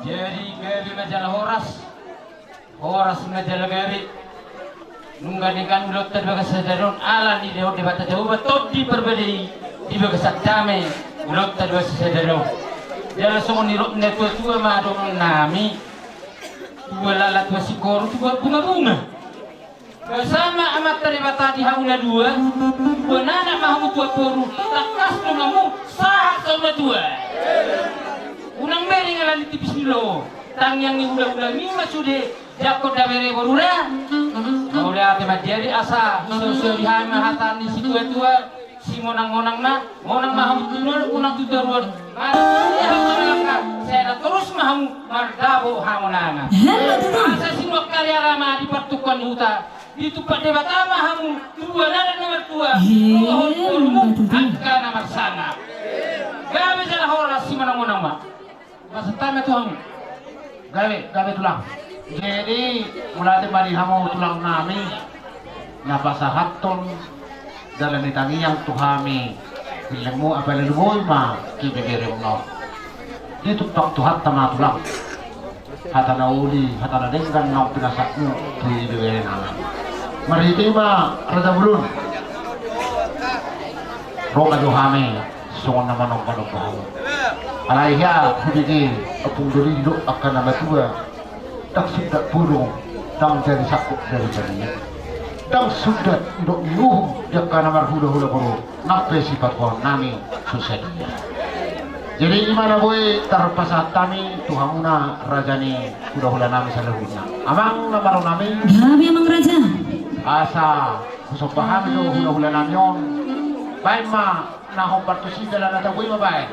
Jadi gabe ma jala horas. Horas ma jala gabe. Nunga denggan ulaonta di bagasan sadari on, ala ni didok Debata Jahowa, Tondi Parbadai, di bagasan dame ulaonta di bagasan sadari on. Jala songon nidok ni natuatua ma dohononnami: Tua lala, tua singkoru, tua bungabunga. Basa ma Amanta Debata di hamu na dua, tubuan anak ma hamu, tubuan boru, tangkas do hamu sahat saur matua. Unang bereng ala ni tipis ni lolo, tangiang ni hulahulam i ma sude, jangkon da bere boruna. Mauliate ma di ari, asa husausao di hami ma hata ni situatua: Simonangmonang ma, monang ma hamu tu dolok, monang tu toruan. Manang tu dia hamu mangalangka, sai na torus ma hamu mardapot hamonangan. Asa sinuan kaliara ma di partungkoan ni huta, ditumpak Debata ma hamu tubuan anak na martua, dohot borumu angka na marsangap. Gabe jala horas, simonangmonang ma. Pasahat hami tu hamu. Gabe, gabe tulang. Jadi, mauliate ma di hamu tulang nami, na pasahathon dalan ni tangiang tu hami. Hilengmu apala luboi ma tu ibeberengmu on. Ditumpak Tuhanta ma tulang hata na uli, hata na denggan naung pinasatmu tu ibeberengmu. Marhite i ma, Raja Bolon. Ro ma jo hami songon na manombanomba hamu. Alai hea hubege ompung doli, didok angka na matua: Ndang sundat boru, ndang jadi sangkot dari jadi. Ndang sundat, didok ni uhum, di angka na marhulahula boru, nang pe sipatupaon nami so sadia. Jadi i ma na boi tarpasahat hami tu hamuna raja ni hulahula nami saluhutna. Amang na malo nami. Gabe, amang raja. Asa husomba hami do hulahula nami on. Baen ma na hombar tusi dalanna, tabo i ma baen.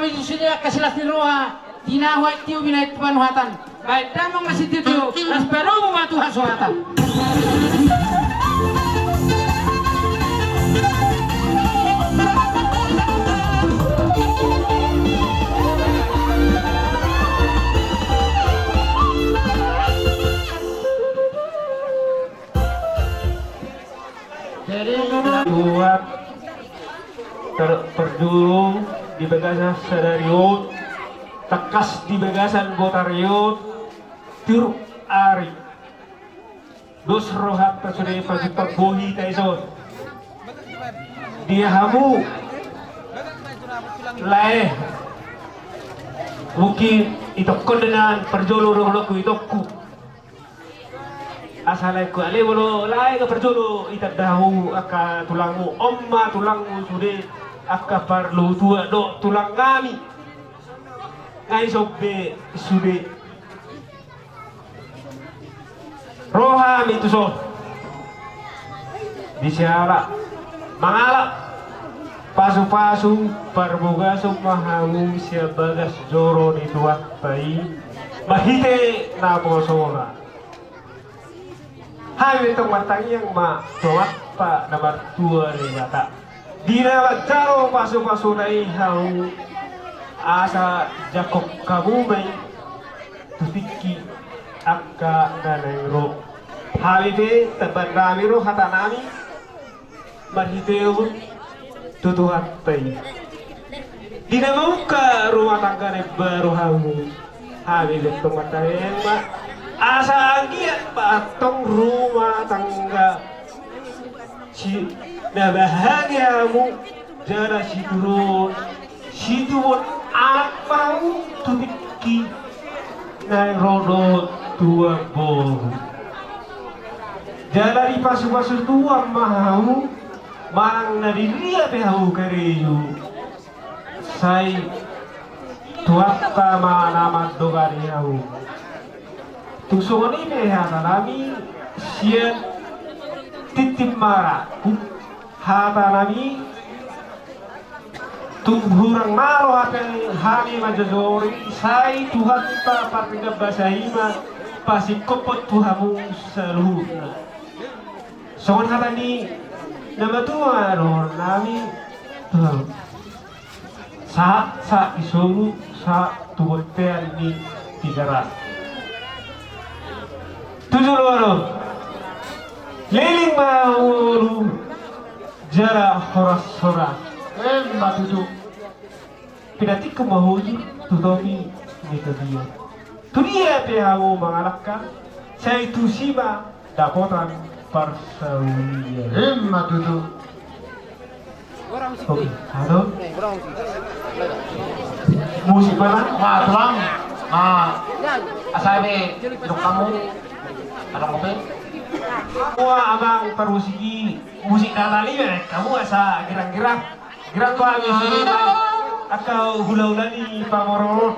Sude angka silas ni roha, di na huaeng tio binahen tu panuhatan. Baen damang ma sitio-tio, las padomu ma tu hasohotan. Jadi, buat ter-, terjulung di bagasan sadari on, tangkas di bagasan botari on, tiur ari. Dos rohanta sude pajumpang bohi ta ison. Dia hamu lae. Mungkin itongkon dengan parjolo dohononku itongku. Asa laengku ale molo lae nga parjolo itanda hamu angka tulangmu, on ma tulangmu sude angka parluhutuan dohot tulang nami. Nga ison be sude. Ro hami tuson. Di siala mangalap pasu-pasu parbogason ma hamu sian bagas joro ni Tuhanta i marhite naposona. Hami tong martangiang ma tu Amanta na martua Debata. Di na manjalo pasu-pasuna i hamu asa jangkon hamu ma i tu tingki angka na naeng ro. Hami pe tamban nami do hata nami marhitehon tu Tuhanta i. Di na mamungka rumah tangga na imbaru hamu, hami pe tong martangiang ma asa anggiat ma antong rumah tangga si na bahagia hamu jala situruon situbuon anak ma hamu tu tingki naeng ro dohot tubuan boru. Jala dipasu-pasu Tuhan ma hamu manang na di dia pe hamu karejo. Sai Tuhanta ma na mandongani hamu. Tung songon i pe hata nami sian tintin mara. Hata nami tung hurang na ro hami manjojori sai Tuhanta pardenggan basa i ma pasingkophon tu hamu saluhutna. Songon hata ni na matua dohonon nami tu hamu. Sahat sahat ni solu sahat tu bontean ni Tigaras. Tu joloan on leleng ma ngolu jala horas-horas. Emma tutu. Pinantikkon ma hujur tu topi ni tapian. Tu dia pe hamu mangalangka sai tusi ma dapotan parsaulian. Emma tutu. Oke, halo. Musik mana? Ma tulang. Ma. Asa be dok kamu. Ada kopi. Wah, abang parmusik i musik Natal i be. Kamu asa girang-girang. Girang ba musik i. Angka hula-hula ni pamoro.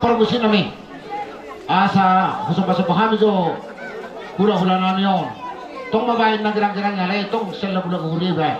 Pargonsi nami, asa husomba-somba hami jo hulahula nami on. Tong ma baen na girang-girang i, alai tong sian lagu-lagu huria i baen.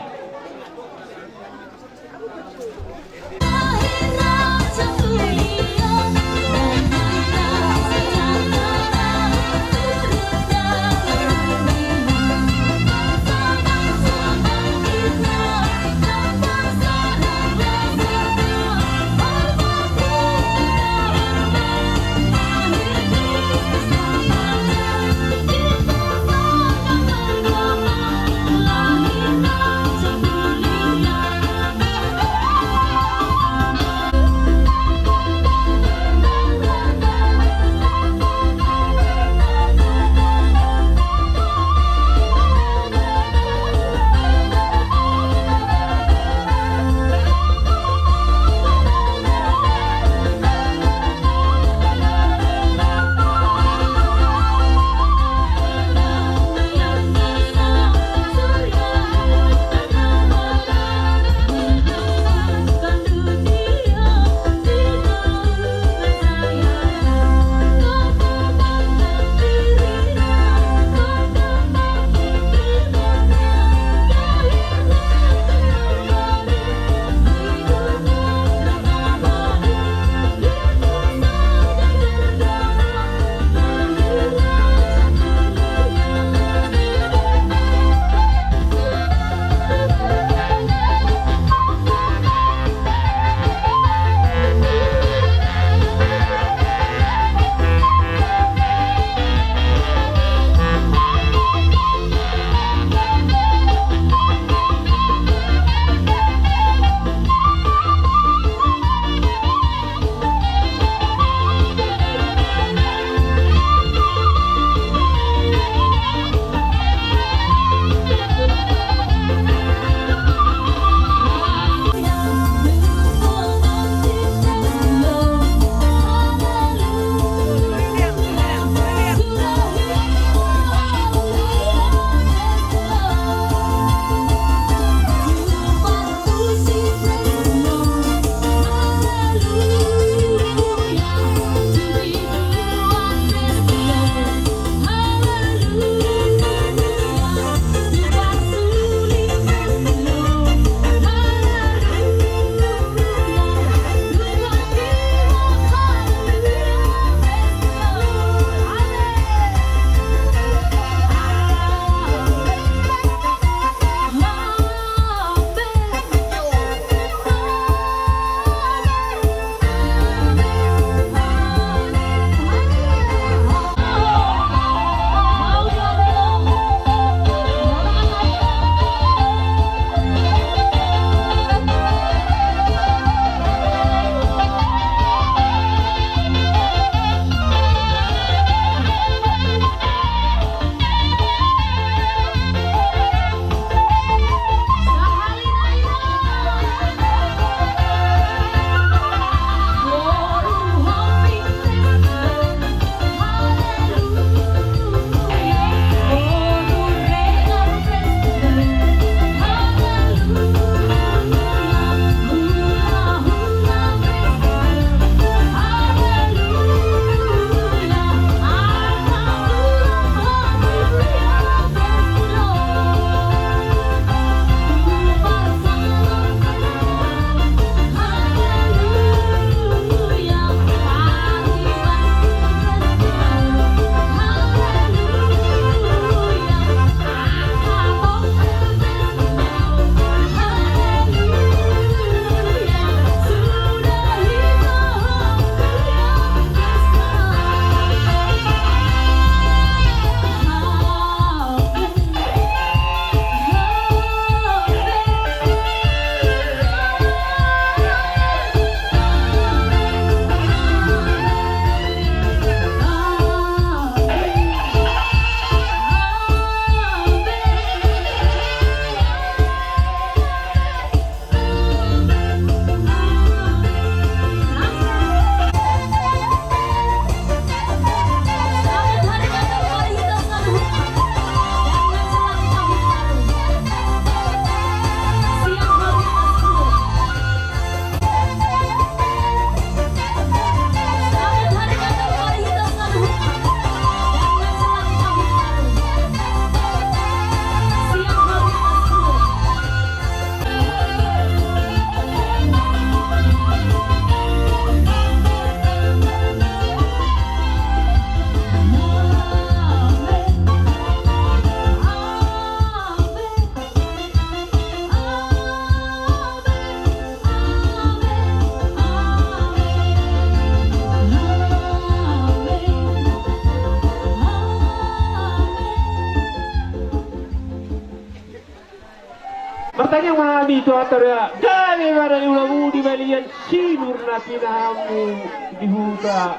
Tanya mami tu ator ya. Gabe mana ni ulamu di balian sinur na pinahamu di huta.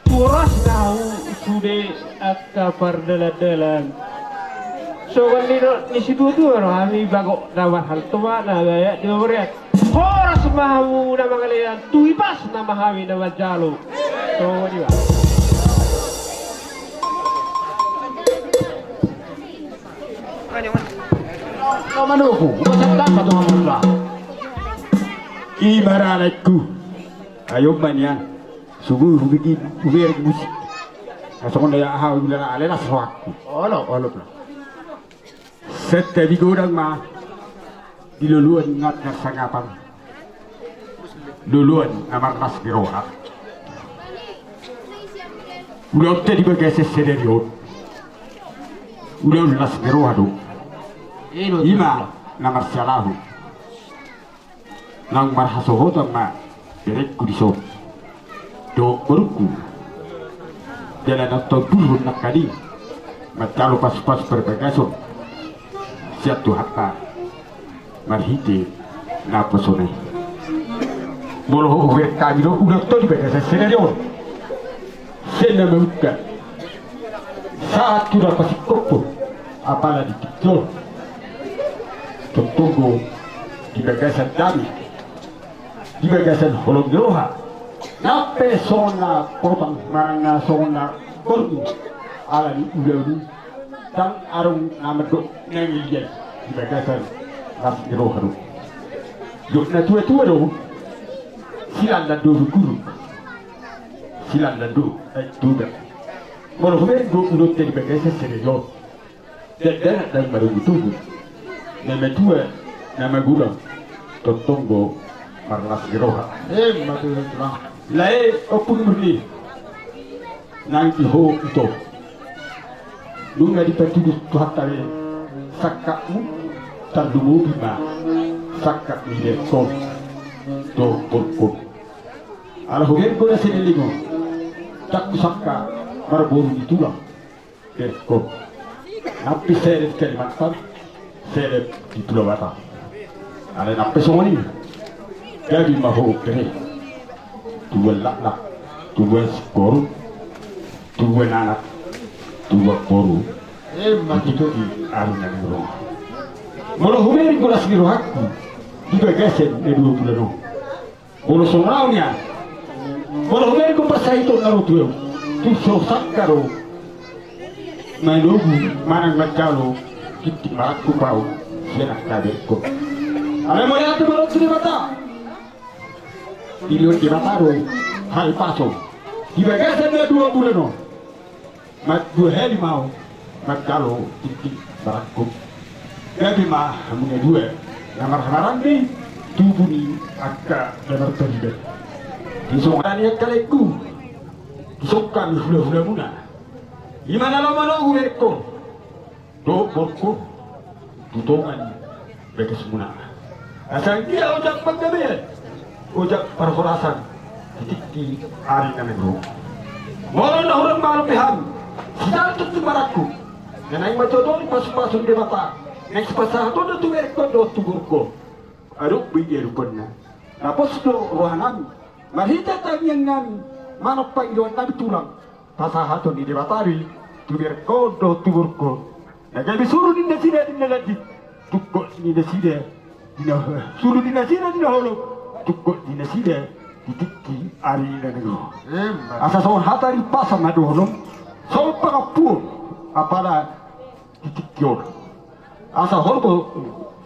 Turas na hu sude angka pardalan-dalan. Songon ni do ni situatua do hami bago na marhalto ma na gaya di orean. Horas ma hamu na mangalean tu ipas na ma hami na manjalo. Songon i ma. Manoku, masa tamba tu hamula. I maralaku. Ayo manian. Sugu hubigi uber musik. Asongon daya aha ular alelas rohakku. Olo, olo. Sette di godang ma di loloan ngat na sangapan. Loloan na marlas ni roha. Ulaonta di bagasan sadari on. Ulaon las ni roha do. Ima na marsialahon. Naung marhasohotan ma berengku dison dohot borungku. Jala naung taundurhon nangkin i manjalo pasupasu parbagason sian Tuhanta marhite naposona i. Molo hubereng hami do ulaonta di bagasan sadari on. Sian na mangungka sahat tu na pasingkophon apala di tingki on. Tongtong do di bagasan dame, di bagasan holong ni roha. Nang pe songon na potang manang na songon na borngin ala ni ulaon i. Ndang adong na mandok na ngeliat di bagasan las ni roha do. Dok na tuatua do. Silandan do guruk. Silandan do aek Toba. Molo hubereng do ulaonta di bagasan sadari on. Dakdanak ndang marungutungut. Na matua na magodang tongtong do marlas ni roha. Emma tutu. Lae Ompung Murni. Nang di ho ito. Nunga dipatudu Tuhanta be sangkapmu, tarlumobi ma sangkap ni berengkon dohot borungkon. Ala hubereng do na saleleng on. Ndang husangka marboru ni tulang berengkon. Nang pe seleb Kalimantan, seleb di Pulo Batam. Alai nang pe songon i, gabe ma ho bere. Tubuan laklak, tubuan singkoru, tubuan anak, tubuan boru. Emma tutu. Di ari na naeng ro. Molo hubereng las ni rohangku di bagasan na dua bulan on. Molo songon au nian. Molo hubereng parsahitonna ro tu au. Tung so sangka do manogu manang manjalo tingting marangkup au sian angka berengkon. Alai mauliate ma tu Debata. Dilehon Debata do hahipason di bagasan na dua bulan on. Mandua hali ma au manjalo tingting marangkup. Gabe ma hamu na dua na marhahamaranggi tubu ni angka na marpariban. Di songon i angka laengku, di son hami hulahulamuna, i ma na laho manogu berengkon dohot borungkon tu tonga ni bagasmuna. Asa anggiat ojak panggabean, ojak parhorasan di tingki ari na naeng ro. Molo na hurang malo pe hami sian tingting marangkup na naeng manjojori pasupasu ni Debata naeng sipasahatonna tu berengkon dohot tu borungkon. Adong be diadoponna. Na pos do rohanami marhite tangiangnami manang pangidoannami tulang. Pasahaton ni Debata do i tu berengkon dohot tu borungkon. Na gabe suru ni nasida di na landit, tungkot ni nasida di na, suru ni nasida di na holom, tungkot ni nasida di tingki ari na naeng ro. Asa songon hata ni pasa ma dohonon, songon pangampuon apala di tingki on. Asa horbo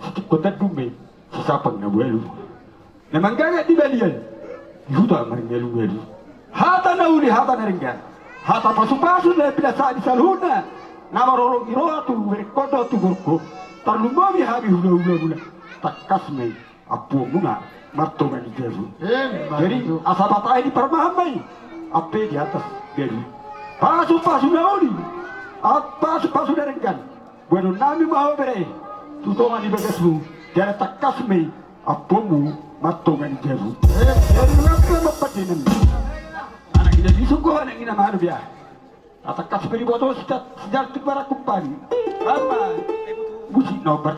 sitingkot tandung be sisapang na ualu. Na manggagak di balian, di huta maringalualu. Hata na uli, hata na denggan, hata pasupasu na pinasahat ni saluhutna na marholong ni roha tu berengkon dohot tu borungkon. Tarlumobi hami hulahulamuna, tangkas ma i ampuonmuna martonga ni jabu. Jadi asa patahi ni parmahan ma i ampe di atas jabu. Pasupasu na uli, pasupasu na denggan, boanonnami ma ho bere tu tonga ni bagasmu. Jala tangkas ma i ampuonmu martonga ni jabu. Jadi nunga pe mampandenami anak ina di sungko anak ina malu dia. Atangkas pe diboto sijal tu marangkup hami. Bapa. Musik na opat.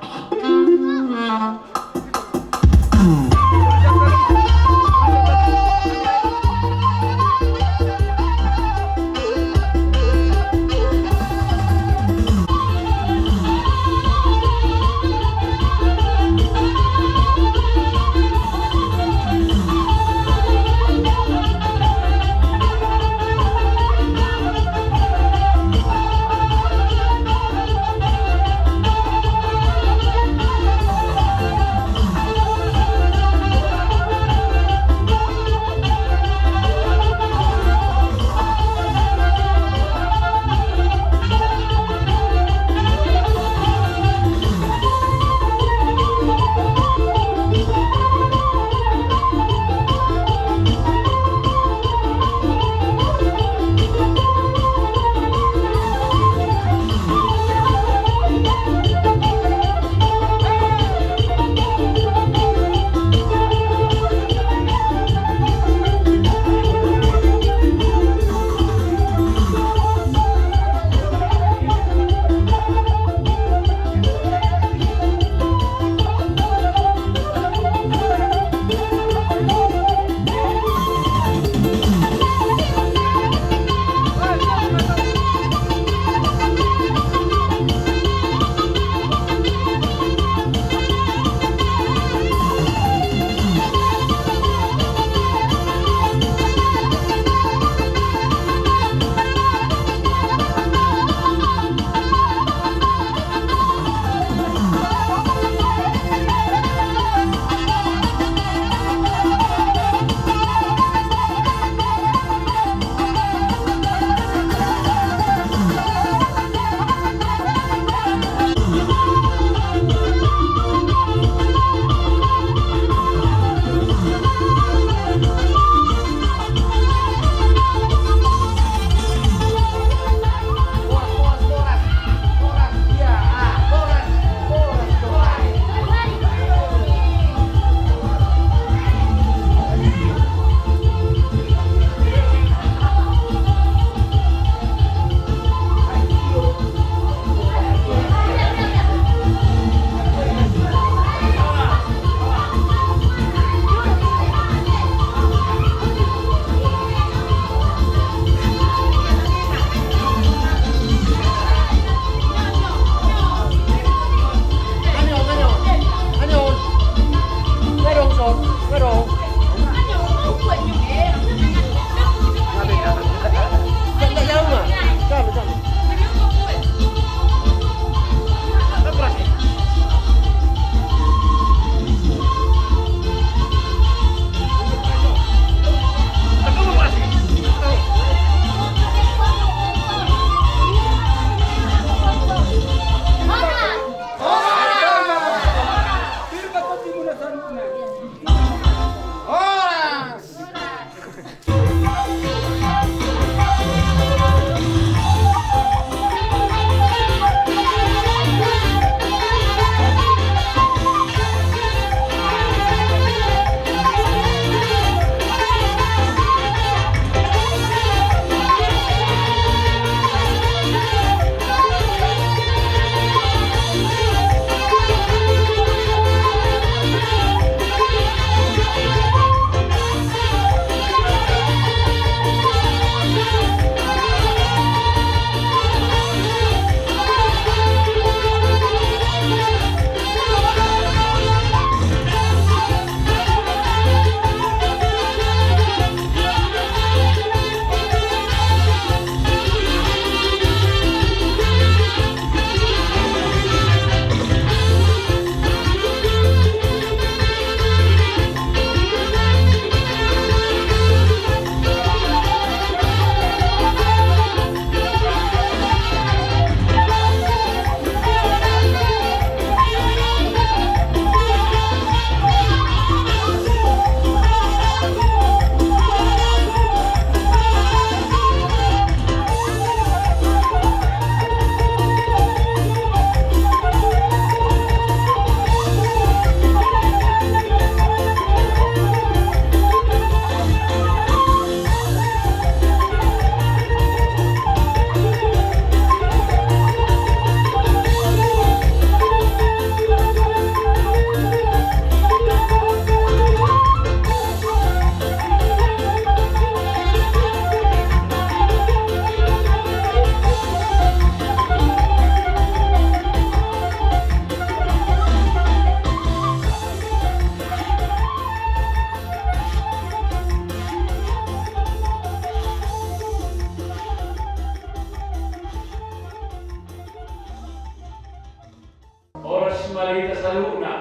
Hita saluhutna.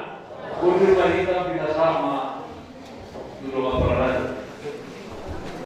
Bondar ma hita, pinasam ma